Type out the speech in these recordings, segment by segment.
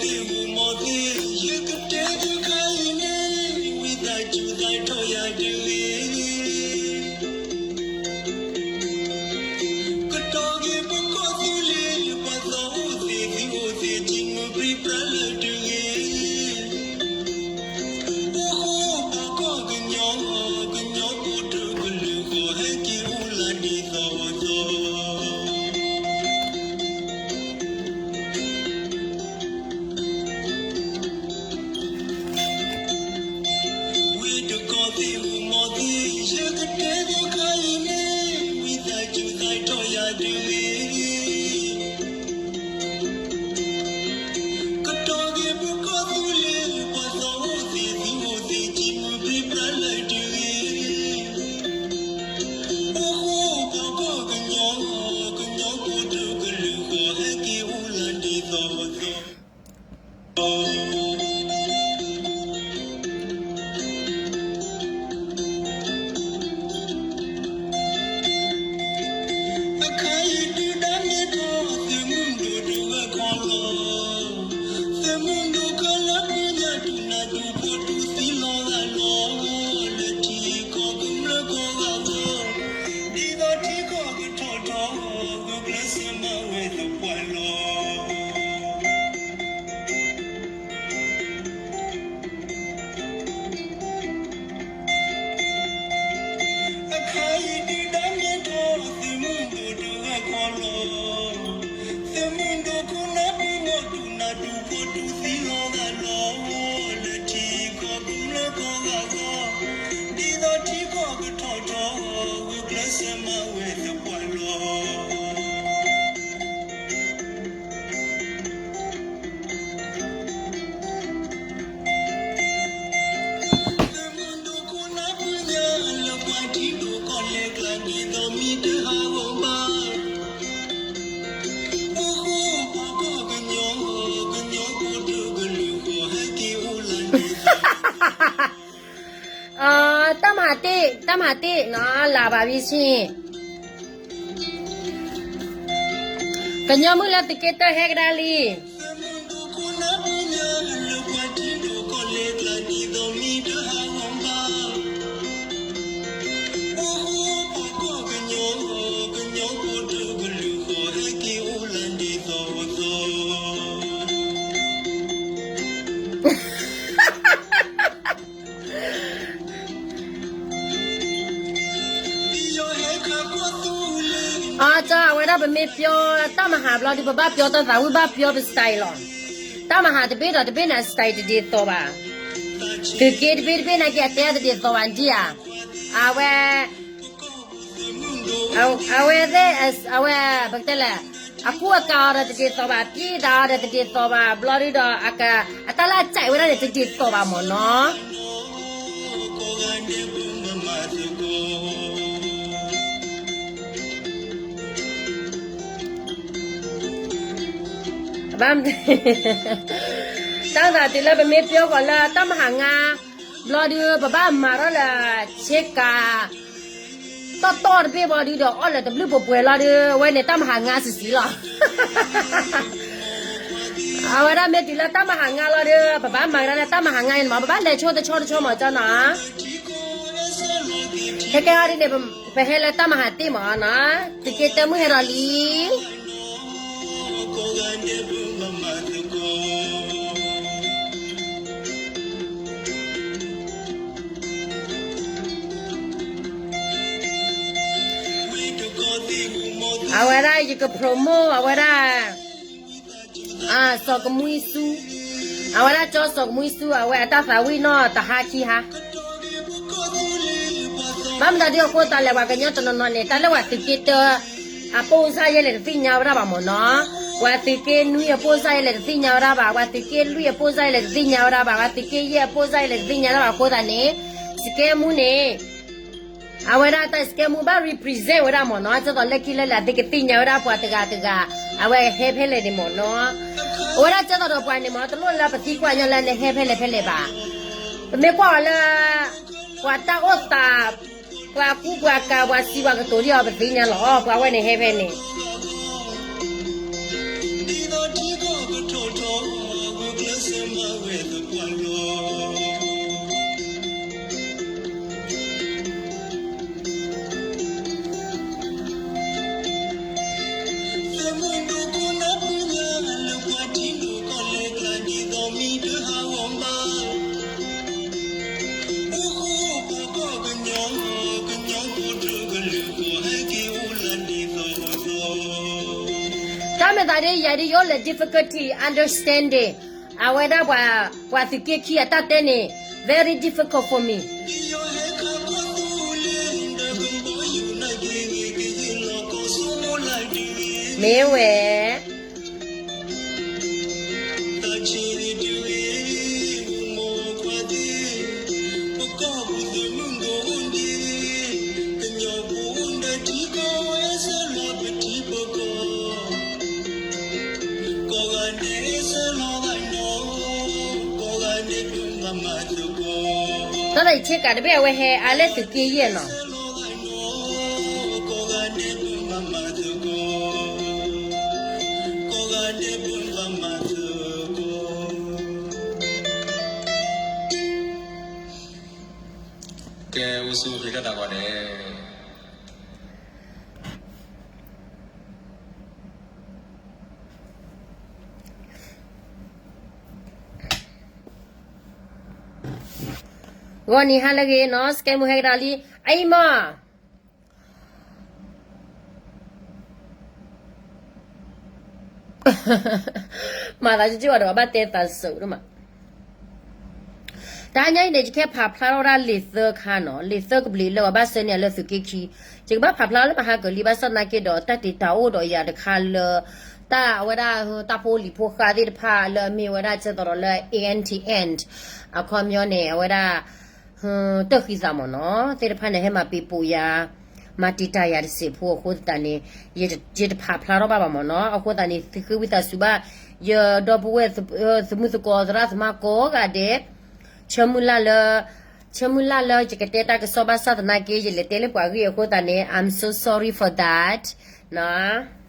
မ့ၢ်သ့ၣ်ဧၢ မ့ၢ်သ့ၣ် ယကတဲသုခါအံၤန့ၣ် ဝံသးစူၤသးထီၣ်ယၤတဂ့ၤ. ကတီၢ်ဂ့ၤပကီၢ်သူလ့ၤ ပှၤသီအိၣ်သ့ၣ် သုအိၣ်သ့ၣ် ထံမုၢ်ပြံပြါလၢာ်တဂ့ၤ. အိၣ်ဃိပှၤကီၢ်ကညီ ကညီဖိတကလုာ်ဃီ ဟဲက့ၤအိၣ်လၢဒ်သိးသိး ဝံတကီၢ်သ့ၣ်ဧၢ မ့ၢ်သ့ၣ် ယကတဲသုခါအံၤန့ၣ် ဝံသးစူၤသးထီၣ်ယၤတဂ့ၤ. ကတီၢ်ဂ့ၤပကီၢ်သူလ့ၤ ပှၤသီအိၣ်သ့ၣ် သုအိၣ်သ့ၣ် ထံမုၢ်ပြံပြါလၢာ်တဂ့ၤ. အိၣ်ဃိပှၤကီၢ်ကညီ ကညီဖိတကလုာ်ဃီ ဟဲက့ၤအိၣ်လၢဒ်သိးသိး အခါအံၤဒုၣ်ဒါမ့ၢ်ထီၣ် သုးမုၢ်ဒိၣ်တဂၢၢ်ခီလီၤ. သုးမုၢ်ဒိၣ်ခီလၢပှၤညၣ် တူၢ်နးတူၢ်ဖှီၣ်တူၢ်သံလီၤဂာ်လီၤ. လၢထံကီၢ်ကမျၢၢ်ကိးဂၤဂီၢ် ဒ်သိးထံကီၢ်ကထီၣ်ထီ ဂုာ်ကျဲးစၢးမၤဝဲသပှၢ်လီၤ. အခါအံၤဒုၣ်ဒါမ့ၢ်ထီၣ် သုးမုၢ်ဒိၣ်တဂၢၢ်ခီလီၤ. သုးမုၢ်ဒိၣ်ခိၣ်နၢ်ပှၤညၣ် တူၢ်နးတူၢ်ဖှီၣ်တူၢ်သံလီၤဂာ်လီၤ. လၢထံကီၢ်ကမျၢၢ်ကိးဂၤဂီၢ် ဒ်သိးထံကီၢ်ကထီၣ်ထီ ဂုာ်ကျဲးစၢးမၤဝဲသပှၢ်လီၤ. တၢ်မၤတ့ၢ် တၢ်မၤတ့ၢ်နီၤ လၢ်ဘၣ်ဝံၤဆ့ၣ် ကညီမုၣ်လၢသုးက့တၢၢ်ဟဲကဒါလံ. အကၢ် အဝဲဒၣ်ပမ့ၢ်ပျီတၢ်မဟါဘျီဒုး ပဘၣ်ပျီတၢ်သးဝံၣ် ဘၣ်ပျီပ style လီၤ. တၢ်မဟါတဘ့ၣ်ဒီးတဘ့ၣ်န့ၣ် အ style တဒ်သိးဘၣ်. သုးက့တဘ့ၣ်တဘ့ၣ်န့ၣ်က့ၤ အတဲတဒ်သိးဘၣ်ဒံးဧါ. အဝဲ အဝဲသ့ၣ် အဝဲ ပကတဲလဲၣ် အကူအကၤအီၤဒီးတဒ်သိးဘၣ်, အပျံၤတၢ်အီၤဒီးတဒ်သိးဘၣ်, ဘျီဒုဒီး အတၢ်လၢအစဲးဝဲဒၣ်န့ၣ် တဒ်သိးဘၣ်မ့ၢ်နီၤ. ဘၣ်မ တၢ်သးတုၤလၢပမ့ၢ်ပျီဃီၤလၢတၢ်မဟါငါ ဘျီဒု ပဘၣ်မၤထီၣ်လၢ ဆ့ကၤ တီၢ်တီၢ်တဘ့ၣ်ဘျီဒုဒီး အီၣ်လၢတဘျုးပှဲၤပှဲၤလီၤဒု အဝဲန့ၣ်တၢ်မဟါငါစံးစံးလီၤ. အဝဲဒၣ်မ့ၢ်တုၤလၢတၢ်မဟါငါလီၤဒု ပဘၣ်မၤကဒါလၢတၢ်မဟါငါန့ၣ်မး ပဘၣ်လဲၤဆိတဆီတဆီမးကၠီနီၤ. ဟဲကဲအီၤဒ်န့ၣ် ပဟဲလၢတၢ်မဟါတ့ၢ်မးနီၤ, သုးက့တၢၢ်မုၢ်ဟဲဒီးလံ. အဝဲဒၣ်ယက promote အဝဲဒၣ် စီၤကမှံဆူ, အဝဲဒၣ်ကၠီစီၤကမှံဆူ အဝဲအတၢ်သးဝံၣ်နီၢ်တဟါခံဟါ ဘၣ်မတၤဒုအဃိသးလဲၣ် ပှၤကညီတနီၤနီၤန့ၣ် တၢ်လၢပှၤသုးက့တၢ အပိၢ်စၢ်ယဲလဲၣ်တသ့ၣ်ညါဝဲဒၣ်ဘၣ်မ့ၢ်နီၤ, ပှၤသုးက့နွံအပိၢ်စၢ်ယဲလဲၣ်တသ့ၣ်ညါဝဲဒၣ်ဘၣ်, ပှၤသုးက့လွံၢ်အပိၢ်စၢ်ယဲလဲၣ်တသ့ၣ်ညါဝဲဒၣ်ဘၣ်, ပှၤသုးက့ယဲၢ်အပိၢ်စၢ်ယဲလဲၣ်တသ့ၣ်ညါဝဲဒၣ်ဘၣ်အဃိသးန့ၣ် စကဲမူန့ၣ် အဝဲဒၣ်တၢ်စကဲမူဘၣ် represent ဝဲဒၣ်မ့ၢ်နီၤ, ကဲသိးလၢခံလၢလဲၣ် အသုကသ့ၣ်ညါဝဲဒၣ်ပှၤတဂၤတဂၤ အဝဲဟဲဖဲလဲၣ်န့ၣ်မ့ၢ်နီၤ, အဝဲဒၣ်ကဲသိးဒီးပှၤန့ၣ်မ့ၢ် တလိၣ်လၢပသံကွၢ်ညီလၢနဟဲဖဲလဲၣ်ဖဲလဲၣ်ဘၣ်, ပမ့ၢ်ကွၢ်အီၤလၢ ပှၤတၢ်အိၣ်သး ပှၤကူပှၤကၤ ပှၤစံးပှၤကတိၤဒ်အီၤ ပသ့ၣ်ညါလီၤ ပှၤဝဲန့ၣ်ဟဲဖဲန့ၣ် ဒ်သိးထံကီၢ်ကထီၣ်ထီ, ဂုာ်ကျဲး တၢ်မ့ၢ်သးဒ်ယၤဒ်ယအိၣ်လၢ difficulty understanding အဝဲဒၣ်ပှၤ ပှၤသုးက့ခံအတၢ်တဲန့ၣ် very difficult for me မ့ၢ်ဝဲ တၢ်လၢယဆ့ကၤတဘ့ၣ်အဝဲဟဲအါလဲၣ်သုးက့ယဲၢ်နီၤ ကဲအိၣ်ဆူၣ်အိၣ်ချ့တၢ်သးဝါန့ၣ် ဂီၤနံၤဟါလၢအဂ့ၤနီၤ စကဲမူဟဲကဒီးလံ အအံၤမး မၤသးကကၠိဒီးဘၣ်တဲသးစူၤဒိၣ်မး တဟါညါအံၤန့ၣ် ယကဟဲဖးဖျါထီၣ်ဝဲဒၣ်လံာ်သၢခါနီၤ လံာ်သၢကဘျံးလၢပှၤဘၣ်ဆှၢန့ၢ်အီၤလၢသုးက့ခံ ယကဘၣ်ဖးဖျါလၢမဟါကလံၤဘၣ်ဆၣ်သနာ်က့ဒီး တၢ်တ့ၢ်တၢ်အိၣ်ဒီးယၤတခါလၢ တၢ်အဝဲဒၣ် တၢ်ဖိလံၤဖိဃာ်သ့ၣ်တဖၣ်လၢအမ့ၢ်ဝဲဒၣ်ကဲသိးဒီးလၢ A N T N အခီပညီန့ၣ် အဝဲဒၣ် တၢ်ဃံသးမ့ၢ်နီၤ သ့ၣ်တဖၣ်န့ၣ် ဟဲမၤပံာ်ပူၤယၤ မၤတံာ်တာ်ယၤတစဲးဖိအဃိသတးန့ၣ် ယတဖးဖျါထီၣ်ဘၣ်ဘၣ်မ့ၢ်နီၤ အဃိသတးန့ၣ် သုဃ့ဝံသးစူၤဘၣ် ယဒီပုၢ်ဝဲၢ် သမုၣ်သကိးသရၣ်သမါကိးဂၤဒဲး ဆၢမုၢ်လၢ်လၢ ဆၢမုၢ်လၢ်လၢယကတဲတၢ်ကစီၣ်ဘၣ်ဆၣ်သနာ်က့ ယလဲၤတဲလၢပှၤဂ့ၢ်အဃိသတးန့ၣ် I'm so sorry for that နီၤ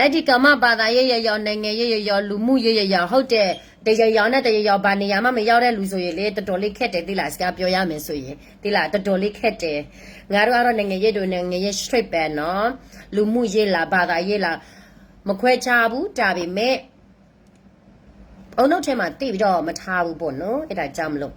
အဲဒီကမ္ဘာသာရေး ယယီၤ နိုင်ငံရေး ယယီၤ လူမှုရေး ယယီၤ ဟုတ်တယ် တယယီၤနဲ့ တယယီၤ ဘာနေရာမှ မရောက်တဲ့လူဆိုရင်လေ တော်တော်လေးခက်တယ် သိလား စကားပြောရမယ်ဆိုရင် သိလား တော်တော်လေးခက်တယ် ငါတို့ကတော့ နိုင်ငံရေးတို့ နိုင်ငံရေး straight ပဲနော် လူမှုရေးလား ဘာသာရေးလား မခွဲခြားဘူး ဒါပေမဲ့ အုံနောက်ထဲမှာ သိပ်ပြီးတော့ မထားဘူးပေါ့နော် အဲဒါကြောင့်မလို့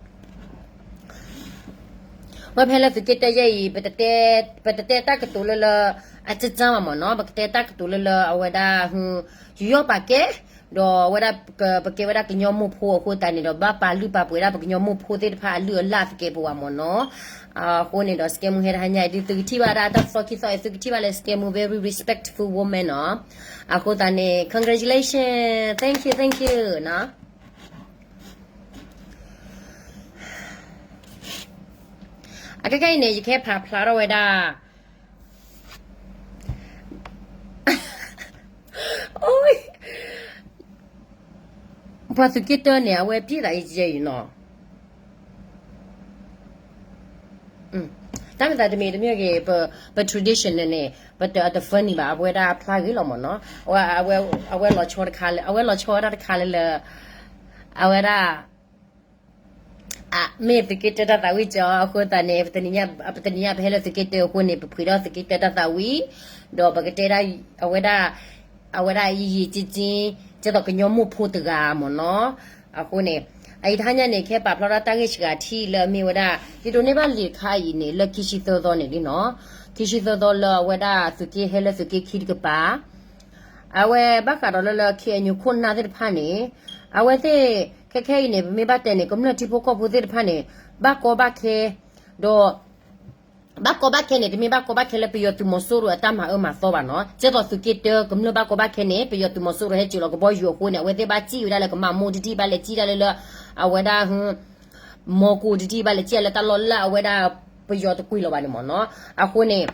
ဝဲဖဲလၢသုးက့တၢ်ယဲၢ်အံၤ ပတတဲတၢ်ကတိၤလၢလၢ အကၢ်ကၢ်မးမ့ၢ်နီၤ ပကတဲတၢ်ကတိၤလၢလၢအဝဲဒၣ် ယူးယီၣ်ပာ်ကဲ ဒီးအဝဲဒၣ် ပကဲဝဲဒၣ်ကညီမိၢ်ဖိအဃိသတးန့ၣ်ဒီး ဘၣ်ပာ်လုၢ်ပာ်ပှ့ၤဒၣ်ပကညီမိၢ်ဖိသ့ၣ်တဖၣ်အလုၢ်အလၢ်သကဲးပဝးမ့ၢ်နီၤ အဃိန့ၣ်ဒီး စကဲမူဟဲတဟါညါအံၤ ဒ်သုကထံၣ်ဘၣ်ဒၣ်တၢ်သီခံသီအံၤ သုကထံၣ်ဘၣ်လၢ စကဲမူ very respectful woman နီၤ အဃိသတးန့ၣ် congratulation thank you thank you နီၤ အခဲခဲအံၤန့ၣ် ယကဟဲဖးဖျါထီၣ်ဝဲဒၣ် ပှၤသုးက့တၢန့ၣ် အဝဲပျံၤသးအံၤယဲအံၤနီၤ တၢ်မ့ၢ်သးတမံၤတမံၤဂ့ၤ ပ ပ tradition န့ၣ်န့ၣ် ပတ အတ funny ဘၣ် အဝဲဒၣ်အဖျါဂ့ၤလီၤမ့ၢ်နီၤ အဝဲ အဝဲလီၤဆီတခါလၢ အဝဲလီၤဆီဝဲဒၣ်တခါလၢလၢ အဝဲဒၣ် မ့ၢ်သုးက့တၢတၢ်သးဝံၣ်ကၠီအဃိသတးန့ၣ် ပတနံၤညါ ပဟဲလၢသုးက့တၢအဃိန့ၣ် ပဖှ့ၤဒီးသုးက့တၢတၢ်သးဝံၣ် ဒီးပကတဲဒၣ် အဝဲဒၣ် အဝဲဒၣ်ယံာ်ယံာ်ကၠံကၠံ ကဲသိးကညီမိၢ်ဖိတဂၤမ့ၢ်နီၤ အဃိန့ၣ် အအံၤတဟါညါန့ၣ် ကဟဲပာ်ဖျါထီၣ်တၢ်ဂ့ၢ်စှၤထံၣ်လၢအမ့ၢ်ဝဲဒၣ် ယဒိးန့ၢ်ဘၣ်လံာ်တခါအံၤန့ၣ် လၢခံဆံသၢသီန့ၣ်လံနီၤ ခံဆံသၢသီလၢအဝဲဒၣ်သုးက့ဟဲလၢသုးက့ခံတကပၤ အဝဲဘၣ်ဃးဒီးလၢလၢ K N U ခိၣ်နၢ်သ့ၣ်တဖၣ်န့ၣ် အဝဲသ့ၣ် ခဲခဲအံၤန့ၣ် ပမ့ၢ်ဘၣ်တဲန့ၣ် ကမျၢၢ်ထံဖိကီၢ်ဖိသ့ၣ်တဖၣ်န့ၣ် ဘၣ်ကီဘၣ်ခဲ ဒီး ဘၣ်ကီဘၣ်ခဲန့ၣ် တမ့ၢ်ဘၣ်ကီဘၣ်ခဲလၢပယီၤသုးမီၤစိရိၤအတၢ်မၤအၢမၤသီဘၣ်နီၤ ကဲသိးသုးက့တၢကမျၢၢ်ဘၣ်ကီဘၣ်ခဲန့ၣ် ပယီၤသုးမီၤစိရိၤဟဲစိာ်လီၤကဘီယူၤအဃိန့ၣ် အဝဲသ့ၣ်ဘၣ်စံၣ်ဝဲဒၣ်လၢကမၤမိၢ်တထံၣ် ဘၣ်လဲၤစံၣ်ဒၣ်လၢလၢ အဝဲဒၣ် မီၤကိၢ်တထံၣ် ဘၣ်လဲၤစံၣ်လၢတၢ်လီၢ်လၢအဝဲဒၣ် ပယီၤတကွံာ်လီၤဘၣ်န့ၣ်မ့ၢ်နီၤ အဃိန့ၣ်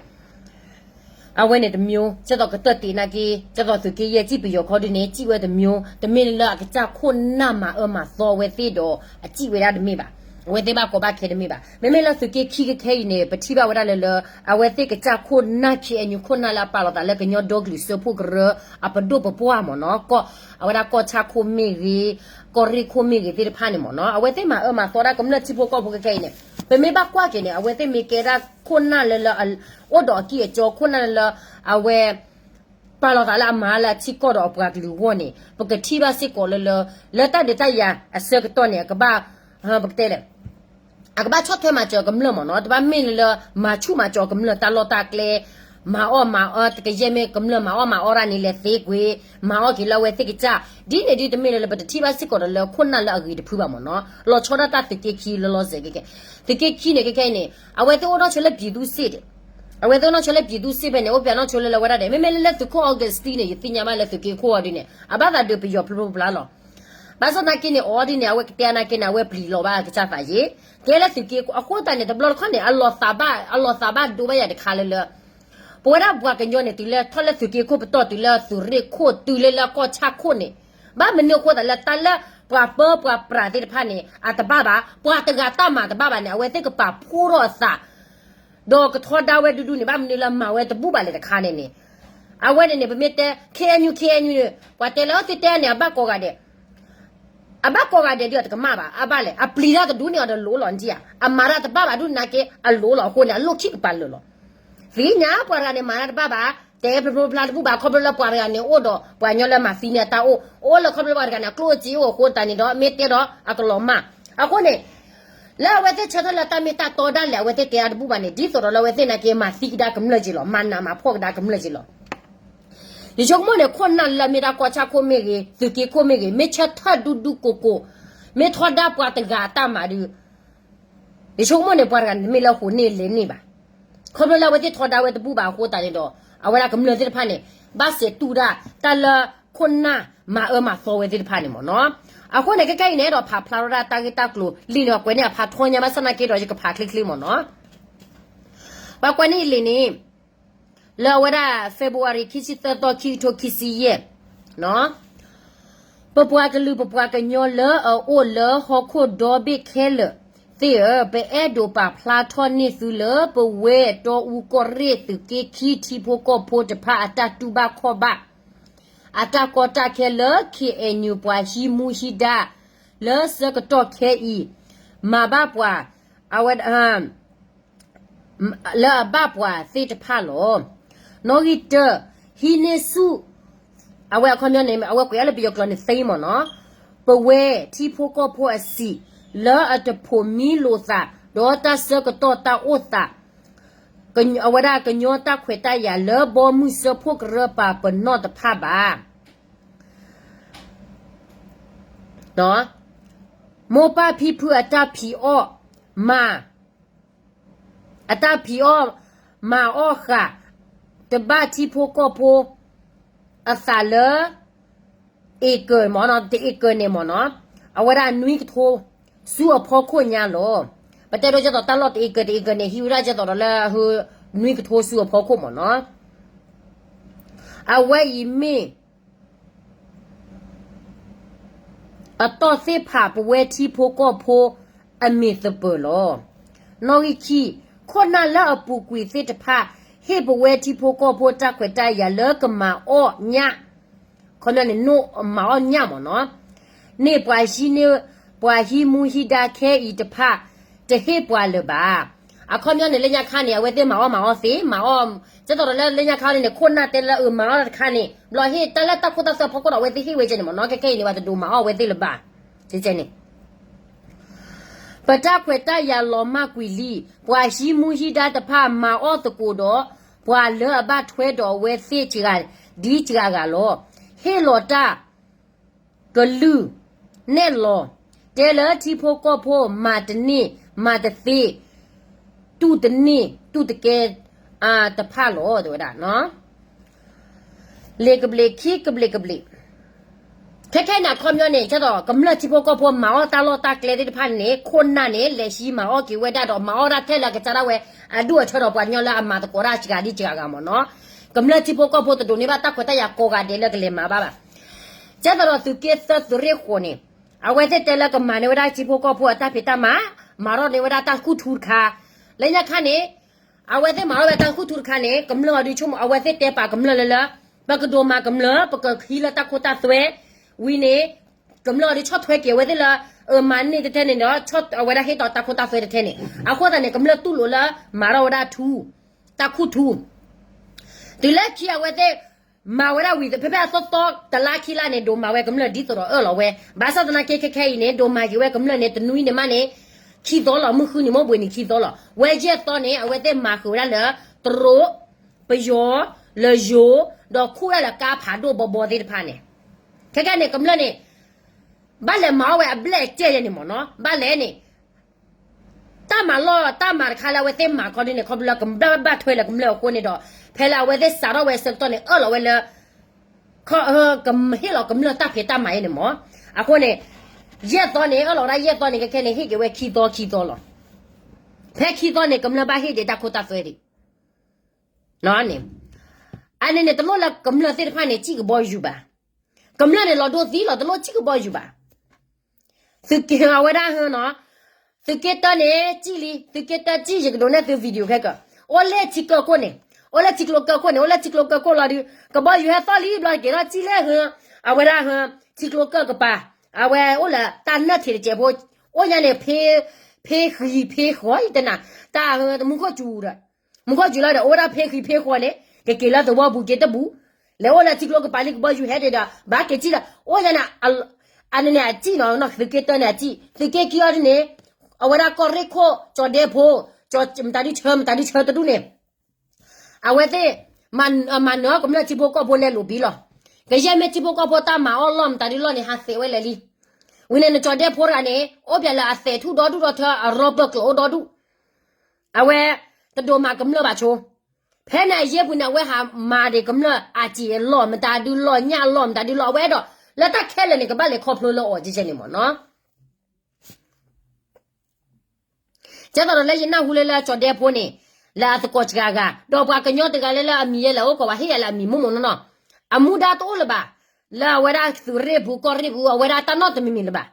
အဝဲန့ၣ်တမျိုး ကဲသိးကတၢၢ်တ့ၢ်နာ်က့ ကဲသိးသုးက့ယဲၢ်စံၣ်ပယီၤခီဒုန့ၣ် စံၣ်ဝဲတမျိုး တမ့ၢ်လၢအကစၢ်ခိၣ်နၢ်မၤအၢမၤသီဝဲသ့ၣ်ဒီး အစံၣ်ဝဲဒၣ်တမ့ၢ်ဘၣ် အဝဲသ့ၣ်ဘၣ်ကီဘၣ်ခဲတမ့ၢ်ဘၣ်. မ့မ့ၢ်လၢသုးက့ခံကခဲအံၤန့ၣ် ပထံၣ်ဘၣ်ဝဲဒၣ်လၢလၢ အဝဲသ့ၣ်ကစၢ်ခိၣ်နၢ် ခ့အဲၣ်ယူၣ် ခိၣ်နၢ်လၢအပာ်လီၤသးလၢကညီဒီကလုာ်စၢဖှိၣ်ကရၢ အပဒိၣ်ပပှၢ်မ့ၢ်နီၤ, ကီၢ် အဝဲဒၣ်ကီၢ်ဆၣ်ခိၣ်မ့ၢ်ဂ့ၤ, ကီၢ်ရ့ၣ်ခိၣ်မ့ၢ်ဂ့ၤသ့ၣ်တဖၣ်န့ၣ်မ့ၢ်နီၤ, အဝဲသ့ၣ်မၤအၢမၤသီဒၣ်ကမျၢၢ်ထံဖိကီၢ်ဖိခဲခဲအံၤန့ၣ် ပမ့ၢ်ဘၣ်ကွၢ်က့ၤန့ၣ် အဝဲသ့ၣ်မ့ၢ်ကဲဒၣ်ခိၣ်နၢ်လၢလၢ အိၣ်ဒီးအကံၢ်အကီ ခိၣ်နၢ်လၢလၢ အဝဲ ပာ်လီၤသးလၢအမၤလၢအထံကီၢ်ဒီးအပှၤကလုာ်အဂီၢ်န့ၣ် ပကထံၣ်ဘၣ်စ့ၢ်ကီးလၢလၢ လၢတၢ်ဒုးတၢ်ယၤအဆၢကတီၢ်န့ၣ် အကဘၣ် ပကတဲလဲၣ် အကဘၣ်ဆီၣ်ထွဲမၤစၢၤကမျၢၢ်မ့ၢ်နီၤ, တဘၣ်မ့ၢ်လၢလၢ မၤဆူၣ်မၤစၢၤကမျၢၢ်တၢ်လီၢ်တၢ်ကျဲ, မၤအီၣ်မၤအီ တကယဲၢ်မ့ၢ်ကမျၢၢ်မၤအီၣ်မၤအီရၣ်န့ၣ် လဲၤသ့ကွံာ် မၤအီၣ်က့ၤလၢအဝဲသ့ၣ်ကစၢ်, ဒ်န့ၣ်ဒ်တမ့ၢ်လၢလၢ ပတထံၣ်ဘၣ်စ့ၢ်ကီးဒီးလၢခိၣ်နၢ်လၢအဂ့ၤတဖုဘၣ်မ့ၢ်နီၤ, လီၤဆီဒၣ်တၢ်သုးက့ခံလၢလီၤစဲးကဲကဲ, သုးက့ခံန့ၣ် ခဲခဲအံၤန့ၣ် အဝဲသ့ၣ်အိၣ်နီၣ်ဆၢလၢ ပြည်သူ့စစ် ဒံး အဝဲသ့ၣ်အိၣ်နီၣ်ဆၢလၢ ပြည်သူ့စစ် ဖဲန့ၣ် အိၣ်ပျဲနီၣ်ဆၢလၢလၢဝဲဒၣ်ဒဲး, မ့မ့ၢ်လၢလၢသုးခိၣ် Augustine န့ၣ် ယသ့ၣ်ညါဘၣ်လၢသုးက့ခိၣ်အီၤဒ်န့ၣ် အဘၣ်သးဒုးပယီၤဖျိဖျိဖျါလီၤ. ဘၣ်ဆၣ်သနာ်က့န့ၣ် အီၤဒ်န့ၣ် အဝဲကတဲသနာ်က့န့ၣ် အဝဲပျံၤလီၤဘၣ်အကစၢ်သးယ့ၤ, ကဲလၢသုးက့ခိၣ်အဃိသတးန့ၣ် တဘျီတခီၣ်န့ၣ် အလီၤသးဘၣ် အလီၤသးဘၣ်ဒိဘၣ်ယၤတခါလၢလၢ ပဝဲဒၣ်ပှၤကညီန့ၣ် တုၤလၢထီၣ်လၢသုးက့ခိၣ်ပတီၢ် တုၤလၢသုးရ့ၣ်ခိၣ် တုၤလၢလၢကီၢ်ဆၣ်ခိၣ်န့ၣ်, ဘၣ်မနုၤအဃိသတးလၢတၢ်လၢပှၤပၢပှၤပြးသ့ၣ်တဖၣ်န့ၣ် အတဘၣ်ဘၣ်, ပှၤတဂၤတၢ်မၤတဘၣ်ဘၣ်န့ၣ် အဝဲသ့ၣ်ကပာ်ဖှိၣ်ထီၣ်အသး ဒီးကထီဒါဝဲဒူဒူန့ၣ် ဘၣ်မနုၤလၢမၤဝဲတဘူၣ်ဘၣ်လဲၣ်တခါန့ၣ်န့ၣ်, အဝဲန့ၣ်န့ၣ် ပမ့ၢ်တဲ ခ့အဲၣ်ယူၣ် ခ့အဲၣ်ယူၣ်န့ၣ် ပှၤတဲလၢသုတဲန့ၣ် အဘၣ်ကိးဂၤဒဲး အဘၣ်ကိးဂၤဒဲးဒုးအတကမၣ်ဘၣ်, အဘၣ်လဲၣ် အပျံၤတၢ်တဒူန့ၣ် အီၤဒီးလိၤလီၤနထံၣ်ဧါ, အမၤတၢ်တဘၣ်ဘၣ်ဒုးနာ်က့ အလိၤလီၤအဃိန့ၣ် အလိၣ်ခံကပၤလၢာ်လီၤ. သ့ၣ်ညါပှၤတဂၤန့ၣ် မၤတၢ်တဘၣ်ဘၣ်, တဲဖျိဖျိဖျါတဘူၣ်ဘၣ် ခီဖျိလၢပှၤတဂၤန့ၣ် အိၣ်ဒီးပှၤကညီလၢမၤသံန့ၢ်အတၢ်အိၣ်, အိၣ်လၢခီဖျိလၢပှၤတဂၤန့ၣ် အကျိၣ်အစ့အိၣ်အဃိသတးန့ၣ်ဒီး မ့ၢ်တဲဒီးအကလီၤမၢ်, အဃိန့ၣ် လၢအဝဲသ့ၣ်ဆၢထၢၣ်လၢတၢ်မ့ၢ်တၢ်တီဒၣ်လဲာ် အဝဲသ့ၣ်တဲအါတဘူၣ်ဘၣ်န့ၣ် ဒ်သိးဒီးလၢအဝဲသ့ၣ်နာ်က့မၤသံကဒါကမျၢၢ်က့ၤလီၤ, မၤနးမၤဖှီၣ်ကဒါကမျၢၢ်က့ၤလီၤ. ယဆိကမိၣ်န့ၣ် ခိၣ်နၢ်လၢမ့ၢ်ဒၣ်ကီၢ်ဆၣ်ခိၣ်မ့ၢ်ဂ့ၤ သုးက့ခိၣ်မ့ၢ်ဂ့ၤ မ့ၢ်ဆၢထၢၣ်ဒူဒူကိၢ်ကိၢ်, မ့ၢ်ထီဒါပှၤတဂၤအတၢ်မၤဒုး ယဆိကမိၣ်န့ၣ် ပှၤတဂၤန့ၣ်တမ့ၢ်လၢဟူးန့ၢ်လဲၤန့ၢ်ဘၣ်. ခီဖျိလၢအဝဲသ့ၣ်ထီဒါဝဲတဘူၣ်ဘၣ်အဃိသတးန့ၣ်ဒီး အဝဲဒၣ်ကမျၢၢ်သ့ၣ်တဖၣ်န့ၣ် ဘၣ်စဲးတူၢ်ဒၣ်တၢ်လၢခိၣ်နၢ်မၤအၢမၤသီဝဲသ့ၣ်တဖၣ်န့ၣ်မ့ၢ်နီၤ. အဃိန့ၣ် ခဲခဲအံၤန့ၣ်ဒီး ဖးဖျါထီၣ်ဒၣ်တၢ်ဂ့ၢ်တၢ်ကျိၤလံန့ၣ် ပှၤကွဲးန့ၢ်အဖးထီညါဘၣ်ဆၣ်သနာ်က့ဒီး ယကဖးချ့ချ့မ့ၢ်နီၤ. ပှၤကွဲးန့ၢ်အံၤလံန့ၣ် လၢအဝဲဒၣ် February ခံဆံသၢသီ ခံကထိခံဆံယဲၢ် ပပှၤကလုာ်ပပှၤကညီလၢအအိၣ်လၢဟီၣ်ခိၣ်ဒီဘ့ၣ်ခဲလၢာ်သ့ၣ်ဧၢ, ပအဲၣ်ဒိးပာ်ဖျါထီၣ်န့ၢ်သုလၢ ပဝဲတီအူကီၢ်ရ့ၣ်သုးက့ခံထံဖိကီၢ်ဖိတဖၣ်အတၢ်တူၢ်ဘၣ်ခီၣ်ဘၣ် အတၢ်ကီတၢ်ခဲလၢ ခ့အဲၣ်ယူၣ် ပှၤဟံးမူဟံးဒါ လၢဆၢကတီၢ်ခဲအံၤ မၤဘၣ်ပှၤ အဝဲ လၢအဘၣ်ပှၤသ့ၣ်တဖၣ်လီၤ. နီၣ်ဂံၢ်တၢ, ဟံးန့ၢ်ဆူၣ် အဝဲအခီပညီန့ၣ် အဝဲကွဲးအါလၢပယီၤကျိာ်န့ၣ် သ့မ့ၢ်နီၤ, ပဝဲထံဖိကီၢ်ဖိအစံး လၢအတဖိးမံလိာ်သး ဒီးတၢ်ဆၢကတီၢ်တၢ်အိၣ်သး အဝဲဒၣ်ကညီတၢ်ခွဲးတၢ်ယာ်လၢဘီမုၢ်စၢဖှိၣ်ကရၢပာ်ပနီၣ်တဖၣ်ဘၣ်. မိၢ်ပၢ်ဖံဖုအတၢ်ဖံးအီၣ်မၤ အတၢ်ဖံးအီၣ် မၤအီၣ်ဃာ် တဘၣ်ထံဖိကီၢ်ဖိ အသးလၢ acre မ့ၢ်နီၤ တ acre န့ၣ်မ့ၢ်နီၤ အဝဲဒၣ်နွံကထိ ဆူအဖီခိၣ်ညါလီၤ. ပတဲဒိကၢ်သိးတၢ်လီၢ်တ acre တ acre န့ၣ် ဟံးဝဲဒၣ်ကၢ်သိးဒီးလၢ နွံကထိဆူအဖီခိၣ်မ့ၢ်နီၤ. အဝဲအံၤမ့ၢ် အတီၢ်သ့ၣ်ဖးပဝဲထံဖိကီၢ်ဖိအမံၤသပၢၤလီၤ. နီၣ်ဂံၢ်ခံ, ခိၣ်နၢ်လၢအပူၤကွံာ်သ့ၣ်တဖၣ် ဟ့ၣ်ပဝဲထံဖိကီၢ်ဖိတၢ်ခွဲးတၢ်ယာ်လၢကမၤအီၣ်ညၣ်, ခီပညီန့ၣ် မၤအီၣ်ညၣ်မ့ၢ်နီၤ, န့ၢ်ပှၤဟံးန့ၢ် ပှၤဟံးမူဟံးဒါခဲအံၤတဖၣ် တဟ့ၣ်ပှၤလၢၤဘၣ်. အခီပညီန့ၣ် လၢညါခါန့ၣ် အဝဲသ့ၣ်မၤအီၣ်မၤအီၣ်သ့, မၤအီၣ်, ကဲသိးဒီးလၢလၢညါခါန့ၣ် ခိၣ်နၢ်တဲလၢအမၤအီၣ်တခါန့ၣ် ဘျီဟ့ၣ်တၢ်လၢတၢ်ခိၣ်တၢ်သွဲဖီခိၣ်ဒီး အဝဲသ့ၣ်ဟ့ၣ်ဝဲကဲန့ၣ်မ့ၢ်နီၤ, ခဲခဲအံၤန့ၣ် ပှၤတဒိးမၤအီၣ်ဝဲသ့ၣ်လၢၤဘၣ်. ကဲန့ၣ် ပတၢ်ခွဲးတၢ်ယာ်လီၤမၢ်ကွံာ်လံ, ပှၤဟံးမူဟံးဒါတဖၣ်မၤအီၣ်သကိးဒီး ပှၤလၢအဘၣ်ထွဲဒီးအဝဲသ့ၣ်စှၤဒ်စှၤဂၤလီၤ. ဟ့ၣ်လီၤတၢ်ကလုၢ်နဲၣ်လီၤ, တဲလၢထံဖိကီၢ်ဖိ မၤတန့ၢ် မၤတသ့, တူၢ်တန့ၢ် တူၢ်တကဲ တဖၣ်လီၤ တဲဝဲဒၣ် လ့ၤကဘျံးခံကဘျံးကဘျံး, ခဲခဲအံၤန့ၣ် အခီပညီန့ၣ် ကဲသိး ကမျၢၢ်ထံဖိကီၢ်ဖိမၤအီၣ်တၢ်လီၢ်တၢ်ကျဲသ့ၣ်တဖၣ်န့ၣ် ခိၣ်နၢ်န့ၣ် လဲၤဟံးမၤအီၣ်က့ၤဝဲဒၣ်ဒီး မၤအီၣ်ဒၣ်ထဲလၢအကစၢ်ဒၣ်ဝဲ အဒူၣ်အဆၢဒီးပှၤကညီလၢအမၤသကိးတၢ်စှၤဒ်စှၤဂၤမ့ၢ်နီၤ, ကမျၢၢ်ထံဖိကီၢ်ဖိတဒိးန့ၢ်ဘၣ်တၢ်ခွဲးတၢ်ယာ်ကိးဂၤဒဲးလၢကလဲၤမၤဘၣ်ဘၣ်. ကဲသိးဒီးသုးက့သၢသုးရ့ၣ်ဃိးန့ၣ် အဝဲသ့ၣ်တဲလၢကမၤန့ၢ်ဝဲဒၣ်ထံဖိကီၢ်ဖိအတၢ်ဖံးတၢ်မၤ, မၤထီၣ်န့ၢ်ဝဲဒၣ်တၢ်ခူၣ်ထူတခါ, လၢညါခါန့ၣ် အဝဲသ့ၣ်မၤထီၣ်ဝဲတၢ်ခူၣ်ထူတခါန့ၣ် ကမျၢၢ်အီၤဒုးဆိကမိၣ် အဝဲသ့ၣ်တဲပာ်ကမျၢၢ်လၢလၢ ပကဒိးမၤကမျၢၢ် ပကဟံးလၢတၢ်ခိတၢ်သွဲ ဝံၤန့ၣ် ကမျၢၢ်အီၤဒုးဆီၣ်ထွဲက့ၤအဝဲသ့ၣ်လၢ အမၤန့ၢ်တထဲန့ၣ်ဒီး အဝဲဒၣ်ဟ့ၣ်တီးတၢ်ခိတၢ်သွဲတထဲန့ၣ် အဃိသတးန့ၣ် ကမျၢၢ်တူၢ်လိာ်လၢ မၤထီၣ်ဝဲဒၣ်ထူ တၢ်ခူၣ်ထူ တုၤလၢခံအဝဲသ့ၣ် မၤဝဲဒၣ်ဝံၤ ဖဲဖဲအသီသီတလါခံလါန့ၣ် ဒိးမၤဝဲကမျၢၢ်ဒ်သိးဒီးအၢၣ်လီၤဝဲ, ဘၣ်ဆၣ်သနာ်က့ခဲခဲအံၤန့ၣ် ဒိးမၤက့ၤဝဲကမျၢၢ်န့ၣ် တနွံန့ၣ်မးန့ၣ် ခံသီလီၤ, မုၢ်ဃုနံၤမ့ၢ်ဘှံးနံၤခံသီလီၤ, ဝဲယဲၢ်သီန့ၣ် အဝဲသ့ၣ်မၤဃုာ်ဝဲဒၣ်လၢ တရူး, ပယီၤ, လၢယိၤ, ဒီးခူၣ်ဝဲဒၣ်လၢကါဖးဒိၣ်ဘီဘီသ့ၣ်တဖၣ်န့ၣ်, ခဲခဲန့ၣ် ကမျၢၢ်န့ၣ် ဘၣ်လဲၤမၤအီၣ်ဝဲအဘျဲၣ်အကဲၢ်ယဲန့ၣ်မ့ၢ်နီၤ, ဘၣ်လဲၣ်န့ၣ် တၢ်မၤလီၢ်တၢ်မၤတခါလၢအဝဲသ့ၣ်မၤခီဒ်န့ၣ် ခီဖျိလၢကဘၣ်ဘၣ်ထွဲလၢကမျၢၢ်အဃိန့ၣ်ဒီး ဖဲလၢအဝဲသ့ၣ်စးထီၣ်ဝဲဆၢကတီၢ်န့ၣ် အၢၣ်လီၤဝဲလၢ ကဟ့ၣ်လီၤကမျၢၢ်တၢ်ဖံးတၢ်မၤအံၤန့ၣ်မ့ၢ်, အဃိန့ၣ် ယဲၢ်သီန့ၣ် အၢၣ်လီၤဝဲဒၣ်ယဲၢ်သီန့ၣ် ခဲခဲန့ၣ် ဟ့ၣ်က့ၤဝဲခံသီခံသီလီၤ, ဖဲခံသီန့ၣ် ကမျၢၢ်ဘၣ်ဟ့ၣ်ဒံးတၢ်ခိတၢ်သွဲဒံး န့ၣ်, အန့ၣ်န့ၣ် တလိၣ်လၢကမျၢၢ်သ့ၣ်တဖၣ်န့ၣ် စံၣ်ကဘီယူၤဘၣ်, ကမျၢၢ်န့ၣ် လီၤဒိသံလီၤ တလိၣ်စံၣ်ကဘီယူၤဘၣ် သုးက့အဝဲဒၣ်ဟၢနီၤ, သုးက့တၢန့ၣ် စံၣ်လံ, သုးက့တၢစံၣ် ယကဒိးနဲၣ်သု video ခဲကၢ, အိၣ်လၢထံကျၢၢ်ခိၣ်န့ၣ်, အိၣ်လၢထံကျိကျၢၢ်ခိၣ်န့ၣ်, အိၣ်လၢထံကျိကျၢၢ်ခိၣ်လီၤဒုး ကဘီယူၤဟဲသီၣ်လံဘျီက့ၤထီၣ်စံၣ်လၢဟၢ, အဝဲဒၣ်ဟၢ, ထံကျိကျၢၢ်ကပၤ, အဝဲအိၣ်လၢတၢ်နၢၣ်ထံးတစဲးဖိ, အိၣ်ညါန့ၣ် ဖ့ဃံဖ့ဃီအံၤတနၤ, တၢ်ဟၢမူခိၣ်စူၤဒီး မူခိၣ်စူၤလီၤဒီး အိၣ်ဝဲဒၣ်ဖ့ဃံဖ့ဃီန့ၣ် ကက့ၤလၢသဝီပူၤက့ၤတဘူၣ်, လဲၤအိၣ်လၢထံကျိကပၤလံကဘီယူၤဟဲဒံးဒီး ဘၣ်က့ၤစံၣ်ဒီး အိၣ်ညါန့ၣ်, အန့ၣ်န့ၣ်အစံၣ်နီၤ, သုးက့တၢန့ၣ်အစံၣ်, သုးက့ခံအီၤဒ်န့ၣ်, အဝဲဒၣ်ကီၢ်ရ့ၣ်ခိၣ် ကၠီၤဒဲဖိ, မတၤဒုဆၢ မတၤဒုဆၢတဒူၣ်န့ၣ်, အဝဲသ့ၣ် မၤနၢၤအီၣ်ကမျၢၢ်ထံဖိကီၢ်ဖိလဲၤလိာ်ဘံလီၤ, ကယဲၢ်မ့ၢ်ထံဖိကီၢ်ဖိတၢ်မၤအီၣ်လီၢ်မတၤဒုလီၢ်န့ၣ် ဟးသဲးဝဲလဲၤလံ, ဝံၤန့ၣ်နကၠီၤဒဲဖိတဂၤန့ၣ် အိၣ်ပၠးလၢအသဲးထူၣ်ဒီဒူၣ်ဒီထၢ အရီပၢၢ်ကျၢၤအိၣ်ဒီဒူၣ်, အဝဲ တဒိးမၤကမျၢၢ်ဘၣ်ဆိ, ဖဲန့ၣ်အယဲၢ်ပူၤန့ၣ် အဝဲဟးမၤဒံးကမျၢၢ်အစံၣ်အလီၢ်မတၤဒုလီၢ် ညၣ်အလီၢ်မတၤဒုလီၢ် အဝဲအဲၣ်ဒိး လၢတၢ်ခဲလၢာ်န့ၣ် ကဘၣ်လဲၤခီဖျိလၢအီၤကဲကဲန့ၣ်မ့ၢ်နီၤ ကဲသိးဒီးလၢယနၢ်ဟူလၢလၢကၠီၤဒဲဖိန့ၣ်, လၢအသကိးစှၤဂၤ ဒီးပှၤကညီတဂၤလၢလၢအမံၤယဲလၢအအိၣ်ကီးဝဲဟ့ၣ်ယၤလၢအမံၤမိၢ်မိၢ်နီၢ်နီၢ်, အမူဒါတအိၣ်လၢၤဘၣ်, လၢအဝဲဒၣ်သုးရ့ၣ်ပူၤကီၢ်ရ့ၣ်ပူၤ အဝဲဒၣ်တၢ်နီတမံၤမံၤလၢၤဘၣ်.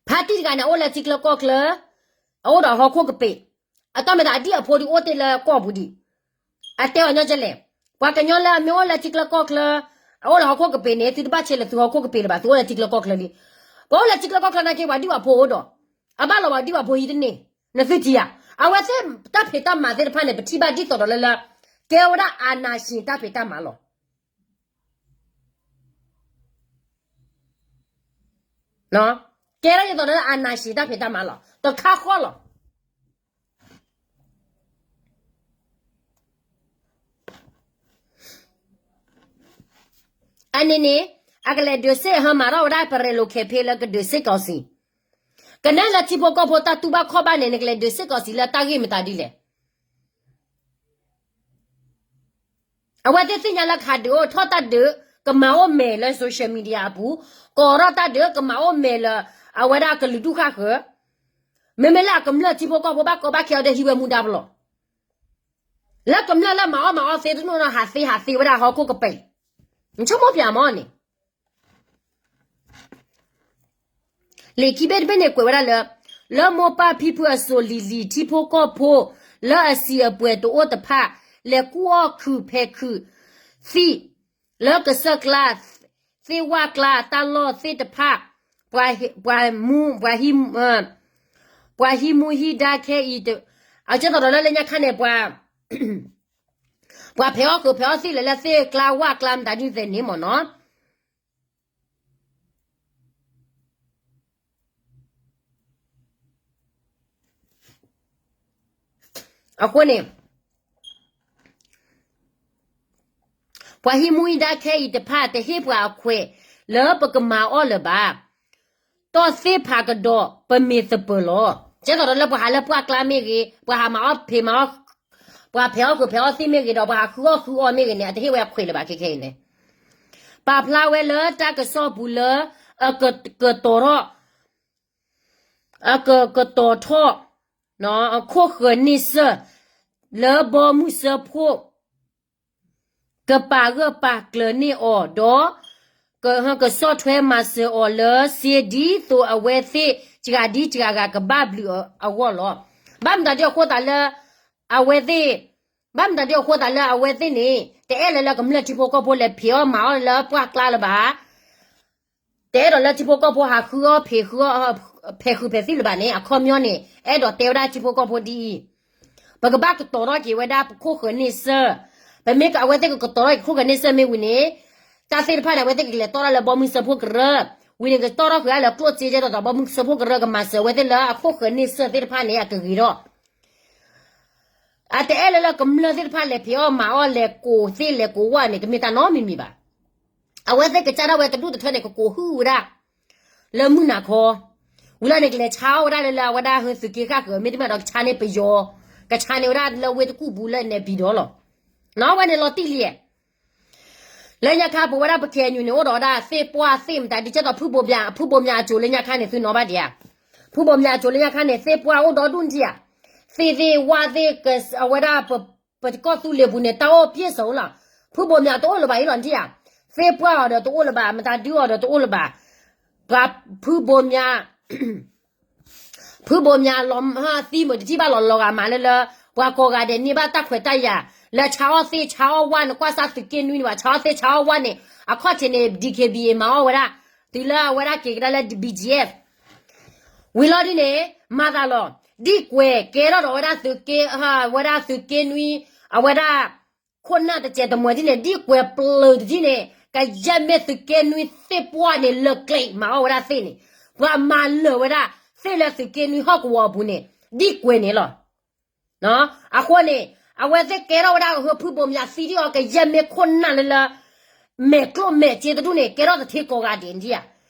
ဖါတံၢ်တဂၤန့ၣ် အအိၣ်လၢထံချၢကီၢ်ချၢ, အအိၣ်ဒီးဟီၣ်ခိၣ်ကပ့ၤ, အတီၢ်မဲာ်သးအဒံၣ်အဖိဒုးအိၣ်တ့ၢ်လၢကီၢ်ပူၤဒံး, အတဲအီၤညီကလဲၣ်, ပှၤကညီလၢအမ့ၢ်အိၣ်လၢထံချၢကီၢ်ချၢ, အအိၣ်လၢဟီၣ်ခိၣ်ကပ့ၤန့ၣ် သုတဘၣ်ဆဲးလၢသုဟီၣ်ခိၣ်ကပ့ၤလၢၤဘၣ်, သုအိၣ်လၢထံချၢကီၢ်ချၢလံ, ပှၤအိၣ်လၢထံချၢကီၢ်ချၢနာ်က့ ပှၤဒံၣ်ပှၤဖိအိၣ်ဒီး, အဘၣ်လီၤပှၤဒံၣ်ပှၤဖိဟံးတန့ၢ်, နသုထံၣ်ဧါ, အဝဲသ့ၣ်တၢ်ဖံးတၢ်မၤသ့ၣ်တဖၣ်န့ၣ် ပထံၣ်ဘၣ်ဒ်သိးဒီးလၢလၢ, ကဲဝဲဒၣ်အာဏာရှင်တၢ်ဖံးတၢ်မၤလီၤ. ကဲဒ်သိးဒီးလၢအာဏာရှင်တၢ်ဖံးတၢ်မၤလီၤ, တခါဃီလီၤ. အန့ၣ်န့ၣ်, အကလဲၤဒုးစ့ၢ်ဟၢမၤထီၣ်ဝဲဒၣ်ပရ့လိာ်ခဲဖ့လၢကဒုးစ့ၢ်ကီးစံး, ကနဲလၢထံဖိကီၢ်ဖိတၢ်တူၢ်ဘၣ်ခီၣ်ဘၣ်န့ၣ် နကလဲၤဒုးစ့ၢ်ကီးစံးလၢတၢ်ဂ့ၢ်မတၤဒ်လဲၣ်. အဝဲသ့ၣ်သ့ၣ်ညါလၢခးဒုးအိၣ်ထီၣ်တၢ်ဒုး, ကမၤအိၣ်မဲာ်လၢ social media အပူၤ, ကအိးထီၣ်တၢ်ဒုး ကမၤအိၣ်မဲာ်လၢ အဝဲဒၣ်ကလုာ်ဒူၣ်ဃၣ်ဃၢၤ, မ့မ့ၢ်လၢအကမျၢၢ်ထံဖိကီၢ်ဖိဘၣ်ကီဘၣ်ခဲအီၤဒီးဟံးဝဲမူဒါပလီၢ်, လၢကမျၢၢ်လၢမၤအီၣ်မၤအီၣ်သ့တနီၢ်နီၢ် ဟးသ့ဟးသ့ဝဲဒၣ်ဟီၣ်ခိၣ်ကပ့ၤ, နဆိကမိၣ်ပၠးမီၢ်န့ၣ် လံာ်ခံဘ့ၣ်တဘ့ၣ်န့ၣ်ကွဲးဝဲဒၣ်လၢ, လၢမိၢ်ပၢ်ဖံဖုအစိၤလံၤလံၤ ထံဖိကီၢ်ဖိ လၢအစံာ်အပှဲၤတအိၣ်တဖၣ် လဲၤကူၣ်အီၣ်ခုးဖဲးခုးသံၣ် လၢကစၢၢ်ကျါ သ့ၣ်ဝၣ်ကျါ တၢ်လီၢ်သ့ၣ်တဖၣ်, ပှၤမူ, ပှၤဟံး, ပှၤဟံးမူဟံးဒါခဲအံၤ, အကဲသိးဒီးလၢလၢညါခါန့ၣ် ပှၤဖဲးအီၣ်ခုးဖဲးအီၣ်သံၣ်လၢလၢသ့ၣ်ကျါဝၣ်ကျါမတၤဒ်န့ၣ်မ့ၢ်နီၤ အဃိန့ၣ်, ပှၤဟံးမူဟံးဒါခဲအံၤတဖၣ် တဟ့ၣ်ပှၤအခွဲးလၢပကမၤအီၣ်လၢၤဘၣ်. တီၢ်သ့ၣ်ဖးကဒီး ပမ့ၢ်သပၢၤလီၤ. ကဲသိးဒီးလၢပှၤဟးလၢပှၢ်ကျါမ့ၢ်ဂ့ၤ, ပှၤဟးမၤအီၣ်ဖံးမၤအီၣ်, ပှၤဖဲးအီၣ်ခုးဖဲးအီၣ်သံၣ်မ့ၢ်ဂ့ၤဒီး ပှၤဟးဃုအီၣ်ဃုအီမ့ၢ်ဂ့ၤန့ၣ် အတဟ့ၣ်ဝဲအခွဲးလၢၤဘၣ်ခဲခဲအံၤန့ၣ်. ပာ်ဖျါဝဲလၢတၢ်ကစီၣ်ပူၤလၢ အကတီၤထီၣ် အကကတီၤထီၣ် အခိၣ်ဃၢၤန့ၢ်စၢၢ် လၢဘီမုၢ်စၢဖှိၣ် ကပာ်ဂၢၢ်ပာ်ကျၢၤန့ၢ်အီၤဒီး ကဆီၣ်ထွဲမၤစၢၤအီၤလၢစ့ ဒ်သိးအဝဲသ့ၣ် စှၤဒ်စှၤဂၤကဘၣ်ဘျုးအဂီၢ်လီၤ. ဘၣ်မတၤဒ်အဃိသတးလၢ အဝဲသ့ၣ် ဘၣ်မတၤဒ်အဃိသတးလၢအဝဲသ့ၣ်န့ၣ် တအဲၣ်လၢၤလၢကမျၢၢ်ထံဖိကီၢ်ဖိလဲၤဖံးအီၣ်မၤအီၣ်လၢပှၢ်ကျါလၢၤဘၣ်. တအဲၣ်ဒိးလၢထံဖိကီၢ်ဖိဟးဃုအီၣ်ဖံးဃုအီၣ် ဖဲးဃုာ်ဖဲးသံလၢၤဘၣ်န့ၣ် အခီပညီန့ၣ် အဲၣ်ဒိးတဲဝဲဒၣ်ထံဖိကီၢ်ဖိဒ်အံၤ, ပကဘၣ်ကတီၤထီၣ်က့ၤဝဲဒၣ်ပခိၣ်ဃၢၤန့ၢ်စၢၢ်, ပမ့ၢ်အဝဲသ့ၣ်ကကတီၤထီၣ်က့ၤခိၣ်ဃၢၤန့ၢ်စၢၢ်မ့ၢ်ဝံၤန့ၣ် တၢ်သ့ၣ်တဖၣ်န့ၣ် အဝဲသ့ၣ်ကလဲၤတီၣ်ထီၣ်လၢဘီမုၢ်စၢဖှိၣ်ကရၢ, ဝံၤန့ၣ် ကတီၣ်ထီၣ်ဃုာ်ဒၣ်လၢကျိၣ်စ့ကဲသိးသိး ဘီမုၢ်စၢဖှိၣ်ကရၢကမၤစၢၤဝဲသ့ၣ်လၢအခိၣ်ဃၢၤန့ၢ်စၢၢ်သ့ၣ်တဖၣ်န့ၣ် အကဂ့ၤထီၣ် အတအဲၣ်လၢၤလၢကမျၢၢ်သ့ၣ်တဖၣ်လဲၤဖံးအီၣ်မၤအီၣ်လဲၤကိးသ့ၣ်လဲၤကိးဝၣ်န့ၣ် တမ့ၢ်တၢ်နီတမံၤမံၤဘၣ်. အဝဲသ့ၣ်ကစၢ်ဒၣ်ဝဲတဒူၣ်တထၢန့ၣ် ကကိးဟုၣ်ဝဲဒၣ် လၢမုၢ်နၤခီ, ဝံၤလီၤန့ၣ် ကလဲၤဆါအီၣ်ဝဲဒၣ်လၢလၢအဝဲဒၣ်ဟၢသုးက့ဃၣ်ဃၢၤ မ့တမ့ၢ်ဒီးကဆါန့ၢ်ပယီၤ, ကဆါန့ၢ်ဝဲဒၣ်လၢဝ့ၢ်တကူၣ်ပူၤလၢနဲပံၤဒီးလီၤ. နီၢ်ဝဲန့ၣ်လီၤတံၢ်လံ. လၢညါခါပဝဲဒၣ်ပ KNU န့ၣ် အိၣ်ဒီးဝဲဒၣ်သ့ၣ်ပှၢ်သ့ၣ်မတၤဒ်ကဲသိး ဖုဘိမၠး ဖုဘိမၠးအစိၤလၢညါခါန့ၣ် သုနီၣ်ဘၣ်ဒံးဧါ. ဖုဘိမၠးအစိၤလၢညါခါန့ၣ် သ့ၣ်ပှၢ်အိၣ်ဒီဒူၣ်နထံၣ်ဧါ. သ့ၣ်သ့ၣ်ဝၣ်သ့ၣ် အဝဲဒၣ် ပကီၢ်သူလ့ၤပူၤန့ၣ် တၢ်အိၣ်ပျဲၢ်စၢၤလီၤ. ဖုဘိမၠးတအိၣ်လၢၤဘၣ်အံၤလီၤနထံၣ်ဧါ. သ့ၣ်ပှၢ်အီၤဒီးတအိၣ်လၢၤဘၣ်, မတၤဒုအီၤဒီးတအိၣ်လၢၤဘၣ်. ပှၤဖုဘိမၠး ဖုဘိမၠးလီၤသံမုာ်တထံၣ်ဘၣ်လီၤလီၤဂာ်မးလၢလၢ ပှၤကိးဂၤဒဲးန့ၢ်ဘၣ်တၢ်ခွဲးတၢ်ယာ် လၢဆါအီၣ်သ့ၣ်ဆါအီၣ်ဝၣ်န့ၣ် ကွၢ်စၢ်သုးက့နွံန့ၣ်ဘၣ် ဆါအီၣ်သ့ၣ်ဆါအီၣ်ဝၣ်န့ၣ် အခီၣ်ထံးန့ၣ် DKBA မၤအီၣ်ဝဲဒၣ် တုၤလၢအဝဲဒၣ်က့ၤကဒါလၢ BGF ဝံၤလီၤဒ်န့ၣ် မၤသးလီၤ ဒ်ကွဲးကဲထီၣ်ဒီးဝဲဒၣ်သုးက့ ဝဲဒၣ်သုးက့နွံ အဝဲဒၣ် ခိၣ်နၢ်တစဲးတမှဲၤဒ်န့ၣ် ဒ်ကွဲးပျၢၤတထံၣ်န့ၣ် ကယဲၢ်မ့ၢ်သုးက့နွံသ့ၣ်ပှၢ်န့ၣ် လၢကျဲမၤအီၣ်ဝဲဒၣ်သ့ၣ်န့ၣ် ပှၤမၤလၢာ်ဝဲဒၣ်သ့ၣ်လၢသုးက့နွံဟီၣ်ကဝီၤအပူၤန့ၣ် ဒ်ကွဲးန့ၣ်လီၤ. အဃိန့ၣ် အဝဲသ့ၣ်ကဲထီၣ်ဝဲဒၣ်ဟၢဖုဘိမၠးသံဒ်အီၤ ကယဲၢ်မ့ၢ်ခိၣ်နၢ်လၢလၢ မဲာ်ကျိၣ်မဲာ်စ့တဒူၣ်န့ၣ် ကဲထီၣ်တထ့ကိးဂၤဒဲးဒ်ဧါ.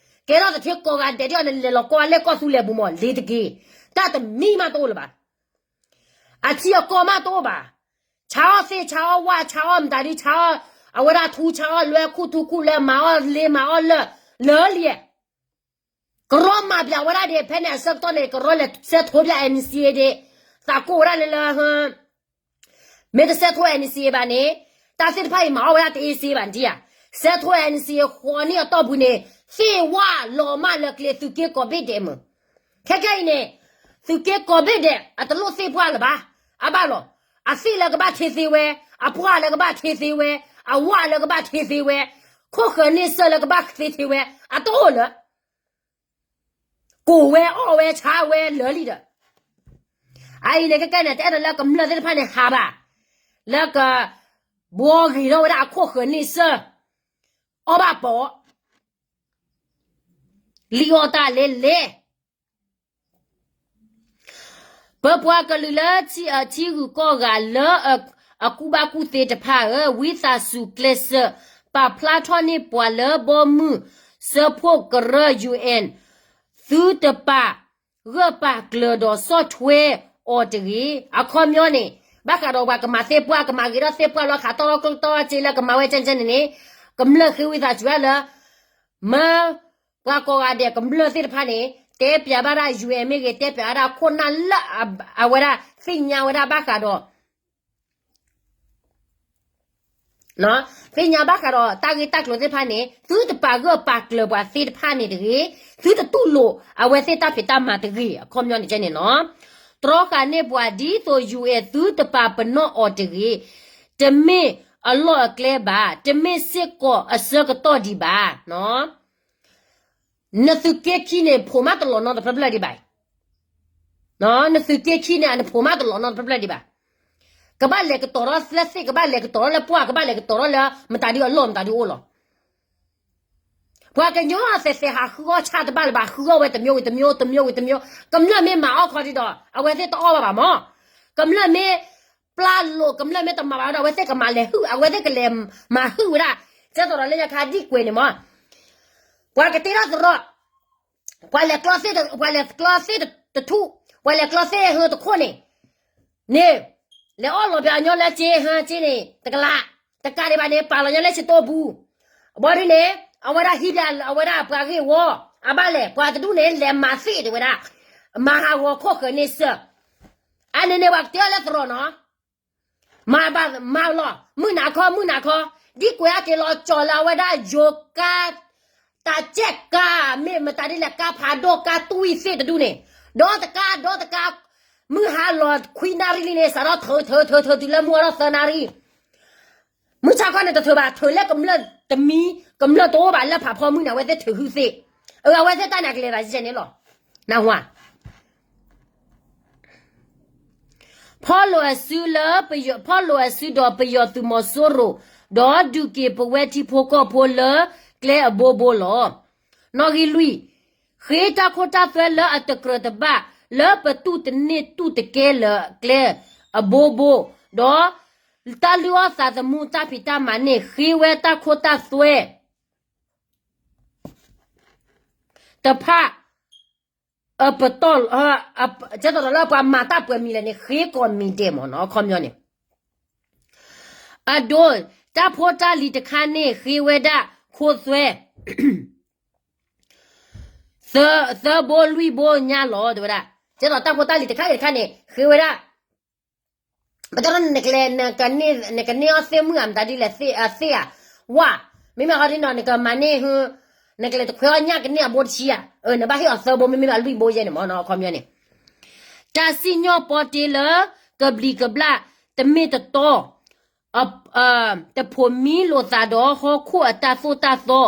ကဲထီၣ်တထ့ကိးဂၤဒဲးဒ်အီၤန့ၣ် လဲၤလီၤကီၢ်အလဲၢ်ကီၢ်သူလ့ၤပူၤမး လ့ၤတက့ၢ်. တၢ်တမံၤမးတအိၣ်လၢၤဘၣ်. အထံအကီၢ်မးတအိၣ်ဘၣ်. ဆါအီၣ်သ့ၣ်ဆါအီၣ်ဝၣ်ဆါအီၣ်မတၤဒ်ဆါအီၣ် အဝဲဒၣ်ထူဆါအီၣ်လွဲခူၣ်ထူခူၣ်လွဲမၤအီၣ်လ့မၤအီၣ်လၢၢ် လၢလံ. ကရီမၤဘျးဝဲဒၣ်ဒံး ဖဲန့ၣ်အဆၢကတီၢ်န့ၣ် ကရီလဲၤဆဲးထိဘျး NCA ဒံး သးကိၢ်ဝဲဒၣ်လၢလၢ မ့ၢ်တဆဲးထိ NCA ဘၣ်န့ၣ် တၢ်သ့ၣ်တဖၣ်အံၤမၤအီၣ်ဝဲဒၣ်တအ့စ့ဘၣ်နထံၣ်ဧါ. ဆဲးထိ NCA ဃိးနံၣ်အတီၢ်ပူၤန့ၣ် သ့ၣ်ဝၣ်လီၤမၢ်လၢကျဲသုးက့ကိးဘ့ၣ်ဒဲးမုၢ် ခဲကဲအံၤန့ၣ် သုးက့ကိးဘ့ၣ်ဒဲး အတလိၣ်သ့ၣ်ပှၢ်လၢၤဘၣ်. အဘၣ်လီၤ. အသ့ၣ်လၢကဘၣ်ထ့သ့ဝဲ, အပှၢ်လၢကဘၣ်ထ့သ့ဝဲ, အဝၣ်လၢကဘၣ်ထ့သ့ဝဲ, ခိၣ်ဃၢၤန့ၢ်စၢၢ်လၢကဘၣ်သ့ထ့ဝဲ အတအိၣ်လၢၤ ကိးဝဲအီၣ်ဝဲဆါဝဲလၢာ်လံဒီး အအံၤန့ၣ် ခဲကဲန့ၣ် တအဲၣ်ဒိးလၢကမျၢၢ်သ့ၣ်တဖၣ်န့ၣ်ဟးဘၣ်, လၢက ဘှီဂ့ၤထီၣ်ဝဲဒၣ်အခိၣ်ဃၢၤန့ၢ်စၢၢ်, အီၣ်ဘၣ်ပီး, လံၣ်အီၣ်တၢ်လဲၤလဲၤ ပပှၤကလုာ်လၢထံဂုၤကီၢ်ဂၤလၢအကူၣ်ဘၣ်ကူၣ်သ့တဖၣ်ဧၢ, ဝံသးစူၤကျဲးစၢး ပာ်ဖျါထီၣ်န့ၢ်ပှၤလၢဘီမုၢ်စၢဖှိၣ်ကရၢ UN သုတပာ်ဂၢၢ်ပာ်ကျၢၤဒီးဆီၣ်ထွဲအီၤတဂ့ၤ. အခီပညီန့ၣ် ဘၣ်ဃးဒီးပှၤကမၤသ့ၣ်ပှၢ် ကမၤဂ့ၤထီၣ်သ့ၣ်ပှၢ်လီၤ ခးတီၢ်ထီၣ်ကျိၣ်တီၢ်စ့လၢကမၤဝဲကဲကဲန့ၣ်န့ၣ် ကမျၢၢ်ဃ့ဝံသးစူၤလၢ မၢ ပှၤကိးဂၤဒဲးကမျၢၢ်သ့ၣ်တဖၣ်န့ၣ် တဲပၠးဘၣ်ဒၣ် UN မ့ၢ်ဂ့ၤ တဲပၠးဘၣ်ဒၣ်ခိၣ်နၢ်လၢအဝဲဒၣ် သ့ၣ်ညါဝဲဒၣ်ဘၣ်ဃးဒီး သ့ၣ်ညါဘၣ်ဃးဒီးတၢ်ဂ့ၢ်တၢ်ကျိၤသ့ၣ်တဖၣ်န့ၣ် သုတပာ်ဂၢၢ်ပာ်ကျၢၤပှၤသ့ၣ်တဖၣ်န့ၣ်တဂ့ၤ, သုတတူၢ်လိာ်အဝဲသ့ၣ်တၢ်ဖံးတၢ်မၤတဂ့ၤ အခီပညီန့ၣ်ကဲန့ၣ်လီၤ. တြီဃာ်န့ၢ်ပှၤဒ်သိး UN သုတပာ်ပနီၣ်အီၤတဂ့ၤ, တမ့ၢ်အလီၢ်အကျဲဘၣ်, တမ့ၢ်စ့ၢ်ကီးအဆၢကတီၢ်ဒံးဘၣ်. နသုးက့ခံန့ၣ် ဖိးမးတလီၤနီတဖျၢၣ်ဖျၢၣ်ဒံးဘၣ်. နသုးက့ခံန့ၣ် အနဖိးမးတလီၤနီတဖျၢၣ်ဖျၢၣ်ဒံးဘၣ်. ကဘၣ်လဲၤကတီၤထီၣ်လၢသ့ၣ် ကဘၣ်လဲၤကတီၤထီၣ်လၢပှၢ် ကဘၣ်လဲၤကတီၤထီၣ်လၢမတၤဒုအလီၢ်မတၤဒုအိၣ်လီၤ. ပှၤကညီအသဲးသဲးဟးဃုအီၣ်ဆၣ်တဘၣ်လၢၤဘၣ် ဃုအီၣ်ဝဲတမျိုးဝံၤတမျိုး တမျိုးဝံၤတမျိုး ကမျၢၢ်မ့ၢ်မၤအီၣ်ခီဒံးဒီး အဝဲသ့ၣ်တအီၣ်ဘၣ်ဘၣ်မး. ကမျၢၢ်မ့ၢ်ပျၢ်လိာ် ကမျၢၢ်မ့ၢ်တမၤဘၣ်ဒီး အဝဲသ့ၣ်ကမၤလဲၤဟုၣ် အဝဲသ့ၣ်ကလဲၤမၤဟုၣ်ဝဲဒၣ် ကဲသိးဒီးလၢညါခါဒ်ကွဲးန့ၣ်မး ပှၤကတ့ထီၣ်သရိာ် ပှၤလဲၤကျီသ့ၣ် ပှၤလဲၤကျီသ့ၣ်တထူၣ် ပှၤလဲၤကျီသ့ၣ်ဟၢတခိၣ်န့ၣ် န့ၣ် လဲၤအီၣ်လီၤပှၤညီလၢစ့ဟၢစ့န့ၣ် တကလး တကးဒံးဘၣ်န့ၣ် ပာ်လီၤညီလၢစ့တိပူၤ ဘီဒုန့ၣ် အဝဲဒၣ်ဟံးဘျး အဝဲဒၣ်ပှၤဂ့ၢ်ဝီ အဘၣ်လဲၣ် ပှၤတဒူၣ်န့ၣ် လဲၤမၤသ့ၣ်တဝဲဒၣ် မၤဟးဂီၤခိၣ်ဃၢၤန့ၢ်စၢၢ် အန့ၣ်န့ၣ် ပှၤကတ့အီၤလၢသရိာ်နီၤ မၤဘၣ်မၤလီၤ မုၢ်နၤခီ မုၢ်နၤခီ ဒ်ကွဲးအက့ၤလီၤကၠီၤလၢအဝဲဒၣ်ယိၤကါ တၢ်ကဲကါ မ့ၢ်မတၤဒ်လဲၣ် ကါဖးဒိၣ် ကါတွံၢ်သ့ၣ်တဒူၣ်န့ၣ်, ဒီတကါ ဒီတကါ, မုၢ်ဟါလီၤခွံနၣ်ရံၣ်လံန့ၣ် စးထီၣ်ထုးထုးထုးထုးတုၤလၢမုၢ်အီၤဒီးသၢနၣ်ရံၣ်, မုၢ်ဆါခီန့ၣ်တထုးဘၣ် ထုးလၢကမျၢၢ်တမံၤ ကမျၢၢ်တအိၣ်ဘၣ်လၢဖးဖီမုၢ်န့ၣ် အဝဲသ့ၣ်ထုးဟုသ့ၣ်, အဝဲသ့ၣ်တၢ်န့ၣ်အကလဲၤသးယဲန့ၣ်လီၤ, နၢ်ဟူဧါ ဖီၣ်လိာ်အစုလၢပယီၤ, ဖီၣ်လိာ်အစုဒီးပယီၤသုးမီၤစိရိၤ, ဒီးဒုးက့ၤပဝဲထံဖိကီၢ်ဖိလၢကျဲအဘိဘိလီၤ. နီၣ်ဂံၢ်လွံၢ်, ဃ့တၢ်ခိတၢ်သွဲလၢအတကြၢးတဘၣ် လၢပတူၢ်တန့ၢ်တူၢ်တကဲလၢကျဲအဘိဘိ, ဒီးတၢ်လုၢ်အီၣ်သးသမူတၢ်ဖံးတၢ်မၤန့ၣ် ဃ့ဝဲတၢ်ခိတၢ်သွဲ တဖၣ် အပတီၢ်, ကဲသိးဒီးလၢပှၤမၤတၢ်ပှဲၤမံၤလဲၣ်န့ၣ် ဃ့ကိးမံၤဒဲးမ့ၢ်နီၤ အခီပညီန့ၣ်, အဒိ တၢ်ဖိတၢ်လံၤတခါန့ၣ် ဃ့ဝဲဒၣ်ခိသွဲ သၢဘိလွံၢ်ဘိညါလီၤ တဲဝဲဒၣ်, ကဲသိးတၢ်ဖိတၢ်လံၤတခါဂ့ၤတခါန့ၣ် ဃ့ဝဲဒၣ် ပတဲဒ် နကန့ၢ်အီၣ်သ့ၣ်မုၢ်ဧါ မတၤဒ်လဲၣ် သ့ၣ်ဧါ, မ့မ့ၢ်ဟီဒ်နီၤ နကမၤန့ၢ်ဟု နကလဲၤတခွဲအီၣ်ညၣ်ကန့ၢ်အဘိတဆံဧါ, နဘၣ်ဟ့ၣ်အီၤသၢဘိ မ့မ့ၢ်ဘၣ်လွံၢ်ဘိယဲန့ၣ်မ့ၢ်နီၤ အခီပညီန့ၣ်, တၢ်စံၣ်ညီၣ်ပီတ့လၢ ကဘျံးကဘျၣ် တမ့ၢ်တတီ တဖိးမံလိာ်သးဒီးဟီၣ်ခိၣ်အတၢ်သိၣ်တၢ်သီ,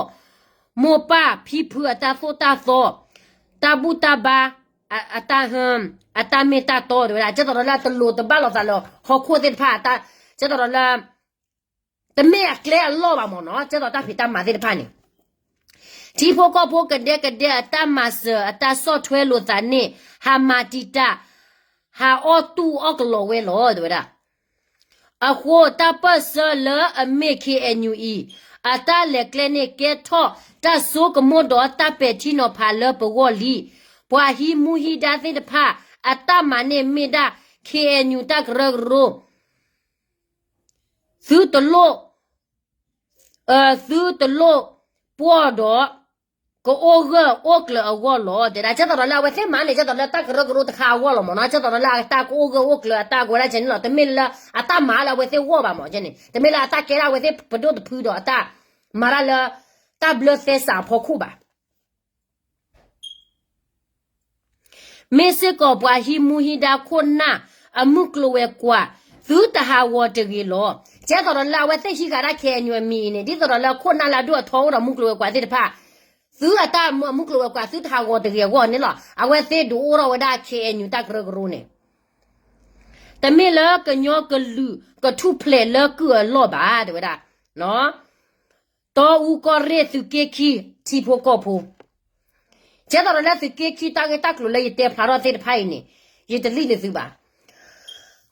မိၢ်ပၢ်ဖံဖုအတၢ်သိၣ်တၢ်သီ, တၢ်ဘူၣ်တၢ်ဘါ အတၢ်, အတၢ်မ့ၢ်တၢ်တီတဲဝဲဒၣ်, ကဲသိးဒီးလၢတလိၤတဘၣ်လိာ်သးလၢဟီၣ်ခိၣ်သ့ၣ်တဖၣ်, ကဲသိးဒီးလၢ တမ့ၢ်အကျဲအလီၢ်ဘၣ်မ့ၢ်နီၤ, ကဲသိးတၢ်ဖံးတၢ်မၤသ့ၣ်တဖၣ်န့ၣ် ထံဖိကီၢ်ဖိကဒဲကဒဲအတၢ်မၤစၢၤအတၢ်ဆီၣ်ထွဲလိာ်သးန့ၣ် ဟးမၤတံာ်တာ်, ဟးအီၣ်တူၢ်အီၣ်ကလီၤဝဲလီၤ တဲဝဲဒၣ်. အဃိတၢ်ပၢၢ်ဆၢလၢအမ့ၢ် KNU အံၤ အတၢ်လဲၤကျဲန့ၣ်ကဲထီၣ်တၢ်စိကမီၣ်ဒီးတၢ်ပဲာ်ထံနီၤဖးလၢပဂီၢ်လံ. ပှၤဟံးမူဟံးဒါသ့ၣ်တဖၣ် အတၢ်မၤန့ၣ်မ့ၢ်ဒၣ် KNU တၢ်ကရၢကရိ သုတလိၣ်, သုတလိၣ်ပှီၢ်ဒီး ကအိၣ်ဂၢၢ်အိၣ်ကျၢၤအဂီၢ်လီၤ တဲဒၣ်. ကဲသိးဒီးလၢအဝဲသ့ၣ်မၤန့ၣ် ကဲသိးလၢတၢ်ကရၢကရိတခါအဂီၢ်လီၤမ့ၢ်နီၤ, ကဲသိးဒီးလၢအတၢ်ကအိၣ်ဂၢၢ်အိၣ်ကျၢၤအတၢ်ကဝဲဒၣ်ကဲန့ၣ်လီၤ, တမ့ၢ်လၢအတၢ်မၤလၢအဝဲသ့ၣ်ဂီၢ်ဘၣ်မ့ၢ်န့ၣ်, တမ့ၢ်လၢအတၢ်ကဲဒၣ်အဝဲသ့ၣ်ပဒိၣ်တဖုဒီးအတၢ်မၤတၢ်လၢ တၢ်ဘျၢသဲစးအဖီခိၣ်ဘၣ်. မ့ၢ်စ့ၢ်ကီးပှၤဟံးမူဟံးဒါခိၣ်နၢ်အမုၢ်ကျိၤဝဲၤကွာ် သုတဟးဂီၤတဂ့ၤလီၤ. ကဲသိးဒီးလၢအဝဲသ့ၣ်ဟံးဃာ်ဒၣ် KNU အမံၤအံၤန့ၣ် ဒ်သိးဒီးလၢခိၣ်နၢ်လၢအဒိၣ်အထီအိၣ်ဒီးမုၢ်ကျိၤဝဲၤကွာ်သ့ၣ်တဖၣ် သုအတၢ်မုၢ်ကျိၤဝဲၤကွာ် သုတဟးဂီၤတဂ့ၤအဂီၢ်န့ၣ်လီၤ. အဝဲသ့ၣ်ဒုးအိၣ်ထီၣ်ဝဲဒၣ် KNU တၢ်ကရၢကရိန့ၣ် တမ့ၢ်လၢကညီကလုာ်ကထူၣ်ဖျဲးလၢကုၢ်အလီၢ်ဘၣ် တဲဝဲဒၣ်. တီအူကီၢ်ရ့ၣ်သုးက့ခံ ထံဖိကီၢ်ဖိ ကဲသိးဒီးလၢသုးက့ခံတၢ်ဂ့ၢ်တၢ်ကျိၤလၢယတဲဖျါထီၣ်သ့ၣ်တဖၣ်အံၤန့ၣ် ယတလံၣ်န့ၢ်သုဘၣ်.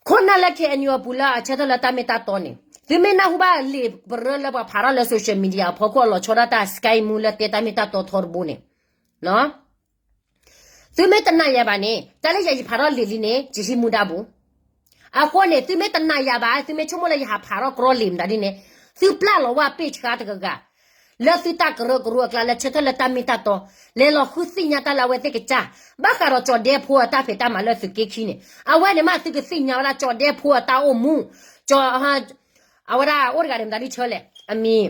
ခိၣ်နၢ်လၢ KNU အပူၤလၢအဆၢထၢၣ်လၢတၢ်မ့ၢ်တၢ်တီန့ၣ် သုမ့ၢ်နၢ်ဟူဘၣ်လံာ်ပရၢလၢပှၤဖးထီၣ်လၢ social media အဖီခိၣ်အလီၤဆီဒၣ်တၢ် Sky Moo လၢတဲတၢ်မ့ၢ်တၢ်တီထီတဘိန့ၣ် သုမ့ၢ်တနာ်ယၤဘၣ်န့ၣ် တၢ်လၢယၤယဖးထီၣ်လံာ်လံန့ၣ် ယဟံးမူဒါဘူး. အဃိန့ၣ် သုမ့ၢ်တနာ်ယၤဘၣ် သုမ့ၢ်ဆိကမိၣ်လၢယဟးဖးထီၣ်ကြီလံာ်မတၤဒ်န့ၣ် သုပျၢ်လီၤဝဲပ့ၢ်ဆှါတဂၤဂၤ လၢသုတၢ်ကရၢကရိအကျါလၢဆၢထၢၣ်လၢတၢ်မ့ၢ်တၢ်တီ လဲၤလီၤဃုသ့ၣ်ညါတၢ်လၢအဝဲသ့ၣ်ကစၢ် ဘၣ်ဃးဒီးကၠီၤဒဲဖိအတၢ်ဖံးတၢ်မၤလၢသုးက့ခံန့ၣ် အဝဲန့ၣ်မးသုကသ့ၣ်ညါဝဲဒၣ်ကၠီၤဒဲဖိအတၢ်အိၣ်မူ ကၠီ အဝဲဒၣ်အိၣ်တဂၤန့ၣ်မတၤဒ်ဆၢလဲၣ် အမံၤ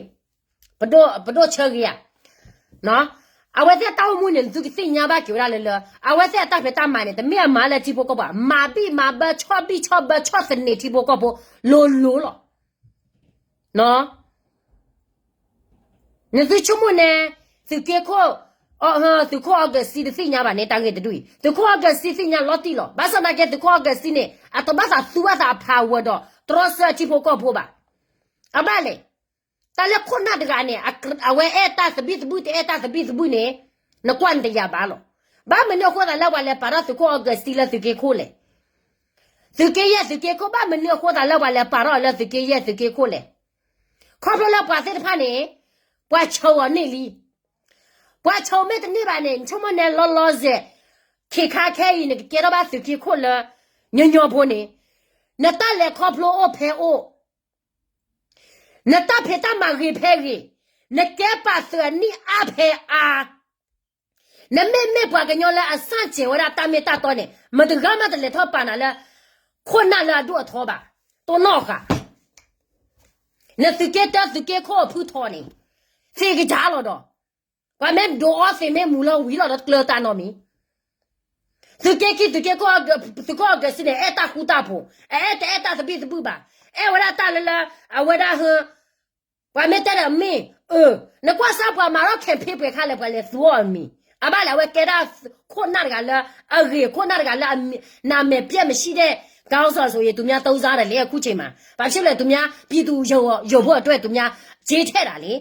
ပဒိၣ်ဆၢဂ့ၤဧါ အဝဲသ့ၣ်အတၢ်အိၣ်မူန့ၣ် သုကသ့ၣ်ညါဘၣ်က့ၤဝဲဒၣ်လၢလၢ အဝဲသ့ၣ်အတၢ်ဖံးတၢ်မၤန့ၣ် တမ့ၢ်အမၤလၢထံဖိကီၢ်ဖိ မၤဘံၣ်မၤဘၢ ဆီၣ်ဘံၣ်ဆီၣ်ဘၢ ဆီၣ်သနံးထံဖိကီၢ်ဖိ လိၤလိၤလီၤ. နသုဆိကမိၣ်န့ၣ် သုးက့ခိၣ် သုးခိၣ်အီကူးစတံတသ့ၣ်ညါဘၣ်န့ၣ် တၢ်ဂ့ၢ်တဒူၣ်အံၤ သုးခိၣ်အီကူးစတံသ့ၣ်ညါလီၤတံၢ်လီၤ. ဘၣ်ဆၣ်သနာ်က့ သုးခိၣ်အီကူးစတံန့ၣ် အတဘၣ်သးသူဘၣ်သးအဖးဝဲဒီး တြီဆၢထံဖိကီၢ်ဖိဘၣ်. အဘၣ်လဲၣ် တၢ်လၢခိၣ်နၢ်တဂၤန့ၣ် အဝဲအဲၣ်တၢ်သဘံၣ်သဘုၣ် တအဲၣ်တၢ်သဘံၣ်သဘုၣ်န့ၣ် နကွၢ်နတယာ်ဘၣ်လီၤ. ဘၣ်မနုၤအဃိသတးလၢပှၤလဲၤပာ်ထီၣ်သုးခိၣ်အီကူးစတံလၢသုးက့ခိၣ်လဲၣ်. သုးက့ယဲၢ်သုးက့ခိၣ် ဘၣ်မနုၤအဃိသတးလၢပှၤလဲၤပာ်ထီၣ်လၢသုးက့ယဲၢ်သုးက့ခိၣ်လဲၣ်. ခီဖျိလၢပှၤသ့ၣ်တဖၣ်န့ၣ် ပှၤဆှၢအီၤန့ၢ်လံ. ပှၤဆှၢမ့ၢ်တန့ၢ်ဘၣ်န့ၣ် နဆိကမိၣ်န့ၣ်လီၤလီၤဆဲး ခဲခါခဲအံၤ နကကဲထီၣ်ဘၣ်သုးက့ခိၣ်လၢ ညီညီဖိန့ၣ် နတၢ်လဲၤခီဖျိအိၣ်ဖဲအိၣ် နတၢ်ဖံးတၢ်မၤဂ့ၤဖဲဂ့ၤ, နကဲပာ်သုးအနံၣ်အါဖဲအါ, နမ့မ့ၢ်ပှၤကညီလၢအဆန့်ကျင်ဝဲဒၣ်တၢ်မ့ၢ်တၢ်တီန့ၣ် မတဂၤမးတလဲၤထီၣ်ပာ်နၤလၢ ခိၣ်နၢ်လၢအဒိၣ်အထီဘၣ်. တိၢ်နီၣ်ဃာ် နသုးက့တၢသုးက့ခိၣ်အဖုထီန့ၣ် သ့ကစၢ်လီၤဒီး ပှၤမ့ၢ်ဒိးအီသံးမ့ၢ်မူၤလီၤဝံၤလီၤဒီးကျၢၤတၢ်နီတမံၤ. သုးက့ခံ သုးက့ခိၣ် သုးခိၣ်အဂဲၤဆၢန့ၣ် အဲၣ်တၢ်ဃူတၢ်ဖိး, အအဲၣ်တအဲၣ်တၢ်သဘံၣ်သဘုၣ်ဘၣ်, အဲၣ်ဝဲဒၣ်တၢ်လၢလၢ အဝဲဒၣ်ဟ ပှၤမ့ၢ်တဲဒီးမ့ၢ်, အၢ, နကွၢ်စၢ်ပှၤမၤထီၣ် campaign ပှဲၤခါလဲၣ် ပှၤလဲၤသူအီၤအမံၤ, အဘၣ်လဲၣ် အဝဲကဲဒၣ်ခိၣ်နၢ်တဂၤလၢ အဂ့ၤခိၣ်နၢ်တဂၤလၢ နာမည်ပျက်မရှိတဲ့ ခေါင်းဆောင်ဆိုရင် သူများသုံးစားတယ်လေ အခုချိန်မှာ, ဘာဖြစ်လဲ သူများ ပြည်သူ ရုပ်ဖို့အတွက် သူများ ခြေထည့်တာလေ.